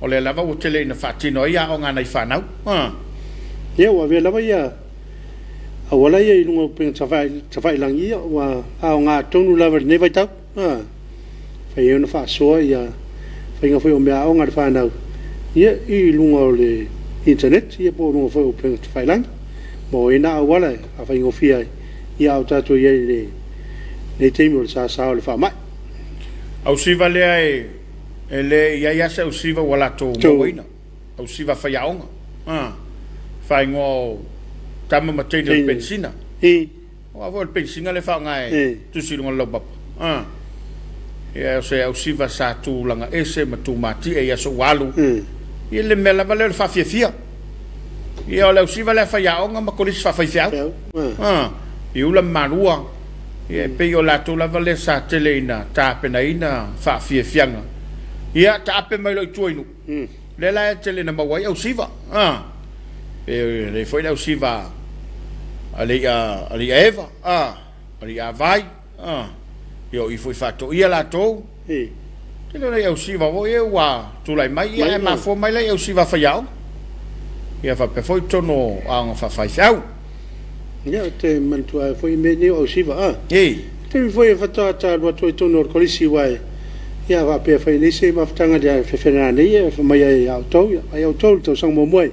Speaker 1: o lea lava ua tele ina faatino ai aoga a nai fanau.
Speaker 2: Ia ua avea lava ia auala ia i luga o upega tafailagi ia ua aoga tonu lava i lenei vaitau. Fai ai ona faasoa ia faiga foi o meaaoga a le fanau ia i luga o le internet ia po o luga foi o upega tafailagi. Maua ai na auala e faafaigofie ai ia a o tatou i ai i lenei taimi o le sasa o le faamai.
Speaker 1: Ausiva lea e le i ai lava se ausiva ua latou mauaina, ausiva faiaoga, faaigoa o tama ma teine o le penisina. Aua foi o le penisina lea e faaaoga e tusi i luga o le laupapa. Ia o se ausiva sa tulaga ese ma tumatie i aso ua alu, ia le mea lava lea o le faafiafia. Ia o le ausiva lea faiaoga ma kolisi faafaifeau. Piula ma Malua. Ia e pei o latou lava lea sa tele ina tapenaina faafiafiaga. Ia, taape mai loa i tua i Nuu, lea la e tele ina maua ai ausiva. A, e lelei foi le ausiva a le i'a, a le i'a eva, a, a le i'a vai, a, ia o i foi faatoia latou. Tele o nai ausiva foi ia ua tulai mai, ia ae mafua mai la i ausiva faiaoga. Ia faapea foi totonu o aoga faafaifeau.
Speaker 2: Ia, ou te manatua ai foi mea nei o ausiva, a. Taimi foi e faatoa ta alu atu ai i totonu o le kolisi aua e, ia a faapea e fai nei se mafutaga i le FFNA nei, e fai mai ai ia outou, ia vai outou i le tausaga muamua e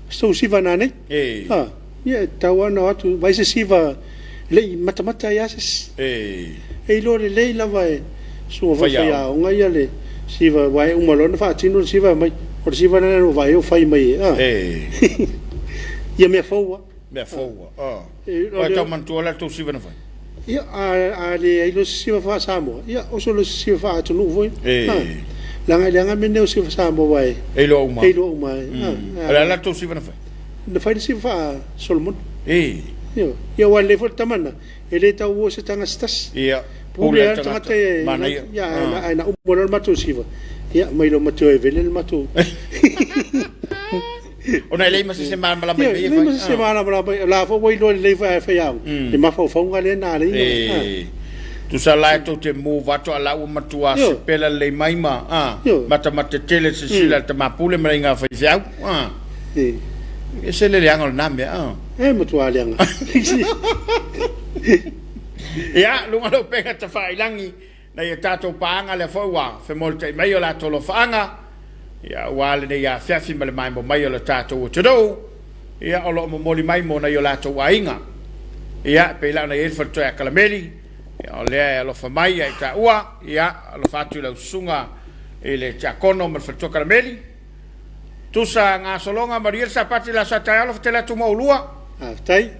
Speaker 2: se tou siva nanei. A, ia e tatau lava ona o atu vaai se siva e le i matamata ai lava se isi. E iloa lelei lava e susuga foi faiaoga ia le siva aua e uma loa ona faatino le siva aumai, o le siva lena na ou vaai ai o fai mai e, a. Ia mea fou lava.
Speaker 1: Mea fou lava, a. Ua e tau manatua la le tou siva na fai?
Speaker 2: Ia, a leai loa se siva faa-Samoa, ia oso loa se siva faa-atunuu foi. Leaga e leaga mea nei o siva Samoa aua e
Speaker 1: E iloa uma.
Speaker 2: E iloa uma lava.
Speaker 1: O le a la le tou siva na fai?
Speaker 2: Na fai le siva faa-Solomona. Ioe. Ia aua e lelei foi le tama lena, e le tau uo se taga se tasi.
Speaker 1: Ia.
Speaker 2: Pule lava le tagata ia. Manaia. Ia, ae na uma loa le matou siva, ia aumai loa ma toe vele le matou.
Speaker 1: Ona e leai ma se isi e malamalama i mea ia
Speaker 2: e fai. E leai ma se isi e malamalama, o la foi ua iloa lelei foi e faiaoga le mafaufauga lea na ala ai ona.
Speaker 1: E tusa la e tou te move atu a la ua matua sipela lelei mai ma matamata tele le silasila a le tama pule ma le aiga faifeau. E ese le leaga o lena mea.
Speaker 2: E matua leaga.
Speaker 1: Ia, luga o le upega tafailagi nai a tatou paaga lea foi ua femolitai mai o latou alofaaga, ia, aua lenei afiafi ma le maemo mai o le tatou atunuu, ia, o lo o momoli mai mo nai o latou aiga. Ia, e pei la ona i ai le faletoe a Kalameli, ia, o lea e alofa mai ia i taua, ia, alofa atu i lau susuga i le Tiakono ma le faletua Kalameli. Tusa gasologa manuia le Sapati i le aso a taeao, alofa tele atu mo oulua.
Speaker 2: Faafetai.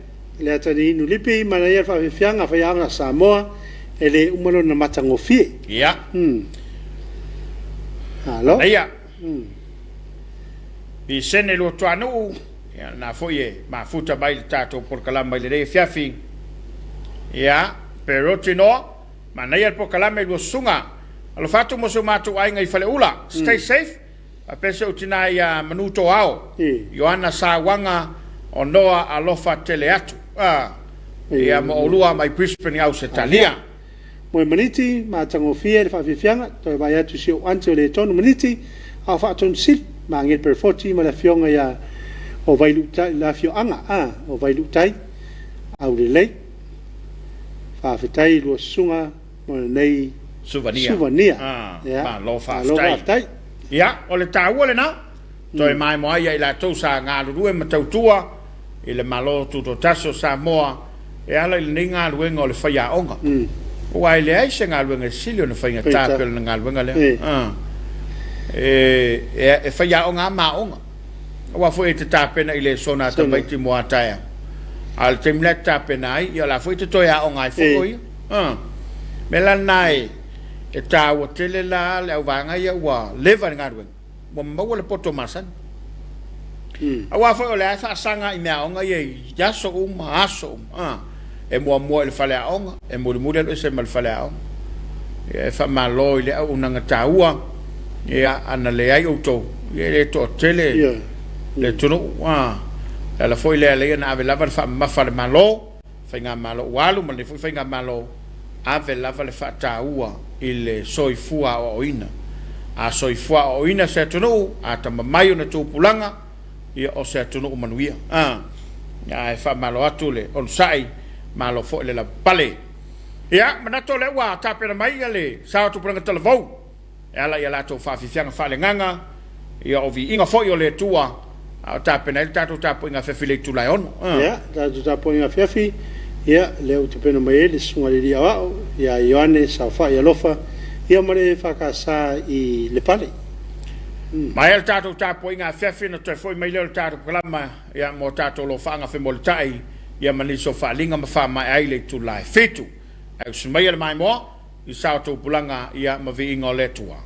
Speaker 2: Le atalii inu lipi, manaia le faafiafiaga faiaoga a Samoa e le uma lona matagofie.
Speaker 1: Ia.
Speaker 2: Malo.
Speaker 1: Manaia. Visene Luatuanuu, ia lena foi e mafuta mai le tatou polokalame i lenei afiafi. Ia, Peroti Noa, manaia le polokalame i lua susuga. Alofa atu mo si o matou aiga i Faleula. Stay safe. Faapea si ou tina ia Manu Toao, Ioana Sauaga o Noa alofa tele atu. Ia ma oulua mai Brisbane i Ausetalia.
Speaker 2: Moe maniti, matagofie le faafiafiaga, toe vaai atu i si ou aunty o le tonu maniti, a o faatonu sili, Magele Perefoti ma le afioga ia o Vailuutai, le afioaga a o Vailuutai, aulelei. Faafetai i lua susuga mo lenei
Speaker 1: Suvania.
Speaker 2: Suvania.
Speaker 1: Ia, malo faafetai. Ia, o le taua lena, toe maimoa ai ia i latou sa galulue ma tautua i le Malo Tutoatasi o Samoa e ala i lenei galuega o le faiaoga. Aua e leai se galuega e sili ona faigata pei o le galuega lea. E faiaoga lava ma aoga. Aua foi e te tapena i le sona a tamaiti mo a taeao. A o le taimi la e te tapena ai, ia o la foi e te toe aoga ai foi oe ia. O le mea la lena e. E taua tele la le auvaega ia ua leva i le galuega, ua maua le poto masani. Aua foi o lea e faasaga i meaaoga ia i aso uma, aso uma. E muamua i le faleaoga, e mulimuli alu ese ma le faleaoga. Ia e faamalo i le auaunaga taua, ia ana leai outou, ia e le toatele le atunuu. O le ala foi lea lea na ave lava le faamamafa a le Malo, Faigamalo ua alu ma lenei foi Faigamalo, ave lava le faataua i le soifua aoaoina. A soifua aoaoina se atunuu, a tamamai ona tupulaga, ia o se atunuu manuia. Ae faamalo atu le onosai, malo foi le lavapapale. Ia, manatu o lea ua tapena mai le sao o tupulaga talavou e ala i a latou faafiafiaga faaleagaga, ia o viiga foi o le Atua, a o tapena ai le tatou tapuaiga afiafi i le itula e 6.
Speaker 2: Ia, tatou tapuaiga afiafi, ia, lea ua tapena mai ai le Susuga i le Alii Aoao ia Ioane Saofai Alofa, ia ma le EFKS i Lepale.
Speaker 1: Maea le tatou tapuaiga afiafi ona toe foi mai lea o le tatou kalama ia mo tatou lofaaga femolitai ia ma nisi o faaaliga ma faamaea ai le itula e 7. Ae usi maia le maimoa i sao tupulaga ia ma viiga o le Atua.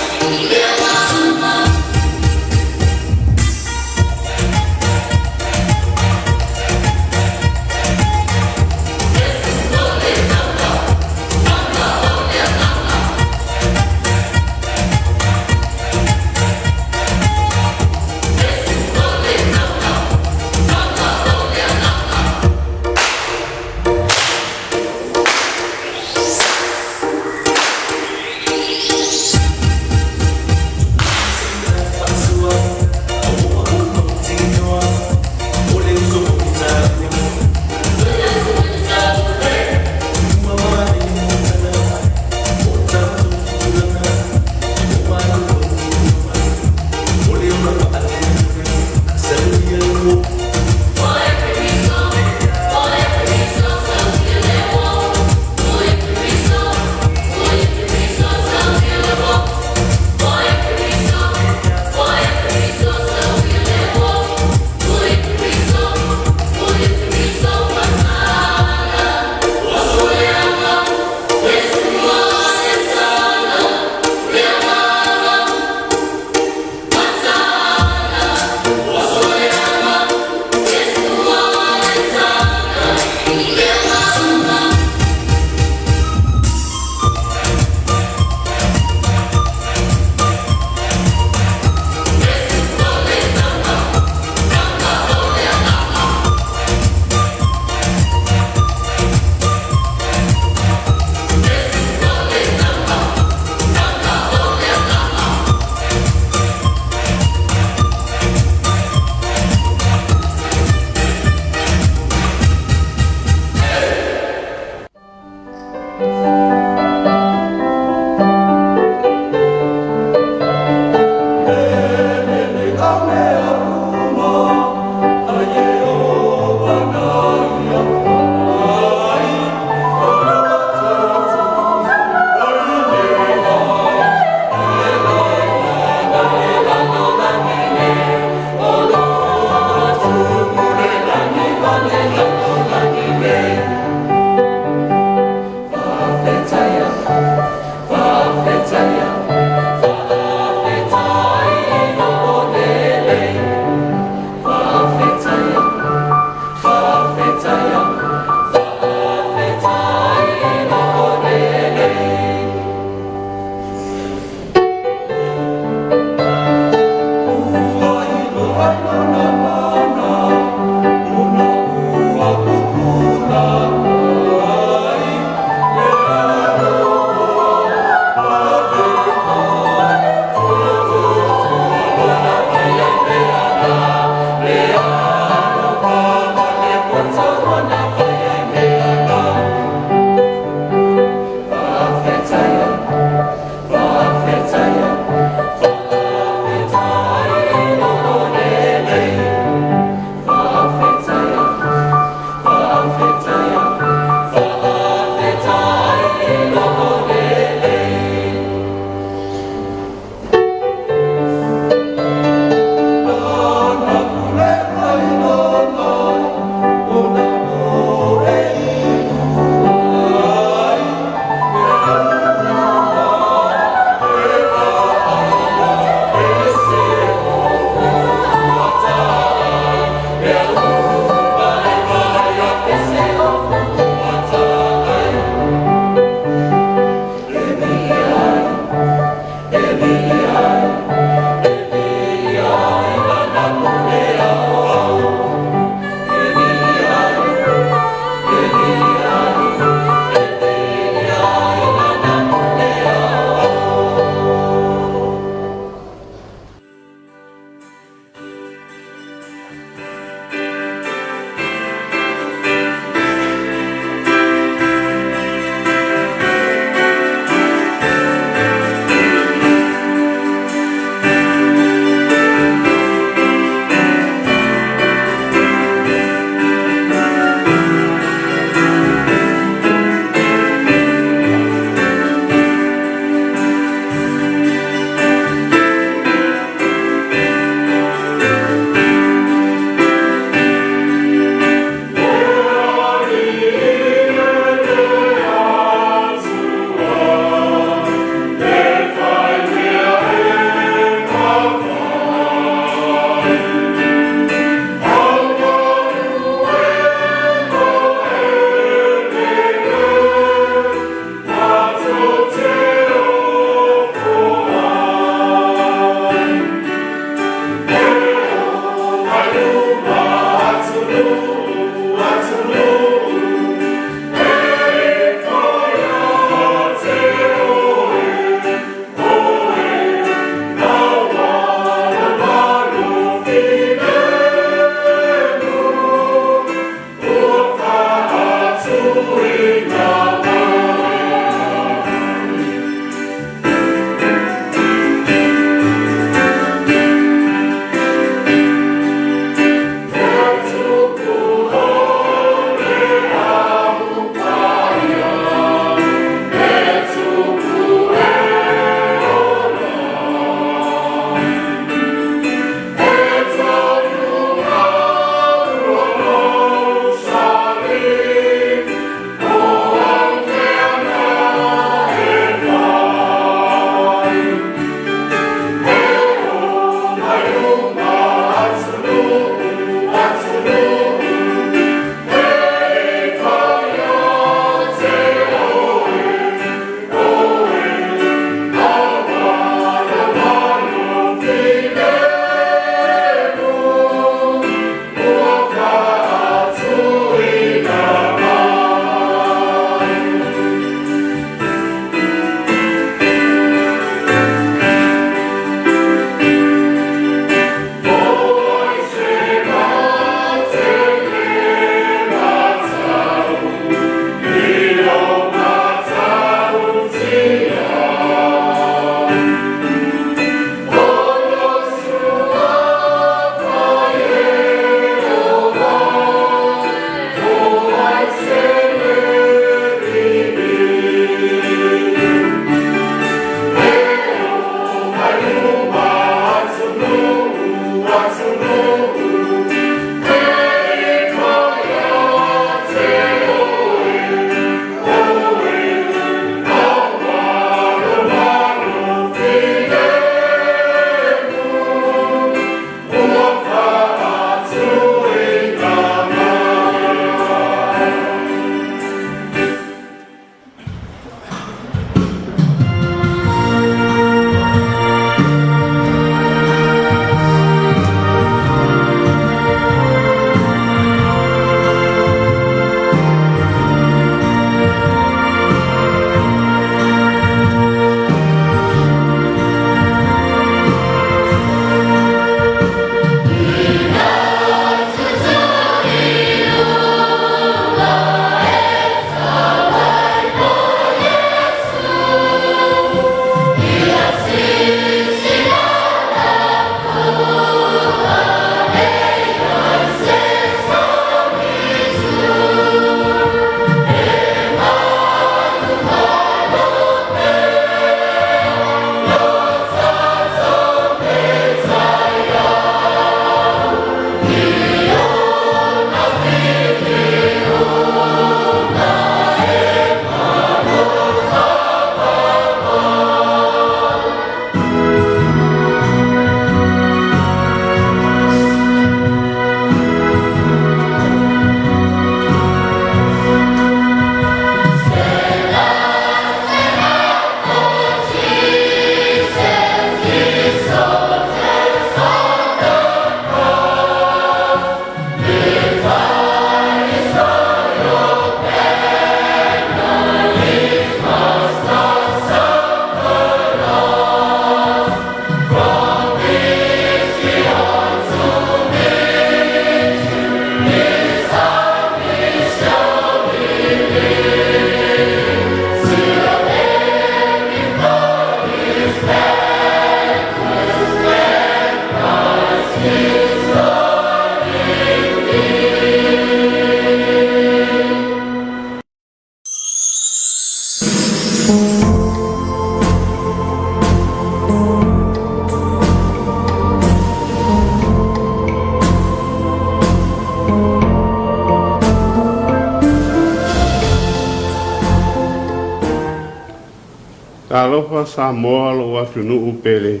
Speaker 8: Talofa Samoa lou atunuu pele.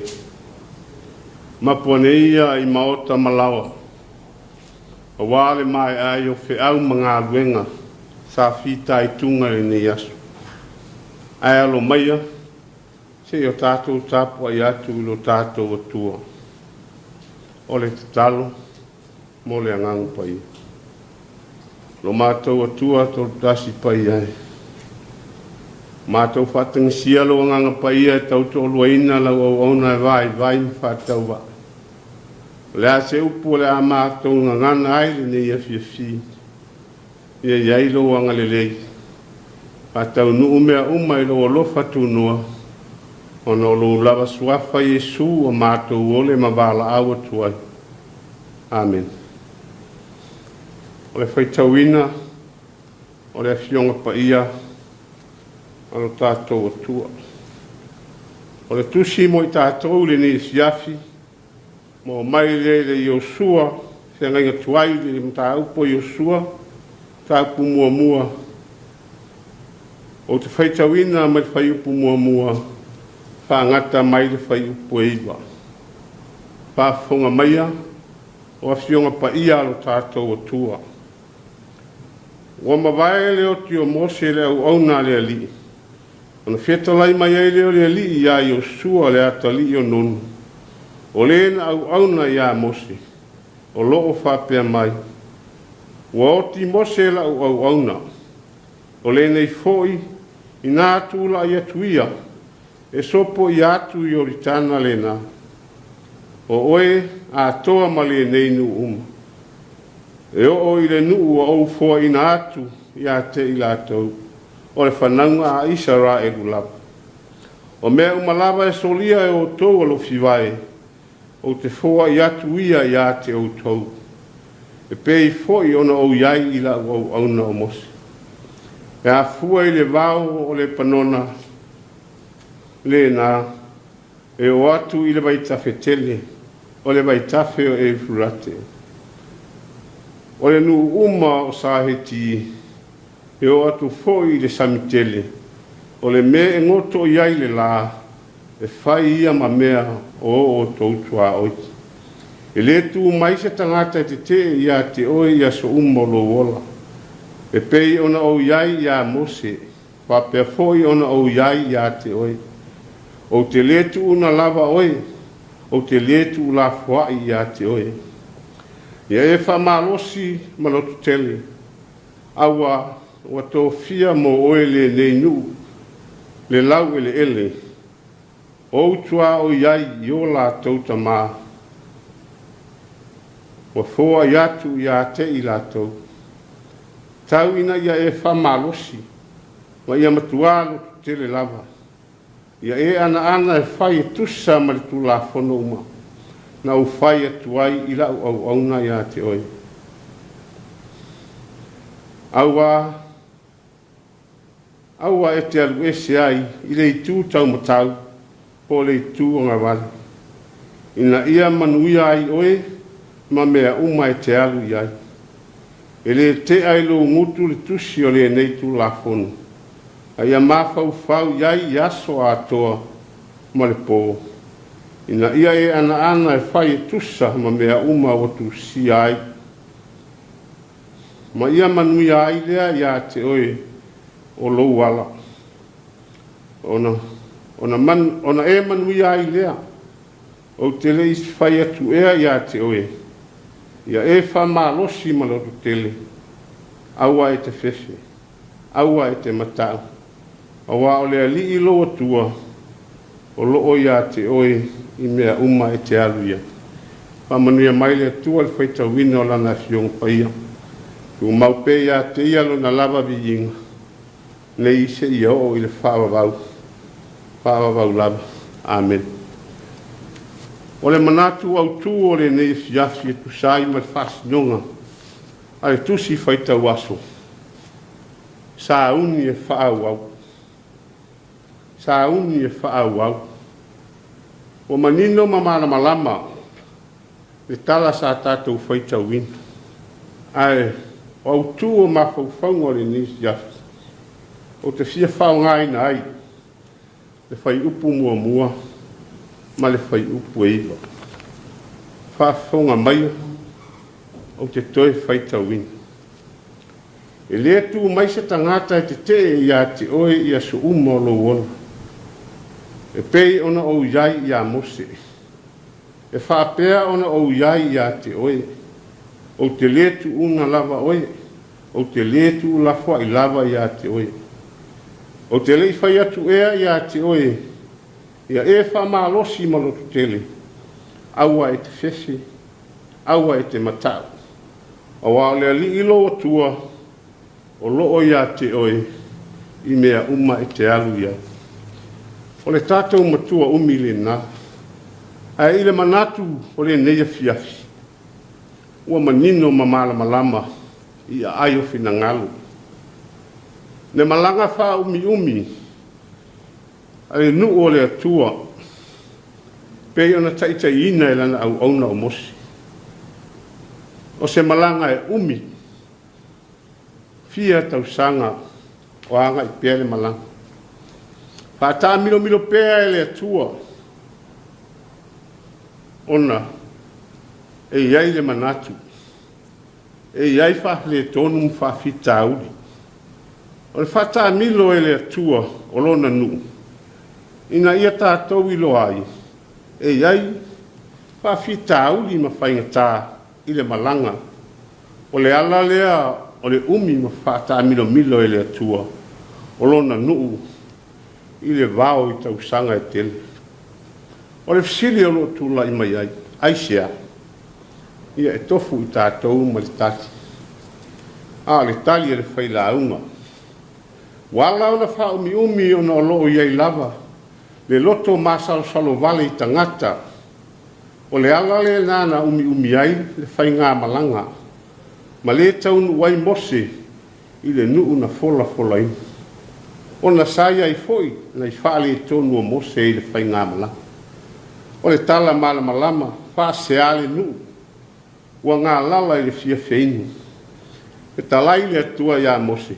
Speaker 8: Mapu ane ia i maota ma laoa, aua le maea ai o feau ma galuega sa fitaituga i lenei aso. Ae alo maia, se i o tatou tapuai atu i lo tatou Atua. O le tatalo mo le Agaga Paia. Lo matou Atua Toatasi Paia e, matou faatagisia lou Agaga Paia e tautoaluaina lau auauna e vaivai ma faatauvaa. O le a se upu o le a matou gagana ai lenei afiafi, ia i ai lou agalelei. Faataunuu mea uma i lou alofa tunoa, ona o lou lava suafa Iesu ua matou ole ma valaau atu ai. Amene. O le faitauina o le Afioga Paia a lo tatou Atua. O le tusi mo i tatou i lenei afiafi, ma mai lea i le Iosua, feagaiga tuai i le mataupu a Iosua, mataupu muamua, ou te faitauina mai le fuaiupu 1, faagata mai le fuaiupu 9. Faafofoga maia o Afioga Paia a lo tatou Atua. Ua mavae le oti o Mose le auauna a le Alii, ona fetalai mai ai lea o le Alii iā Iosua le atalii o Nunu, o le na auauna iā Mose, o loo faapea mai, ua oti Mose lau auauna, o lenei foi ina tulai atu ia, e sopoia atu i Ioritana lena, o oe atoa ma lenei nuu uma, e oo i le nuu ua ou foaina atu ia te i latou, o le fanauga a Isaraelu lava. O mea uma lava e solia e outou alofi vae, ou te foai atu ia ia te outou, e pei foi ona ou iai i lau auauna o Mose. E afua i le vao o Lepanona lena, e oo atu i le vaitafe tele, o le vaitafe o Eufurate. O le nuu uma o Saheti, e oo atu foi i le sami tele, o le mea e goto i ai le la, e fai ia ma mea o outou tuaoi. E le tu mai se tagata e tetee ia te oe i aso uma o lou ola. E pei ona ou iai iā Mose, faapea foi ona ou iai ia te oe. Ou te le tuuna lava oe, ou te le tuulafoai ia te oe. Ia e faamalosi ma lototele, aua ua tofia mo oe lenei nuu, le laueleele, o ou tuaoi ai i o latou tamā, ua foai atu ia te i latou. Tau ina ia e faamalosi, ma ia matua lototele lava. Ia e anaana e fai e tusa ma le Tulafono uma, na ou fai atu ai i lau auauna ia te oe. Aua, aua e te alu ese ai i le itu taumatau po o le itu agavale, ina ia manuia ai oe ma mea uma e te alu i ai. E le tea i lou gutu le tusi o lenei Tulafono, a ia mafaufau i ai i aso atoa ma le po, ina ia e anaana e fai e tusa ma mea uma ua tusia ai, ma ia manuia ai lea ia te oe o lou ala. Ona e manuia ai lea, ou te le i fai atu ea ia te oe, ia e faamalosi ma lototele, aua e te fefe, aua e te matau, aua o le Alii lou Atua, o loo ia te oe i mea uma e te alu i ai. Faamanuia mai le Atua i le faitauina o lana Afioga Paia. Tumau pea ia te ia lona lava viiga, nei seia oo i le faavavau, faavavau lava. Amene. O le manatu autu o lenei afiafi e tusa ai ma le faasinoga a le tusi faitau aso, sauni e faaauau. Sauni e faaauau. Ua manino ma malamalama le tala sa tatou faitauina. Ae o autu o mafaufauga o lenei afiafi, ou te fia faaaogaina ai Le fuaiupu 1 ma le fuaiupu e 9. Faafofoga maia, ou te toe faitauina. E le tu mai se tagata e tetee ia te oe i aso uma o lou ola, e pei ona ou i ai iā Mose. E faapea ona ou i ai ia te oe, ou te lē tuuina lava oe, ou te lē tuulafoai lava ia te oe. Ou te le i fai atu ea ia te oe, ia e faamalosi ma lototele, aua e te fefe, aua e te matau, aua o le Alii lou Atua o loo ia te oe i mea uma e te alu i ai. O le tatou matua umi lena, ae i le manatu o lenei afiafi, ua manino ma malamalama i aai o finagalo. Le malaga faaumiumi a le nuu o le Atua, pei ona taitaiina e lana auauna o Mose. O se malaga e umi, fia tausaga o agai pea le malaga. Faataamilomilo pea e le Atua, ona e i ai le manatu, e i ai faaletonu ma faafitauli. O le faataamilo e le Atua o lona nuu, ina ia tatou iloa ai, e i ai faafitauli ma faigata i le malaga. O le ala lea o le umi ma faataamilomilo e le Atua o lona nuu i le vao i tausaga e tele. O le fesili o loo tulai mai ai, aisea? Ia e tofu i tatou ma le tali. A o le tali a le failauga, ua ala ona faaumiumi ona o loo i ai lava le loto masalosalo vale i tagata. O le ala lena na umiumi ai le faigamalaga ma lē taunuu ai Mose i le nuu na folafolaina, ona sa i ai foi nai faaletonu o Mose i le faigamalaga. O le tala malamalama, faasea le nuu ua galala i le fia feinu. Fetalai le Atua iā Mose,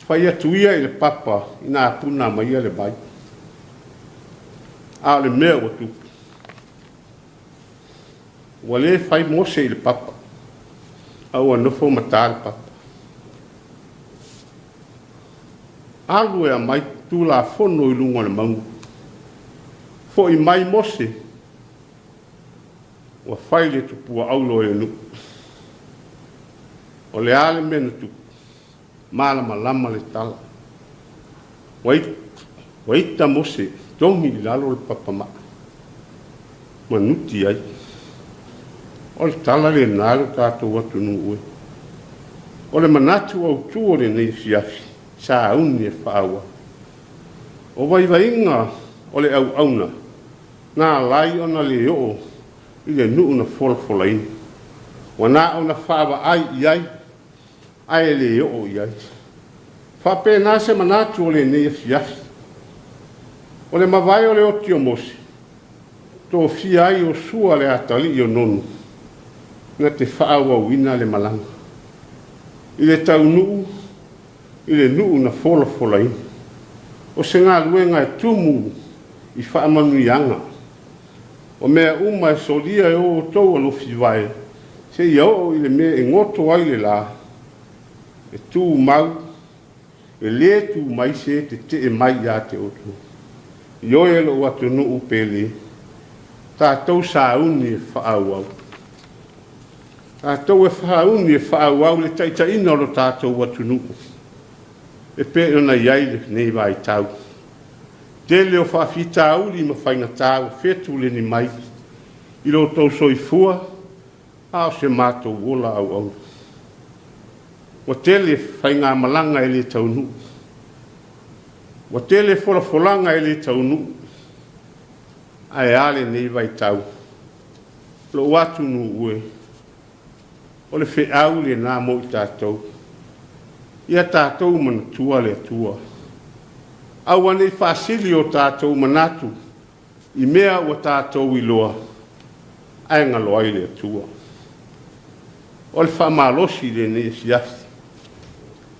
Speaker 8: fai atu ia i le papa ina puna mai le vai. A o le mea ua tupu, ua lē fai Mose i le papa, a ua nofo ma ta le papa. Alu e aumai Tulafono i luga o le mauga. Fo'i mai Mose, ua fai le tupua aulo e le nuu. O le a le mea na tupu? Malamalama le tala. Ua ita Mose, togi i lalo le papamaa, ma nuti ai. O le tala lena lo tatou atunuu e. O le manatu autū o lenei afiafi, sauni e faaauau. O vaivaiga o le auauna, na ala ai ona le oo i le nuu na folafolaina. Ua na ona faavaai i ai, ae le oo i ai. Faapena se manatu o lenei afiafi. O le mavae o le oti o Mose, tofia ai Iosua le atalii o Nonu, na te faaauauina le malaga i le taunuu i le nuu na folafolaina. O se galuega e tumu i faamanuiaga. O mea uma e solia e o outou alofi vae, seia oo i le mea e goto ai le la, e tumau, e lē tu mai se tetee mai ia te outou. Ioe lou atunuu pele, tatou sauni e faaauau. Tatou e sauni e faaauau le taitaiga o lo tatou atunuu e pei ona i ai lenei vaitau. Tele o faafitauli ma faigata ua fetuleni mai i lo outou soifua, a o se matou ola auauna. Ua tele faigamalaga e le taunuu, ua tele folafolaga e le taunuu, ae a lenei vaitau? Lou atunuu e, o le feau lena mo i tatou. Ia tatou manatua le Atua. Aua nei faasili o tatou manatu i mea ua tatou iloa, ae galo ai le Atua. O le faamalosi i lenei afiafi.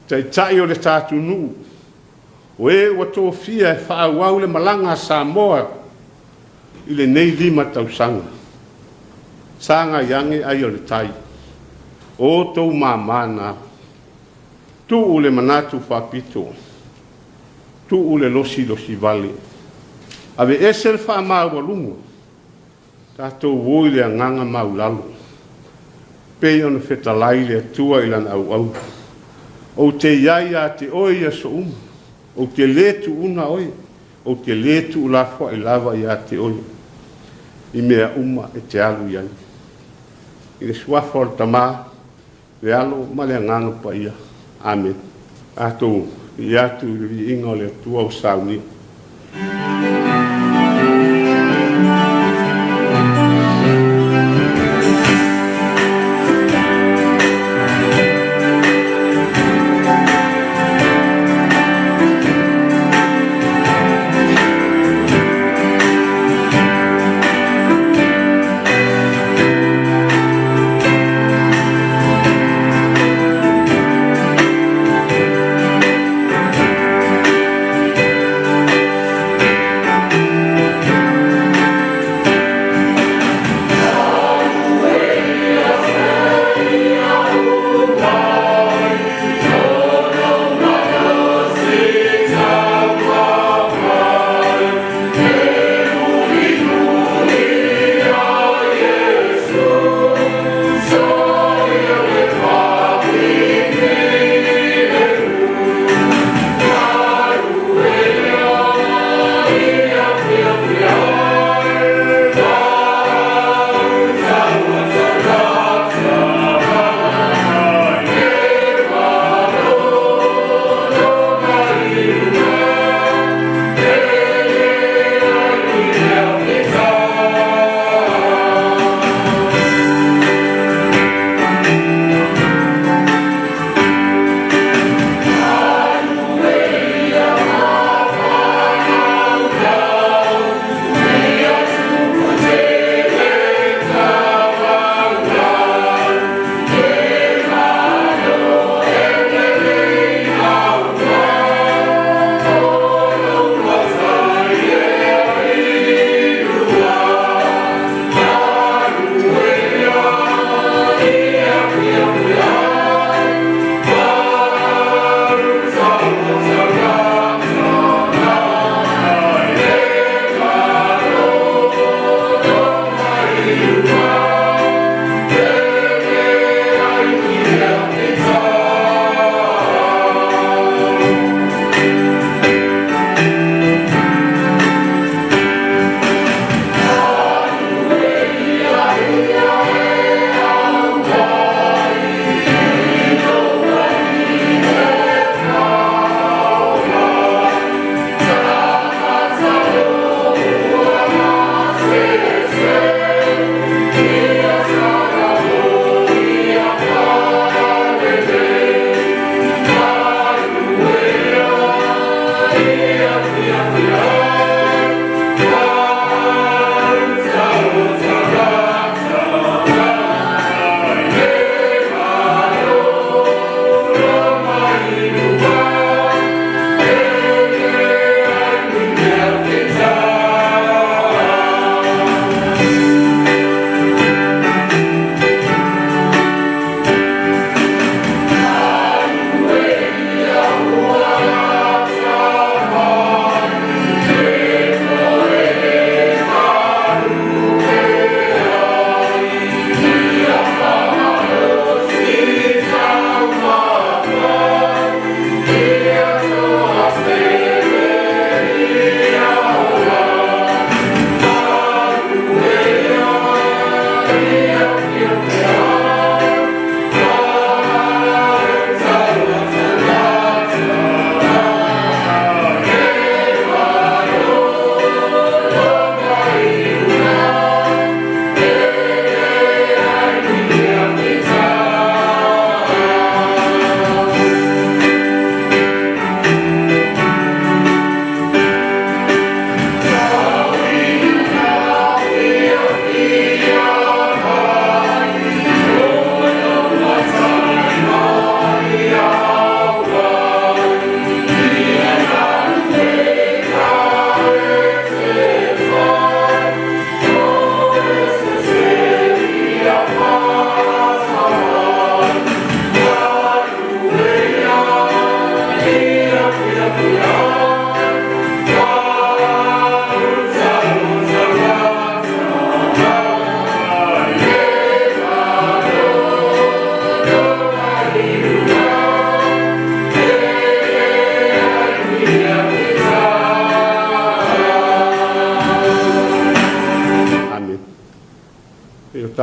Speaker 8: Taitai o le tatou nuu, O e ua tofia e faaauau le malaga a Samoa i lenei 5 tausaga. Sagai ane ai o le tai, o outou māmā na. Tuu le manatu faapito, tuu le losilosi vale, aveese le faamaualuga, tatou o i le agaga maulalo, pei ona fetalai le Atua i Lana auauna. Ou te i ai ia te oe i aso uma, ou te lē tuuna oe, ou te lē tuulafoai lava ia te oe i mea uma e te alu i ai. I le suafa o le Tama, le Alo ma le Agaga Paia. Amene. Tatou viia atu i le viiga o le Atua ua saunia.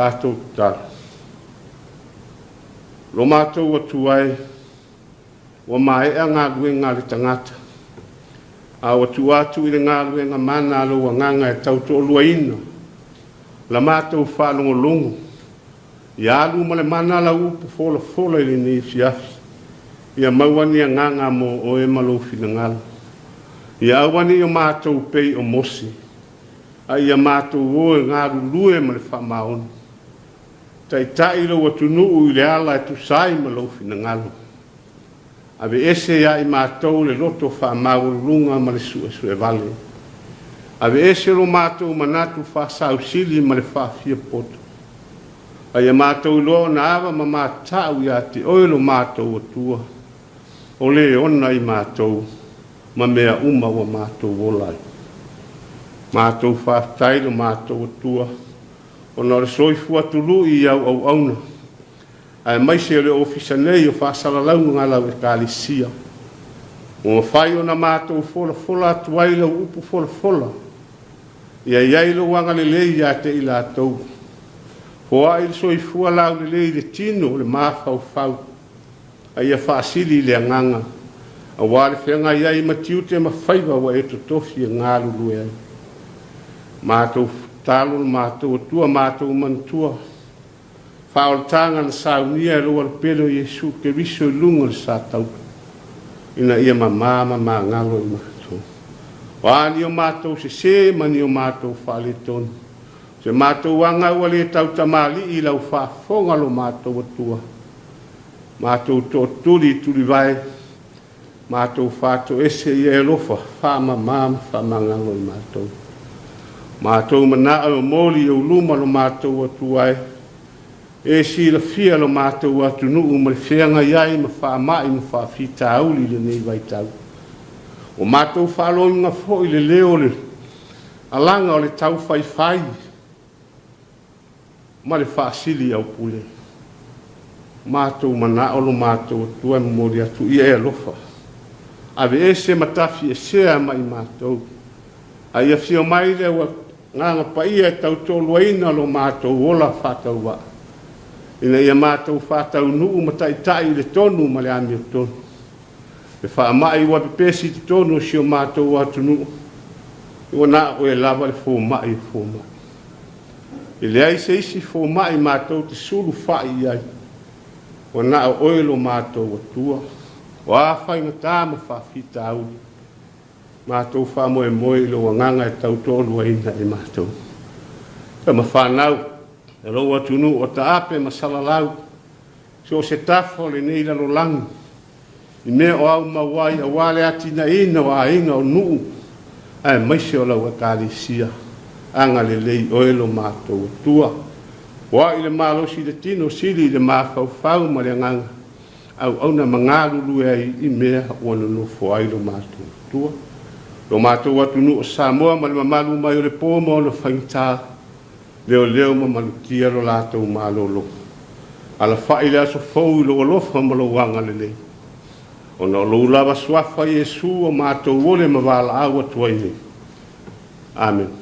Speaker 8: tatou tatalo. Lo matou Atua e, ua maea galuega a le tagata, a ua tuu atu i le galuega mana a lou Agaga e tautoaluaina la matou faalogologo, ia alu ma le mana lau upu folafola i lenei afiafi, ia maua ni agaga mo oe ma lou finagalo. Ia aua ne i o matou pei o Mose, a ia matou o e galulue ma le faamaoni. Taitai lou atunuu i le ala e tusa ai ma lou finagalo. Aveese ia i matou le loto faamaualuluga ma le suesuevale. Aveese lo matou manatu faasausili ma le faafiapoto. A ia matou iloa ona ava ma matau ia te oe lo matou Atua, o le ona i matou ma mea uma ua matou ola ai. Matou faafetai lo matou Atua, ona o le soifua tului i au auauna, aemaise o le Ofisa nei o Faasalalauga a lau Ekalesia, ua mafai ona matou folafola atu ai lau upu folafola, ia i ai lou agalelei ia te i latou. Foai le soifua laulelei i le tino o le mafaufau, a ia faasili i le agaga, aua le feagai ai ma tiute ma faiva ua e totofi e galulue ai. Matou tatalo lo matou Atua, matou manatua faaolataga na saunia e lou Alopele o Iesu Keriso i luga o le sa tauto, ina ia mamā ma magalo i matou. O a ni o matou sesē ma ni o matou faaletonu, se matou aga ua le tautamalii i lau faafofoga lo matou Atua, matou tootuli i tulivae, matou faatoese ia e alofa, faamamā ma faamagalo i matou. Matou manao e momoli i ou luma lo matou Atua e, e silafia lo matou atunuu ma le feagai ai ma faamai ma faafitauli i lenei vaitau. Ua matou faaloiga foi le leo o le alaga o le taufaifai ma le faasili aupule. Matou manao lo matou Atua e momoli atu ia e alofa. Aveese ma tafiesea ma i matou. A ia afio mai le Agaga Paia e tautoaluaina lo matou ola faatauvaa, ina ia matou faataunuu ma taitai i le tonu ma le amiotonu. Le faamai ua pepesi i totonu o si o matou atunuu, ua na o oe lava le fomai o fomai. E leai se isi fomai matou te sulufai i ai, ua na o oe lo matou Atua. O a faigata ma faafitauli, matou faamoemoe i lou Agaga e tautoaluaina e matou. Tama fanau, e lou atunuu o taape ma salalau, so o se tafa o lenei lalolagi, i mea o au mau ai aua le atinaeina o aiga o nuu aemaise o lau Ekalesia. Agalelei oe lo matou Atua. Foai le malosi i le tino, sili i le mafaufau ma le agaga, auauna ma galulue ai i mea ua nonofo ai lo matou Atua. Lo matou atunuu o Samoa ma le mamalu mai o le po ma ona faigata, leoleo ma malutia lo latou malolo. Alafai le aso fou i lou alofa ma lou agalelei. Ona o lou lava suafa Iesu o matou ole ma valaau atu ai nei. Amene.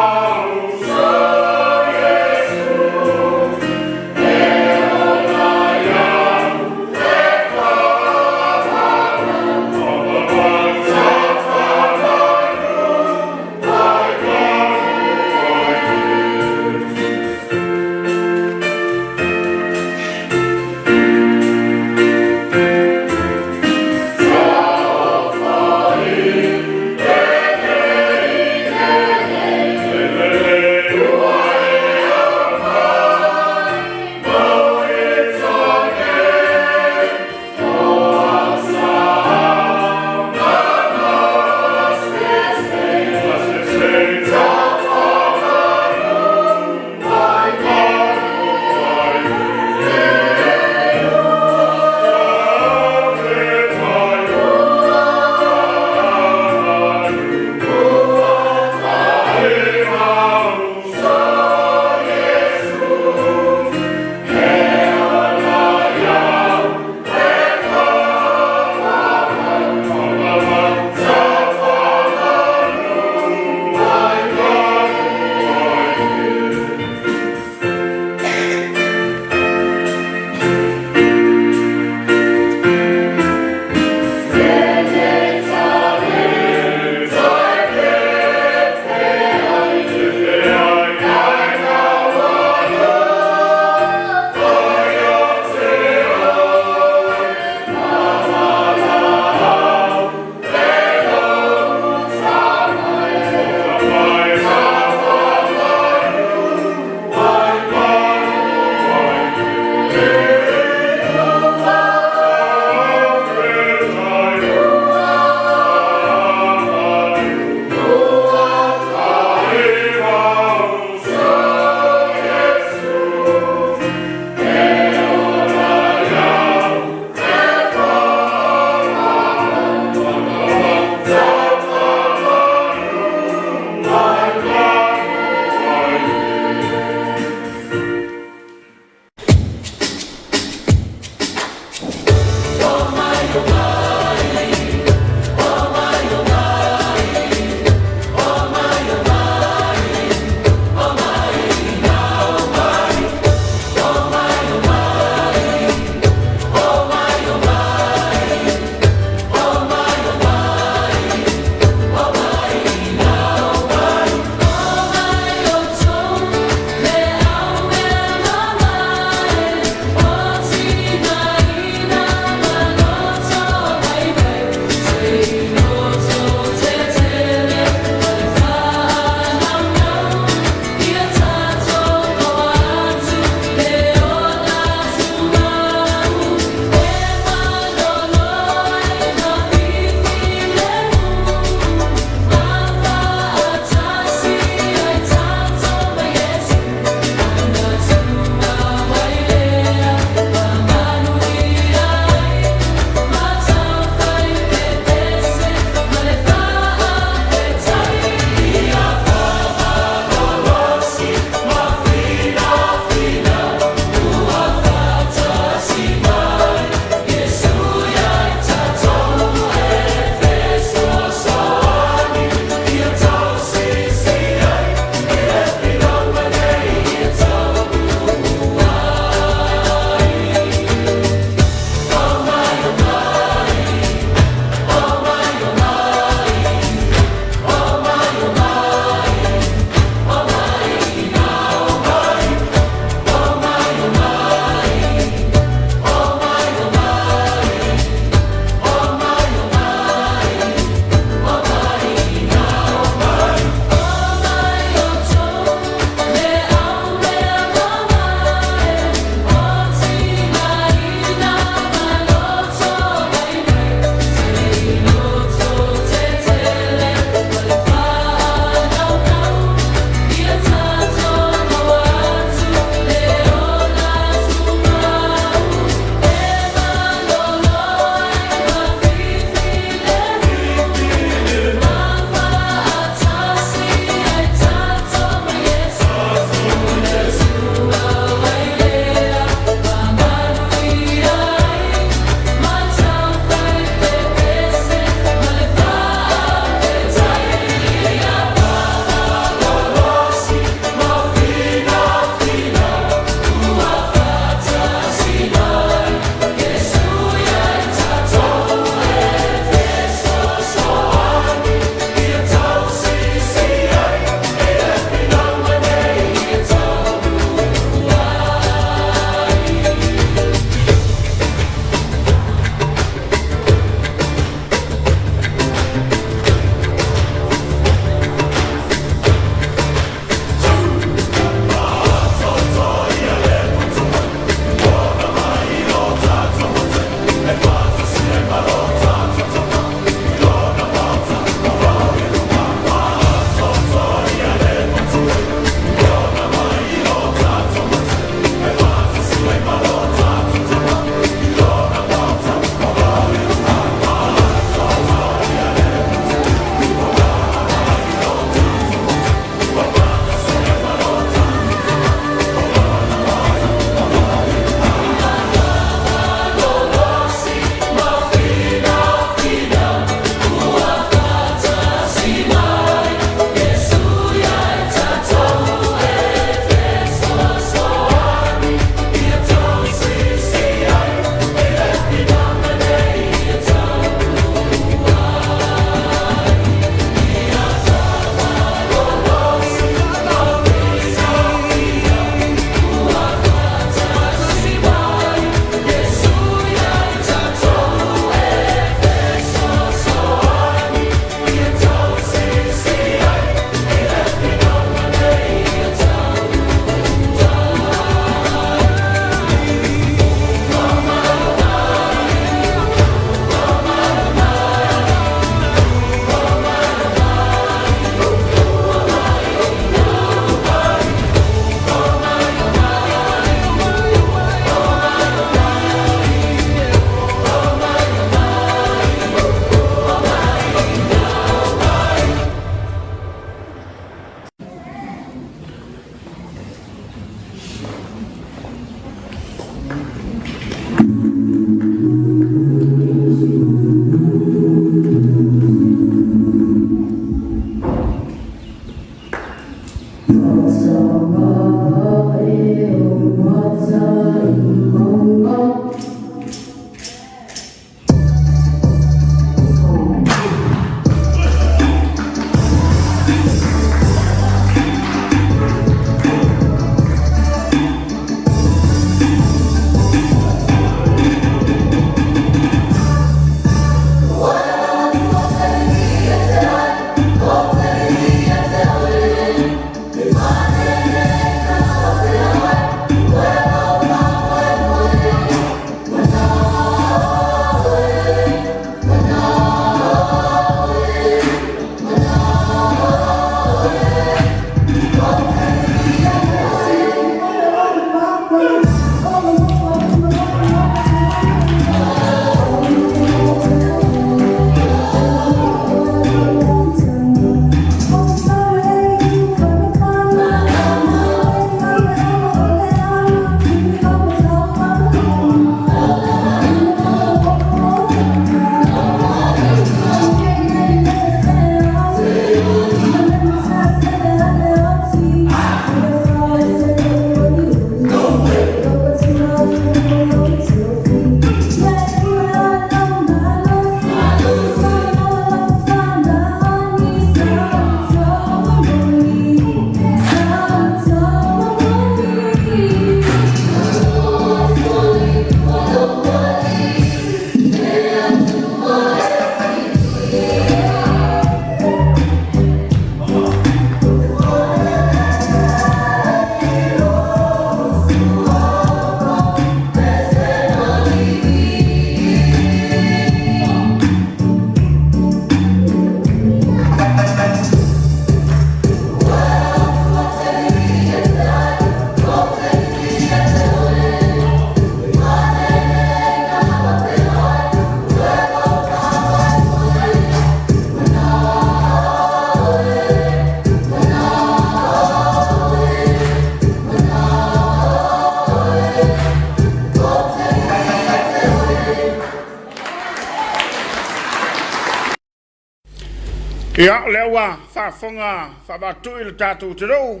Speaker 1: Ia, o lea ua faafofoga faavatui le tatou atunuu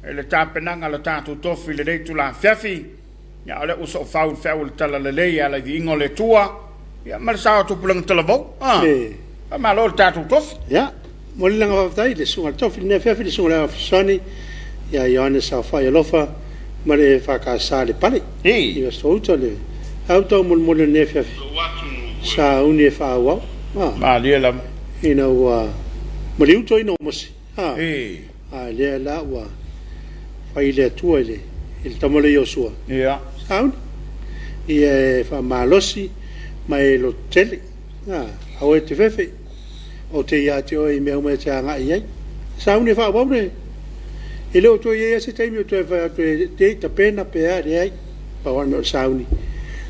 Speaker 1: i le tapenaga a le tatou tofi i lenei itula afiafi. Ia, o lea ua soofau le feau o le talalelei e ala i viiga o le Atua, ia, ma le sao o tupulaga talavou. Ah, faamalo i le tatou tofi.
Speaker 2: Ia, momoli le agaga faafetai i le susuga i le tofi i lenei afiafi, le susuga i le Ao Fesoasoani ia Ioane Saofai Alofa ma le EFKS Lepale. I Uta le au taumolimoli o lenei afiafi, sauni e faaauau. Ah.
Speaker 1: Malie lava.
Speaker 2: Ina ua maliu toeaina o Mose. Ah. A lea la ua fai le Atua i le i le tama lea Iosua.
Speaker 1: Ia.
Speaker 2: Sauni. Ia e faamalosi ma e lototele. Ah, aua e te fefe. Ou te ia te oe i mea uma e te agai i ai. Sauni e faaauau le E le o toe i ai lava se taimi o toe fai atu e te i tapena pe a, leai. Pau lava le mea o le sauni,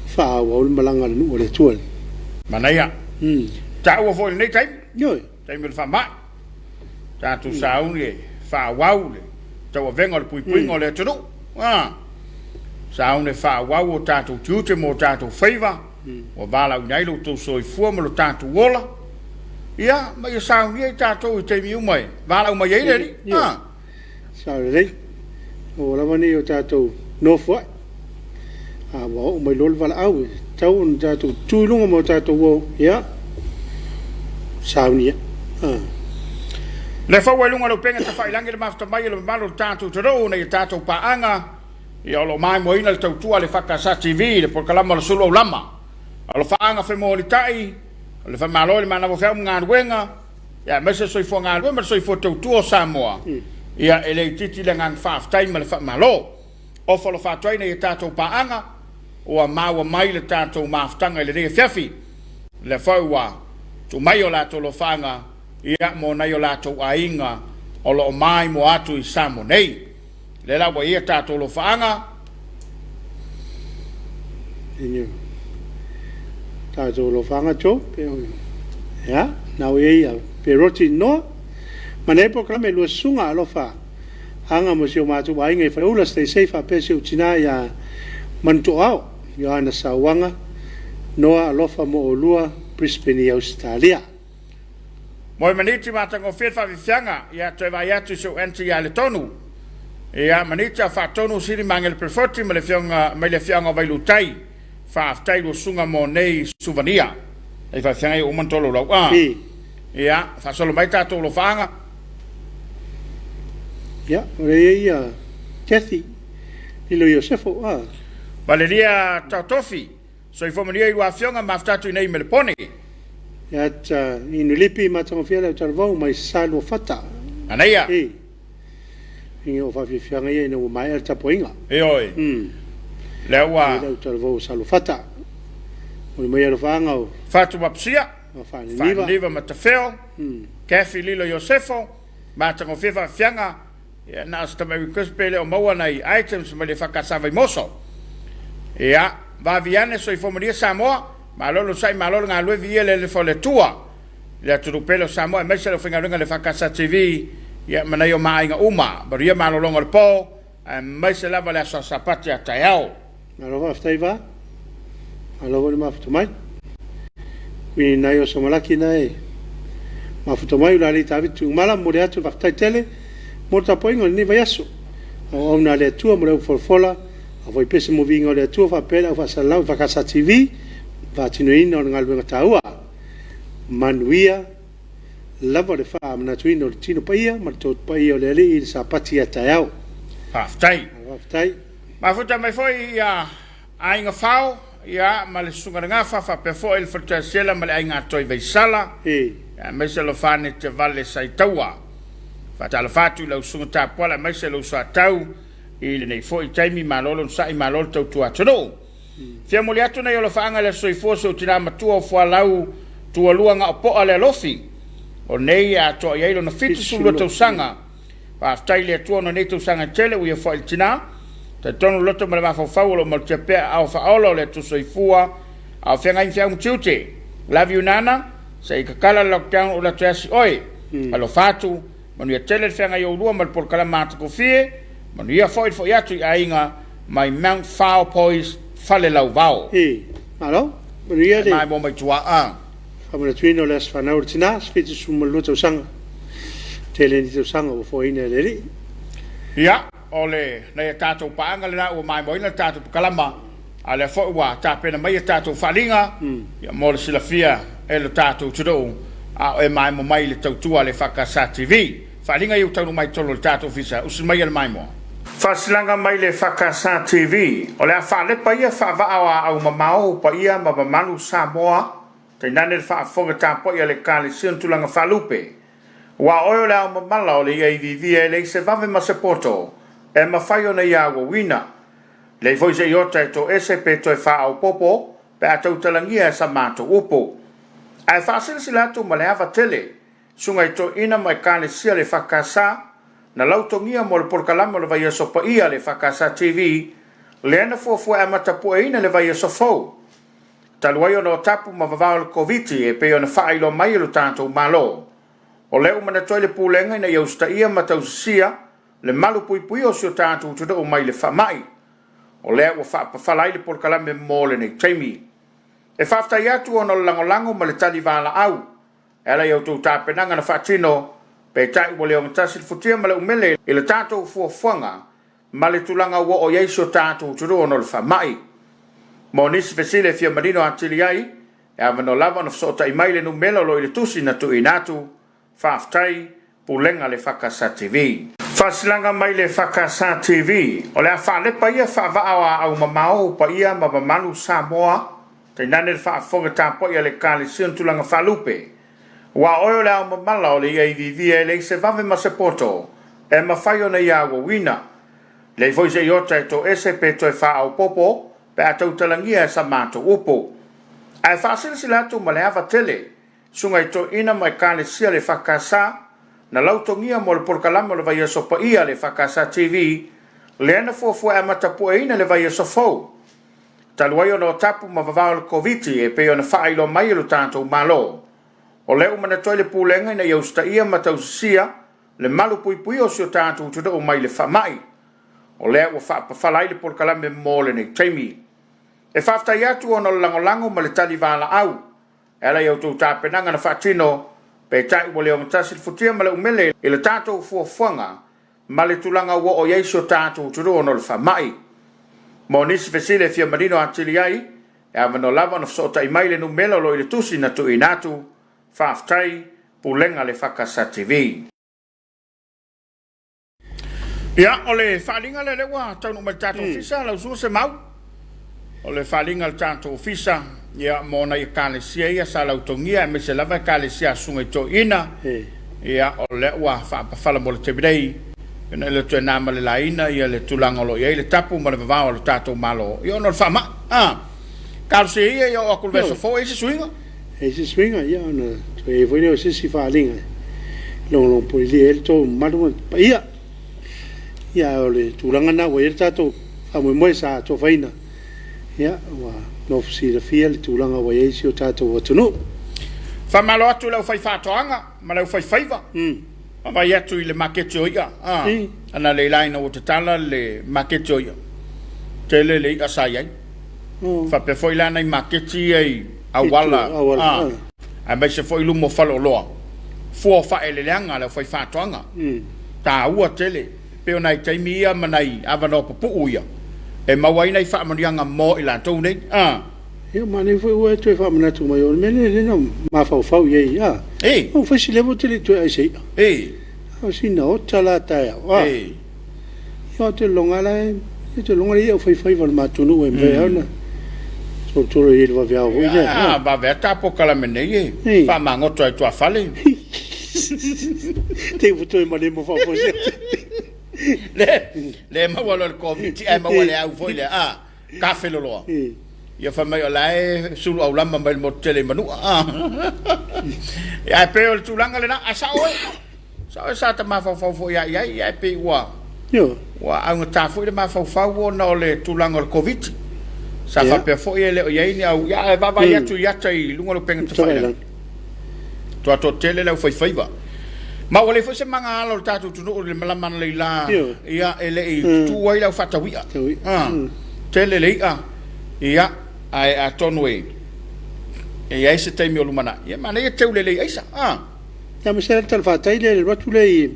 Speaker 2: faaauau le malaga a le nuu o le Atua.
Speaker 1: Manaia. Taua foi i lenei taimi.
Speaker 2: Ioe.
Speaker 1: Taimi o le faamai. Tatou sauni e faaauau le tauavega o le puipuiga o le atunuu. Sauni e faaauau o tatou tiute ma o tatou faiva. Ua valaauina ai lo outou soifua ma lo tatou ola. Ia, ma ia saunia i tatou i taimi uma e valaau mai ai le Alii.
Speaker 2: Ioe. Sao lelei. Aua lava ne i o tatou nofoai, a ua oo mai loa le valaau e tatau ona tatou tu i luga ma o tatou uo, ia, saunia. A.
Speaker 1: Le fau ai luga o le upega tafailangi le mafuta mai e le mamalu o le tatou atunuu nei a tatou paaga, ia o lo o maimoaina le tautua a le EFKS TV i le polokalama o le Sulu Aulama. Alofaaga femolitai, o le faamalo i le manava o feau ma galuega, ia aemaise le soifua galue ma le soifua tautua o Samoa, ia e le itiiti le agaga faafetai ma le faamalo. Ofa alofa atu ai nei a tatou paaga ua maua mai le tatou mafutaga i lenei afiafi. O lea foi ua tuu mai o latou alofaaga ia mo nai o latou aiga o lo o maimoa atu i Samoa nei. O lea la ua i ai a tatou alofaaga.
Speaker 2: Ioe. Tatou alofaaga Joe, pe o ia, na ua i ai a Peroti Noa. Ma nei polokalame lua susuga alofa aga mo si o matou aiga i Faleula, stay safe faapea si ou tina ia Manutoao, Ioana Sauaga, Noa alofa mo olua Brisbane i Ausetalia.
Speaker 1: Moe maniti matagofie le faafiafiaga ia toe vaai atu i si ou aunty ia Letonu. Ia maniti a faatonu Sili Magele Prefoti ma le afioga mai le afioaga o Vailuutai. Faafetai Luasuga mo nei suvania. Ai faafiafiaga ia uma ona tolaulau. A. Ia faasolo mai tatou alofaaga.
Speaker 2: Ia, o lea e i ai Kathy Lilo Iosefo. A.
Speaker 1: Valeria Taotofi. Soifua manuia i lua afioga, mafuta atu i nei i Melepone.
Speaker 2: Ia ta Inulipi matagofie le autalavou mai Saluafata.
Speaker 1: Manaia.
Speaker 2: E. Inga o faafiafiaga ia ina ua maea le tapuaiga.
Speaker 1: Ioe. Lea ua.
Speaker 2: Le autalavou o Saluafata. Momoli mai alofaaga o.
Speaker 1: Fatumapusia.
Speaker 2: Ma Faaniniva.
Speaker 1: Faaniniva ma Tafeo. Kathy Lilo Iosefo. Matagofie faafiafiaga. Ia na o se tamai request pe le o maua nai items mai le FKS Vaimoso. Ia, vavi ane soifua manuia Samoa, malo le onosai malo le galue viia le alofa o le Atua i le atunuu pele o Samoa aemaise le aufaigaluega a le FKS TV ia ma nai o ma aiga uma. Manuia malologa o le po aemaise lava le aso Sapati a taeao.
Speaker 2: Malo faafetai Va. Malo foi le mafuta mai. Kui nai o Samalaki na e mafuta mai ula alii Taviti Tuigamala momoli atu le faafetai tele mo le tapuaiga o lenei vaiaso. Auauna a le Atua mo le aufolafola, au faipese mo viiga o le Atua faapea le au faasalalau i FKS TV i le faatinoina o le galuega taua. Manuia lava le faamanatuina o le tino paia ma le toto paia o le Alii i le Sapati a taeao.
Speaker 1: Faafetai.
Speaker 2: Faafetai.
Speaker 1: Mafuta mai foi ia Aiga Fao, ia, ma le Susuga Le Gafa, faapea foi le Faletuasiela ma le Aiga Atoi Vaisala, aemaise Alofane Tevale Saitaua. Faatalofa atu i lau Susuga Tapuala aemaise lou Soatau i lenei foi taimi, malo le onosai, malo le tautua atunuu. Fia momoli atu nai alofaaga i le Aso Soifua si ou tina matua o Fualau Tualua Gaopoa Le Alofi, o nei e atoa i ai lona 72 tausaga. Faafetai i le Atua ona nei tausaga e tele ua ia foai i le tina. Talitonu le loto ma le mafaufau o lo o malutia pea aao faaola o le Atua Soifua a o feagai ma feau ma tiute. Love you Nana, se i kakala le lockdown o latou asi oe. Alofa atu, manuia tele le feagai oulua ma le polokalama matagofie, manuia foi le foi atu i aiga mai Mount Fao Pois Falelauvao.
Speaker 2: Malo, manuia le.
Speaker 1: Maimoa mai tua a.
Speaker 2: Faamanatuina o le Aso Fanau o le Tina, 72 tausaga. Tele ni tausaga ua foaina e le Alii.
Speaker 1: Ia, o le nai a tatou paaga lena ua maimoaina le tatou pakalama, a o lea foi ua tapena mai a tatou faaaliga, ia, mo le silafia e lo tatou atunuu, a o e maemo mai i le tautua a le EFKS TV. Faaaliga ia ua taunuu mai i totonu o le tatou ofisa, usi maia le maimoa. Faasilanga mai le EFKS TV, o le a faalepa ia faavaa o aau mamao o paia ma mamalu Samoa, tainane le faafofoga tapuai a le Ekalesia ona tulaga faalupe. Aua o oe o le ao mamala o le ia iviivia e leai se vave ma se poto e mafai ona ia auauina. E leai foi se iota e toese pe toe faaopoopo pe a tautalagia e sa matou upu. Ae faasilasila atu ma le ava tele, Susuga i Toeaina ma Ekalesia le EFKS, na lautogia mo le polokalame o le Vaiaso Paia a le EFKS TV, lea na fuafua e amatapueina le vaiaso fou. Talu ai ona o tapu ma vavao o le Koviti e pei ona faailoa mai e lo tatou Malo. O lea ua manatu ai le Pulega ina ia usitaia ma tausisia le malu puipuia o si o tatou atunuu mai le faamai. O lea ua faapafala ai le polokalame mo lenei taimi. E faafetai atu ona o le lagolago ma le tali valaau e ala i a outou tapenaga na faatino, peitai ua le ogatasi le futia ma le umele i le tatou fuafuaga ma le tulaga ua oo i ai si o tatou atunuu ona o le faamai. Mo nisi fesili e fia manino atili ai, e avanoa lava ona fesootai mai i le numela o lo o i le tusi na tuuina atu. Faafetai, Pulega le EFKS TV. Faasilanga mai le EFKS TV, o le a faalepa ia faavaa o aau mamao o paia ma mamalu Samoa, tainane le faafofoga tapuai a le Ekalesia ona tulaga faalupe. Aua o oe o le ao mamala o le ia iviivia e leai se vave ma se poto e mafai ona ia auauina. E leai foi se iota e toese pe toe faaopoopo pe a tautalagia e sa matou upu. Ae faasilasila atu ma le ava tele, Susuga i Toeaina ma Ekalesia le EFKS, na lautogia mo le polokalame o le Vaiaso Paia a le EFKS TV, lea na fuafua e amatapueina le vaiaso fou. Talu ai ona o tapu ma vavao o le Koviti e pei ona faailoa mai e lo tatou Malo. O lea ua manatu ai le Pulega ina ia usitaia ma tausisia le malu puipuia o si o tatou atunuu mai le faamai. O lea ua faapafala ai le polokalame mo lenei taimi. E faafetai atu ona o le lagolago ma le tali valaau E ala i a outou tapenaga na faatino, peitai ua le ogatasi le futia ma le umele i le tatou fuafuaga ma le tulaga ua oo i ai si o tatou atunuu ona o le faamai. Mo nisi fesili e fia manino atili ai, e avanoa lava ona fesootai mai i le numela o lo o i le tusi na tuuina atu. Faafetai, Pulega a le EFKS TV. Ia, o le faaaliga lea lea ua taunuu mai le tatou ofisa, lau Susuga Semau. O le faaaliga a le tatou ofisa, ia, mo nai ekalesia ia sa lautogia, aemaise lava ekalesia a Susuga i Toeaina. Ia, o lea ua faapafala mo le taimi nei, ona e le toe na ma le laina ia le tulaga o lo o i ai le tapu ma le vavao a lo tatou Malo, ia, ona o le faamai. A, talosia ia ia oo atu i le vaiaso fou e i ai se suiga.
Speaker 2: E i ai se suiga, ia ona toe i ai foi lea o se isi faaaliga e logologopoilia ai le tou mamalu ma le paia. Ia, ae o le tulaga lena ua i ai le tatou faamoemoe sa atofaina, ia, ua nofo silafia le tulaga ua i ai si o tatou atunuu.
Speaker 1: Faamalo atu i le aufaifaatoaga ma le aufaifaiva. Vaavaai atu i le maketi o i'a, a, ana le la ina ua tatala le maketi o i'a, tele le i'a sa i ai. Faapea foi la nai maketi ia i auala, a, aemaise foi luma o faleoloa, fua o faaeleeleaga a le aufaifaatoaga, taua tele. Pei o nai taimi ia ma nai avanoa pupuu ia e maua ai nai faamanuiaga mo i latou nei, a.
Speaker 2: Ia manaia foi ua e toe faamanatu mai o le mea lea lea na mafaufau i ai a.
Speaker 1: Ei.
Speaker 2: Ua fai si leva ou te le i toe ai se i'a.
Speaker 1: Ei.
Speaker 2: A o sina ota la taeao a.
Speaker 1: Ei.
Speaker 2: Ia ou te lagona la e ou te lagona le i'a o faifaiva o le matou nuu e mafai lava ona tolotolo i ai i le vaveao foi lea.
Speaker 1: A vave a ta polokalame nei e faamagoto ai tuafale.
Speaker 2: Te ua toe malemo faafofoga.
Speaker 1: Le le maua loa le Koviti ae maua le au foi lea a. Tafeloloa. Ia fai mai o la e sulu aulama mai le motu tele i Manua. Ae pei o le tulaga lena, ae sao oe. Sao oe sa ta mafaufau foi lava i ai, ae pei ua ua augata foi le mafaufau ona o le tulaga o le Koviti. Sa faapea foi e le o i ai ni au, ia ae vaavaai atu i ata i luga o le upega tafailagi. Matua toatele le aufaifaiva. Ma ua leai foi se magaala o le tatou atunuu i le malama analeila, ia, e le i tutu ai le au faataui'a. Tele le i'a, ia, ae atonu e E i ai se taimi o lumanai, ia manaia teu lelei aisa, a.
Speaker 2: Ia ma se tala fatai le alu atu lea i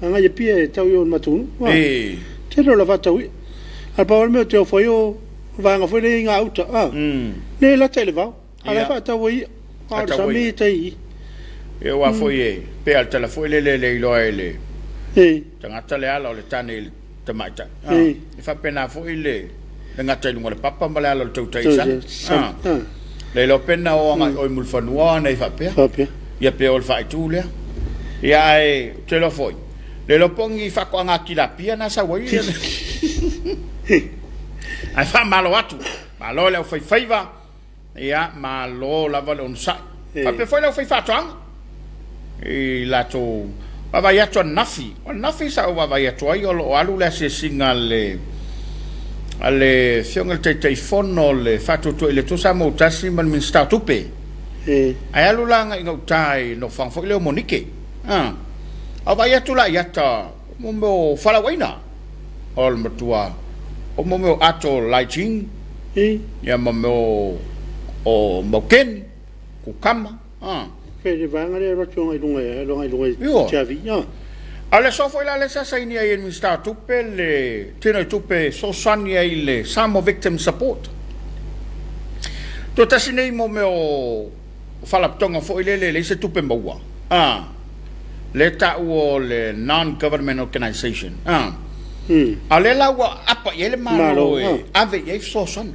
Speaker 2: agai i Apia e tau i o i le matou nuu.
Speaker 1: E.
Speaker 2: Tele o la faatau ia. Ae pau lava le mea ou te ofo ai o vaega foi lea i gauta, a. Lea e lata i le vao. A o la e faatau ai ia. A o le sami e tai i.
Speaker 1: Ia aua foi e pei lava o le tala foi lele e le iloa e le tagata le ala o le tane i le tamaitai. E faapena foi le gata i luga o le papa ma le ala o le tautai i le sami. Le iloa pe na o agai oe i Mulifanua o anei faapea. Ia pe o le faaitu lea. Ia ae ou te iloa foi, le iloa po o ni faatoaga tilapia na sau ai. Ae faamalo atu, malo i le aufaifaiva. Ia, malo lava le onosai. Faapea foi le aufaifaatoaga i latou vaavaai atu ananafi. O ananafi sa ou vaavaai atu ai o lo o alu le asiasiga a le a le Afioga i le Taitaifono o le Faatuatua i le Atua Samoa ua Tasi ma le Minisita o Tupe. Ae alu la agai gauta i le nofoaga foi lea o Monike. A vaai atu la i ata o mea o fualaauaina. O le matua o mo mea o ato laiting ia ma mea o maukeni, kukama, a.
Speaker 2: Pei le vaega lea e alu atu agai i luga e alu agai i luga i Tiavi, a.
Speaker 1: A o le aso foi la lea sa saini ai e le Minisita o Tupe le tino i tupe e fesoasoani ai i le Samoa Victim Support. Toe tasi nei mo mea o faalapotopotoga foi lele e leai se tupe maua, a. lea e taua o le non-government organization, a o lea la ua apa i ai le Malo e ave i ai fesoasoani.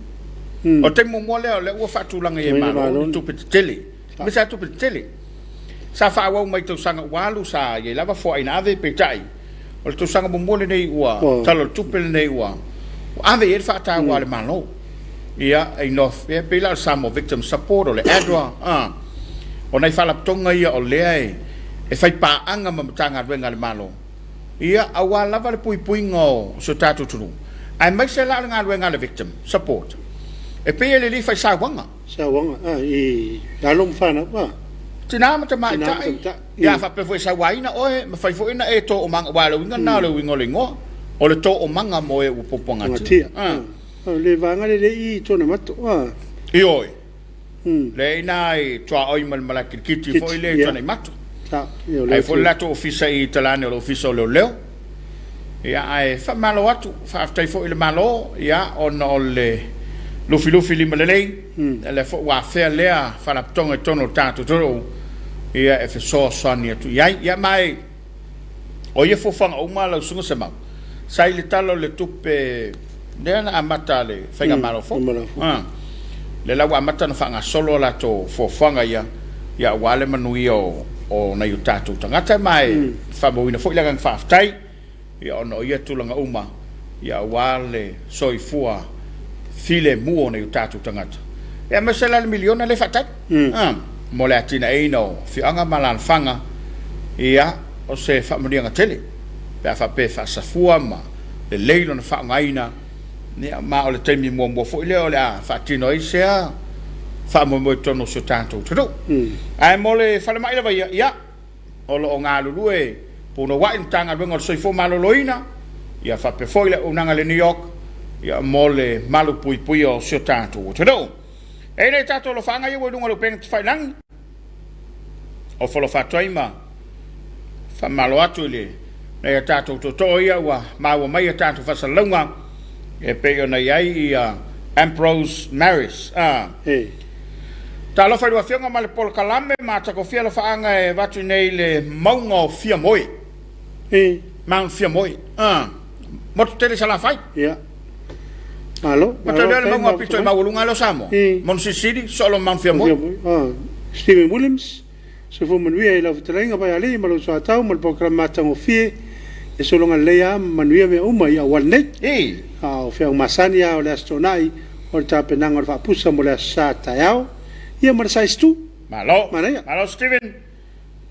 Speaker 1: O le taimi muamua lea o lea ua faatulaga i ai e Malo ni tupe tetele, aemaise lava tupe tetele. Sa faaauau mai i tausaga ua alu, sa i ai lava foai na ave, peitai, o le tausaga muamua lenei ua, Tala o le Tupe lenei ua ave i ai le faataua a le Malo. Ia, e pei la o le Samoa Victim Support, o le ADRA, a, o nai faalapotopotoga ia o lea e fai paaga ma Matagaluega a le Malo, ia, aua lava le puipuiga o si o tatou atunuu, aemaise la o le galuega a le Victim Support, e pei e lelei fai sauaga.
Speaker 2: Sauaga, a, i alo ma fanau, a.
Speaker 1: Tina ma tamaitai, ia, faapea foi e sauaina oe, mafai foi ona e toomaga, aua o le uiga lena o le uiga o le igoa, o le toomaga mo e ua puapuagatia.
Speaker 2: O le vaega lea e i Tuanamato a.
Speaker 1: Ioe. Lea e i ina i tuaoi ma le malae kirikiti foi lea i Tuanaimato. Ai foi le latou ofisa i Talane o le ofisa o leoleo. Ia ae faamalo atu, faafetai foi i le Malo ia ona o le lufilufi limalelei, lea foi ua afea lea faalapotopotoga i totonu o le tatou atunuu ia e fesoasoani atu i ai. Ia ma e O ia fuafuaga uma lau Susuga Semau, sa i le Tala o le Tupe lea na amata a le Faigamalo fou. Lea la ua amata ona faagasolo a latou fuafuaga ia, ia aua le manuia o nai o tatou tagata ma e faamauina foi le agaga faafetai. Ia ona o ia tulaga uma, ia aua le soifua filemu o nai o tatou tagata. Ia aemaise la le miliona lea e faatali mo le atinaeina o afioaga ma alaalafaga, ia o se faamanuiaga tele pe a faapea e faasafua ma lelei lona faaaogaina, ia ma o le taimi muamua foi lea o le a faatino ai sea faamoemoe i totonu o si o tatou atunuu. Ae mo le falemai lava ia, ia o lo o galulue punouai le Matagaluega o le Soifua Maloloina, ia faapea foi le auaunaga i le New York ia mo le malupuipuia o si o tatou atunuu. E i ai nai tatou alofaaga ia ua i luga o le upega tafailagi, ofo alofa atu ai ma faamalo atu i le nai a tatou tootoo ia ua maua mai a tatou faasalalauga e pei ona i ai ia Ambrose Maris. Ah. Talofa i lua afioga ma le polokalame matagofie alofaaga e avatu nei le mauga o Fiamoe. Mount Fiamoe. Ah. Motu tele Salafai.
Speaker 2: Ia. Malo.
Speaker 1: Malo. Malo le mauga pito i maualuga lea o Samoa. Manu Silisili, solo Mount Fiamoe.
Speaker 2: Ah. Steven Williams. Soifua manuia i lau fetalaiga Vaialii ma lou soatau ma le polokalame matagofie e sologa lelei lava ma manuia mea uma i auala nei. A o feau masani lava o le Aso Toonai o le tapenaga o le faapusa mo le Aso Sa taeao ia ma le size tu.
Speaker 1: Malo.
Speaker 2: Manaia.
Speaker 1: Malo Steven.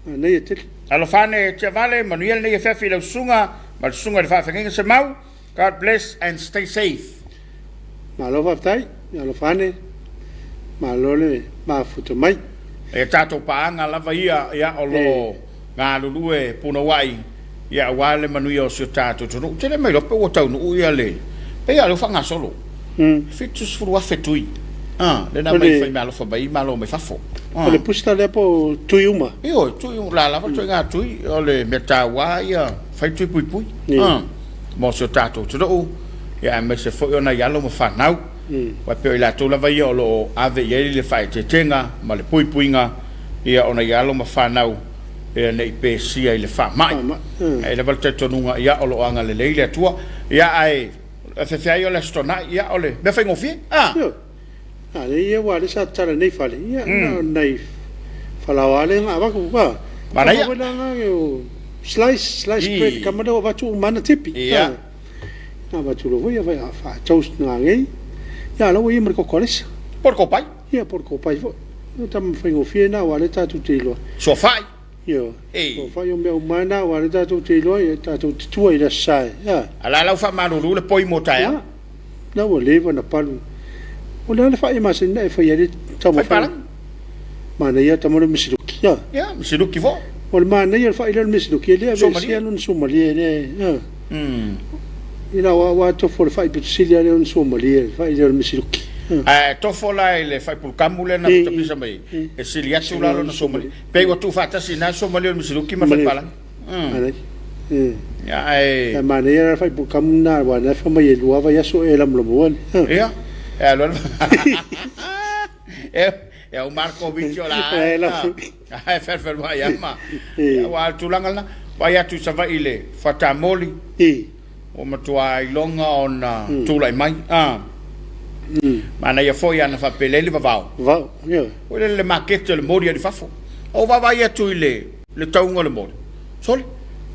Speaker 2: Manaia tele.
Speaker 1: Alofa ane Tiavale, manuia lenei afiafi i lau susuga ma le susuga i le faafeagaiga Semau. God bless and stay safe.
Speaker 2: Malo faafetai, alofa ane, malo le mafuta mai.
Speaker 1: E tatou paaga lava ia ia o lo o galulue punouai ia aua le manuia o si o tatou atunuu. Ou te le mailoa pe ua taunuu ia le, pei lava o lea ua faagasolo, 70,000 tui. Ah, lea na aumai faimeaalofa mai ai Malo mai fafo.
Speaker 2: O le booster lea po o tui uma?
Speaker 1: Ioe, tui uma, la lava ituaiga tui, o le mea taua ia fai tui puipui. Ah, mo si o tatou atunuu, ia aemaise foi o nai alo ma fanau. Aua e pei o i latou lava ia o lo o ave i ai le faaeteetega ma le puipuiga ia o nai alo ma fanau ia ne i pesia i le faamai. Ae i ai lava le talitonuga ia o lo o agalelei le Atua. Ia ae fefe ai o le Aso Toonai, ia o le mea faigofie. A!
Speaker 2: Ioe. A lea ia aua o lea sa tatala nei fale, ia na o nai falaoa lava lea na avatu. A!
Speaker 1: Manaia.
Speaker 2: Foi la na o slice, slice bread kama lea ua avatu uma lava na tipi.
Speaker 1: Ia.
Speaker 2: Na avatu loa foi ia faa-toast nanei. Ia a o la ua i ai ma le koko alesa.
Speaker 1: Po o le kopai.
Speaker 2: Ia po o le kopai foi. O tama faigofie na aua o lea tatou te iloa.
Speaker 1: Suafai.
Speaker 2: Ioe. Suafai o mea uma lava na aua o lea tatou te iloa ia tatou te tua i le Aso Sa e. A.
Speaker 1: A la la ua faamalulu le poi mo taeao.
Speaker 2: Ia. Na ua leva ona palu. O le a le fai masani na e fai ai le taumafai.
Speaker 1: Fai palagi.
Speaker 2: Manaia tama le misiluki. Ia.
Speaker 1: Ia, misiluki foi.
Speaker 2: O le manaia o le fai lea o le misiluki e le aveesea lona suamalie lea. Ia. I lau aua tofo o le fai pito sili lea ona suamalie le fai lea o le misiluki.
Speaker 1: Ae tofo la i le fai pulukamu lea na tapisa mai ai, e sili atu la lona suamalie. Pei ua tuufaatasi i ina le suamalie o le misiluki ma le fai palagi. Ia ae.
Speaker 2: Ae manaia la le fai pulukamu lena aua o lena e fai mai e 2 vaiaso e lamolamoa le.
Speaker 1: Ia, e alu alu. E uma lava le Koviti o la a e felufeluai lava ma. Aua o le tulaga lena, vaai atu i Savaii i le Fatamoli, ua matua iloga ona tulai mai. Manaia foi ana faapea e leai le vavao. Foi lele le maketi o le moli i fafo. Ou vaavaai atu i le tauga o le moli, sole,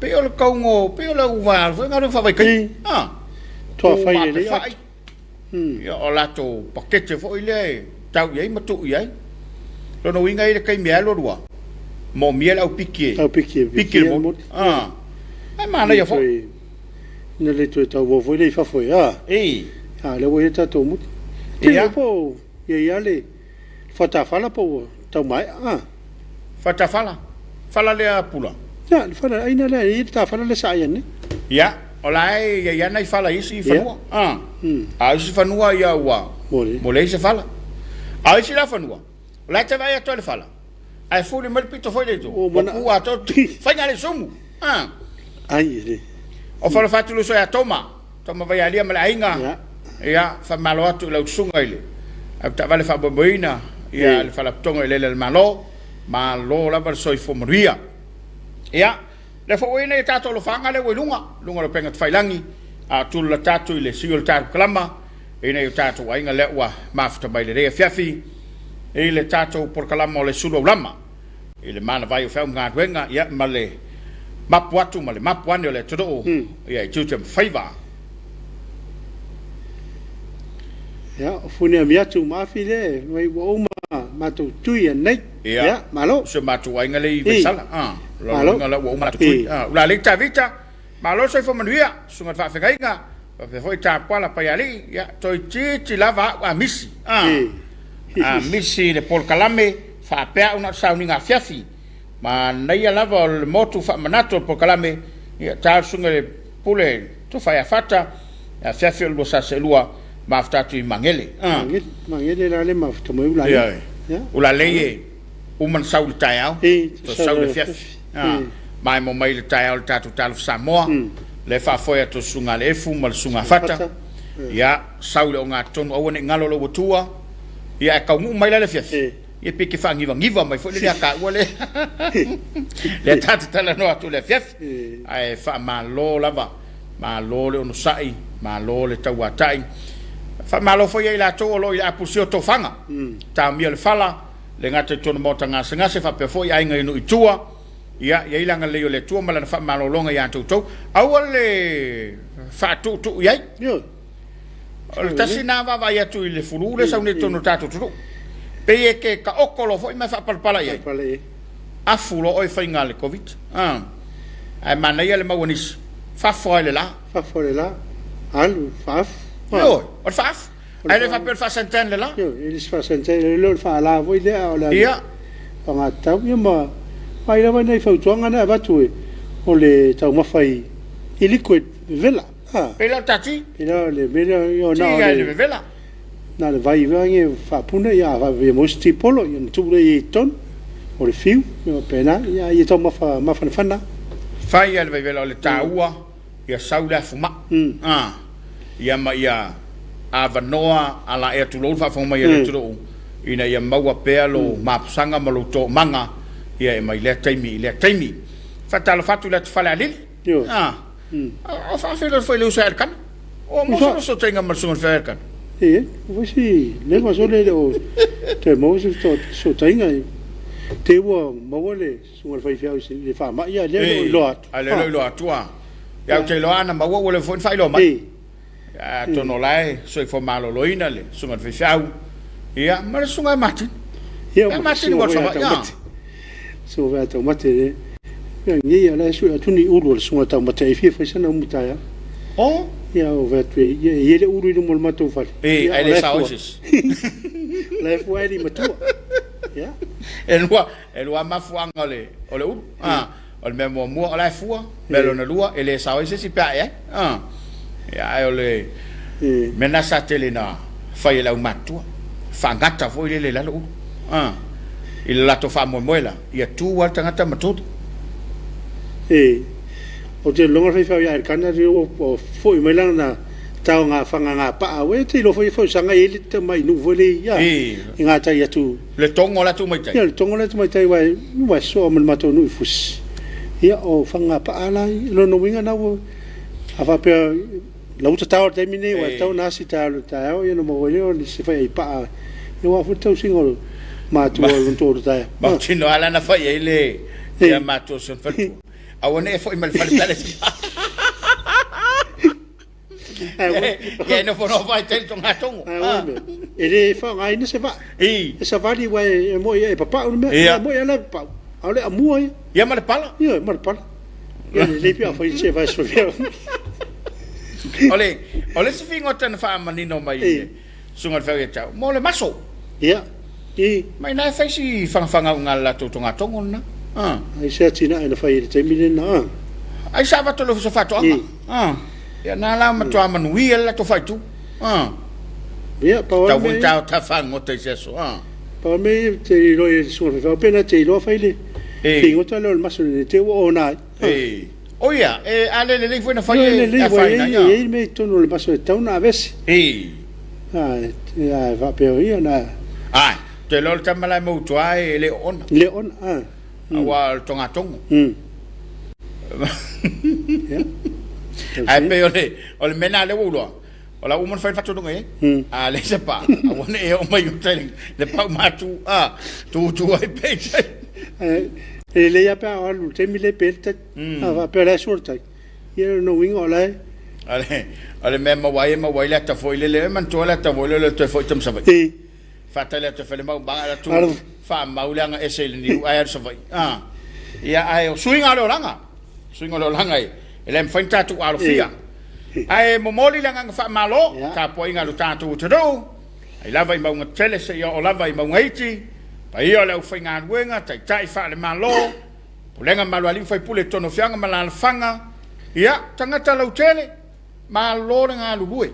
Speaker 1: pei o le tauga o, pei o le au foi galuega faavaitaimi.
Speaker 2: Toafai lelei.
Speaker 1: Ia, o latou pakete foi lea e tau i ai ma tuu i ai. Lona uiga e i ai le taimi e alu alu lava, moomia le au piki e
Speaker 2: Au piki e
Speaker 1: piki le moli. Ah, ae manaia foi.
Speaker 2: Ina le toe tauau foi lea i fafo e, a.
Speaker 1: Ei.
Speaker 2: A, lea ua i ai le tatou moli.
Speaker 1: Ia.
Speaker 2: Po o i ai lava le fatafala po ua tau maea, a.
Speaker 1: Fatafala? Fala lea pula?
Speaker 2: Ia, le fala aina lea e i ai le tafala lea sa ai anei.
Speaker 1: Ia, o la e i ai lava nai fala i isi fanua. A, a o isi fanua ia ua ua leai se fala. A o isi la fanua, o la e te vaai atu ai i le fala, ae fuli mai le pito foi lea i tua, ua pu atoa, faiga le sumu. A.
Speaker 2: Ai e le.
Speaker 1: O Falofa atu le uso ia Toma, Toma Vaialia ma le aiga. Ia, faamalo atu i lau susuga i le avetaavale faamoemoeina ia le Faalapotopotoga o Eleele a le Malo. Malo lava le soifua manuia. Ia, lea foi ua i ai nai a tatou alofaga lea ua i luga, luga o le upega tafailagi, a o tulalata atu i le sui o le tatou kalama, i nai o tatou aiga lea ua mafuta mai i lenei afiafi i le tatou polokalama o le sulu aulama i le manavai o feau ma galuega, ia, ma le mapu atu ma le mapu ane o le atunuu, ia, i tiute ma faiva.
Speaker 2: Ia, o fune amiatu ma afi lea, mai ua uma matou tui anei.
Speaker 1: Ia,
Speaker 2: malo.
Speaker 1: Si o matou aiga lea i Vaisala.
Speaker 2: Malo.
Speaker 1: Lona ua uma latou tui. Ula lei Tavita, malo le soifua manuia, susuga i le faafeagaiga, faapea foi Tapuala Paialii, ia, toeitiiti lava au a misi. A misi le polokalame, faapea au na o le sauniga afiafi. Manaia lava o le motu faamanatu o le polokalame, ia, ta le susuga i le Pule Tofa ia Fata, afiafi o le 2 sa mafuta atu i Magele.
Speaker 2: Magele, Magele la le mafuta mai Ulalei.
Speaker 1: Ia. Ulalei e uma na sau i le taeao, toe sau i le afiafi. Maemo mai i le taeao i le tatou Talofa Samoa, lea e faafoe atu e le Susuga a le Efu ma le Susuga a Fata. Ia, sau i le ogatotonu aua ne i galo lou atua. Ia ae taunuu mai la i le afiafi, ia pei e te faanivagiva mai foi lea taua lea. Lea ta te talanoa atu i le afiafi. Ae faamalo lava. Malo le onosai, malo le tauatai. Faamalo foi ia i latou o lo o i le apulusia o tofaga, taomia le fala, le gata i totonu maota gasegase faapea foi aiga i nuu i tua. Ia, i ai le agalelei o le Atua ma Lana faamalologa ia te outou. Aua le faatuutuu i ai. O le tasi lena vaavaai atu i le fulu lea e sau nei i totonu o le tatou atunuu. Pei e te taoto loa foi ma e faapalapala i ai. Afu loa oe faiga a le Koviti. Ae manaia le mau a nisi, fafo lava i le la.
Speaker 2: Fafo i le la, alu, faafu.
Speaker 1: Ioe, o le faafu. Ae le faapea o le faa-santan i le la.
Speaker 2: Ioe, e le o se faa-santan, e le o le faala foi lea, a o le alagatatau. Ia ma vaai lava nai fautuaga na e avatu o le taumafa i liquid vevela.
Speaker 1: Pei la o le tati.
Speaker 2: Pei la o le mea lea,
Speaker 1: o na o le vevela.
Speaker 2: Na o le vai e faapuna, ia a faapea ia maua se tipolo, ia ona tuu lea i ai i totonu, o le fiu, mea faapena, ia ae ia taumafa mafanafana.
Speaker 1: Fai lava le vaivela o le taua ia sau le afu mai, a, ia ma ia avanoa alaea tulou le faafofoga mai a le atunuu ina ia maua pea lou mapusaga ma lou toomaga ia e mai lea taimi i lea taimi. Faatalofa atu i le atu Falealili, a, o faafeiloai foi i le uso ia Elikana. Ua maua se fesootaiga ma le Susuga i le Feagaiga Elikana?
Speaker 2: Ee, ua si leva sole le o toe maua se fesootaiga. Te ua maua le Susuga i le Faifeau i le faamai, a lea e le o iloa atu.
Speaker 1: A lea e le o iloa atu, a. Ia, ou te iloa ana maua ua leva foi ona faailoa mai. Atonu o la e soifua maloloina le Susuga i le Faifeau, ia, ma le Susuga ia Martin.
Speaker 2: Ia, Martin ua Savaii, a. Susuga ia Taumate le Ia nei o la e sue atu ni ulu a le Susuga Taumate ai fia fai sana umu taeao.
Speaker 1: Oh.
Speaker 2: Ia o fai atu ia e i le ulu i luma o le matou fale.
Speaker 1: E, ai le sao ai se isi.
Speaker 2: O la e fua ai le matua. Ia.
Speaker 1: E lua mafuaaga o le ulu. Ah, o le mea muamua o la e fua, mea lona lua e le sao ai se isi pe a e ai. Ah. Ia ae o le mea na sa tele na fai e le aumatutua, faagata foi lele i lalo ulu. Ah. I le latou faamoemoe la, ia tu lava le tagata ma tuli.
Speaker 2: E, ou te lagona faifeau ia Elikana lea ua foi mai lana taoga fagagapaa ua e te iloa foi e fausaga e i ai le tamai nuu foi lea i i gatai atu.
Speaker 1: Le togo la Tumaitai.
Speaker 2: Ia le togo la Tumaitai aua e soa ma le matou nuu i Fusi. Ia o Fagagapaa la lona uiga na ua a faapea la ua tatao i le taimi lenei ua tatau ona asi taeao i le taeao ia ona maua ai lea o se faiaipaa ia aua foi le tausiga o matua o lona toalua taeao.
Speaker 1: Mautinoa lava na fai ai le ia matua o si ona faletua. Aua ne i e foi mai le fale pe a leai se paa. Ia e nofonofo ai tele togatogo.
Speaker 2: E le faaaogaina se vaa. E savali aua e moi e papau le mea. E moi lava e papau. A o le amua ia.
Speaker 1: Ia ma le pala.
Speaker 2: Ia ma le pala. Ia lelei pe afai se vae sofia.
Speaker 1: O le o le isi figota na faamanino mai i le susuga i le feau ia te au, mo le maso.
Speaker 2: Ia.
Speaker 1: I. Ma ina e fai si fagafagauga a le latou togatogo lena.
Speaker 2: A. Ai se atinae na fai i le taimi lena. A.
Speaker 1: Ai sa avatu e le Ofisa o Faatoaga. A. Ia na la matua manuia le latou faaitu. A.
Speaker 2: Ia, pau
Speaker 1: lava le mea ia. Tau foi tafagota i se aso. A.
Speaker 2: Pau lava le mea ia te iloa i le susuga i le faifeau, pe na te iloa fai le figota lea o le maso lenei, te ua ona ai.
Speaker 1: E. O ia, e, a le lelei foi na fai
Speaker 2: e, e afaina ai. E i ai mea i totonu o le maso e tatau ona aveese.
Speaker 1: E.
Speaker 2: A, e faapea ia na.
Speaker 1: Ai, te iloa le tama la e mautua e le o ona.
Speaker 2: Le ona, a.
Speaker 1: Aua o le togatogo. Ae pei o le, o le mea lena lea ua ou iloa, o la ua uma ona fai le faatonuga i ai. A leai se paa, aua ne i e oo mai i uta i le pau matu, a, tutu ai pea i tai.
Speaker 2: E lelei lava pe a alu i le taimi lea pe le tai. A faapea o la e sua le tai, ia o lona uiga o la e.
Speaker 1: O le mea e maua ai, e maua ai le ata foi lele, e manatua le ata foi lele o le toe foi tama Savaii. Faatali atu e fai le maumaga ae atu faamau le aga ese i le niu ae alu Savaii. A, ia ae o suiga o le olaga, suiga o le olaga e e le mafai ona tatou alofia. Ae momoli le agaga faamalo, tapuaiga a lo tatou atunuu, mai lava i mauga tele seia oo lava i mauga iti, paia o le aufaigaluega, taitai faale-Malo, Pulega ma alii ma faipule i totonu o afioaga ma alaalafaga, ia, tagata lautele, Malo le galulue.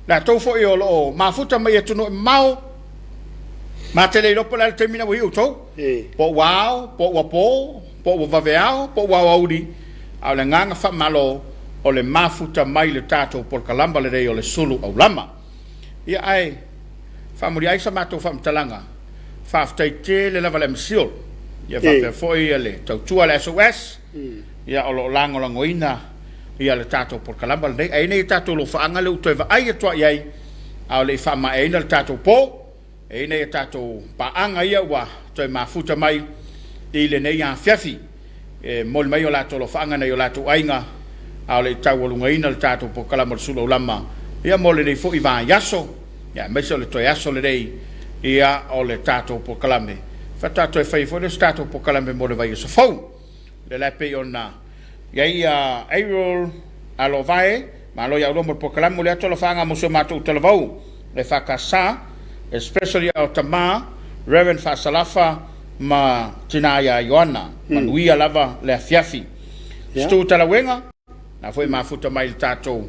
Speaker 1: Latou foi o lo o mafuta mai atunuu e mamao, ma te le iloa po o le a le taimi na ua i outou, po ua ao, po ua po, po ua vaveao, po ua aoauli, a o le agaga faamalo o le mafuta mai le tatou polokalama lenei o le sulu aulama. Ia ae faamuliai sa matou faamatalaga, faafetai tele lava le MCIL, ia faapea foi le tautua a le SOS, ia o lo o lagolagoina ia le tatou polokalama lenei. Ae i ai nei tatou lofaaga lea ua toe vaai atu i ai, a o le i faamaeaina le tatou po, e i ai nei tatou paaga ia ua toe mafuta mai i lenei afiafi e momoli mai o latou alofaaga nai o latou aiga, a o le i taualugaina le tatou polokalama o le Suluaulama ia mo lenei foi vaiaso, ia aemaise o le toe aso lenei ia o le tatou polokalame. Faatoa toe fai foi lea o se tatou polokalame mo le vaiaso fou. Lea la e pei ona i ai Ariel Alovae, malo ia oloa mo le polokalame, momoli atu alofaaga mo si o matou talavou e FKS, especially our tama Rev Faasalafa ma tina ia Ioana, manuia lava le afiafi. Stu Talauega, na foi mafuta mai le tatou.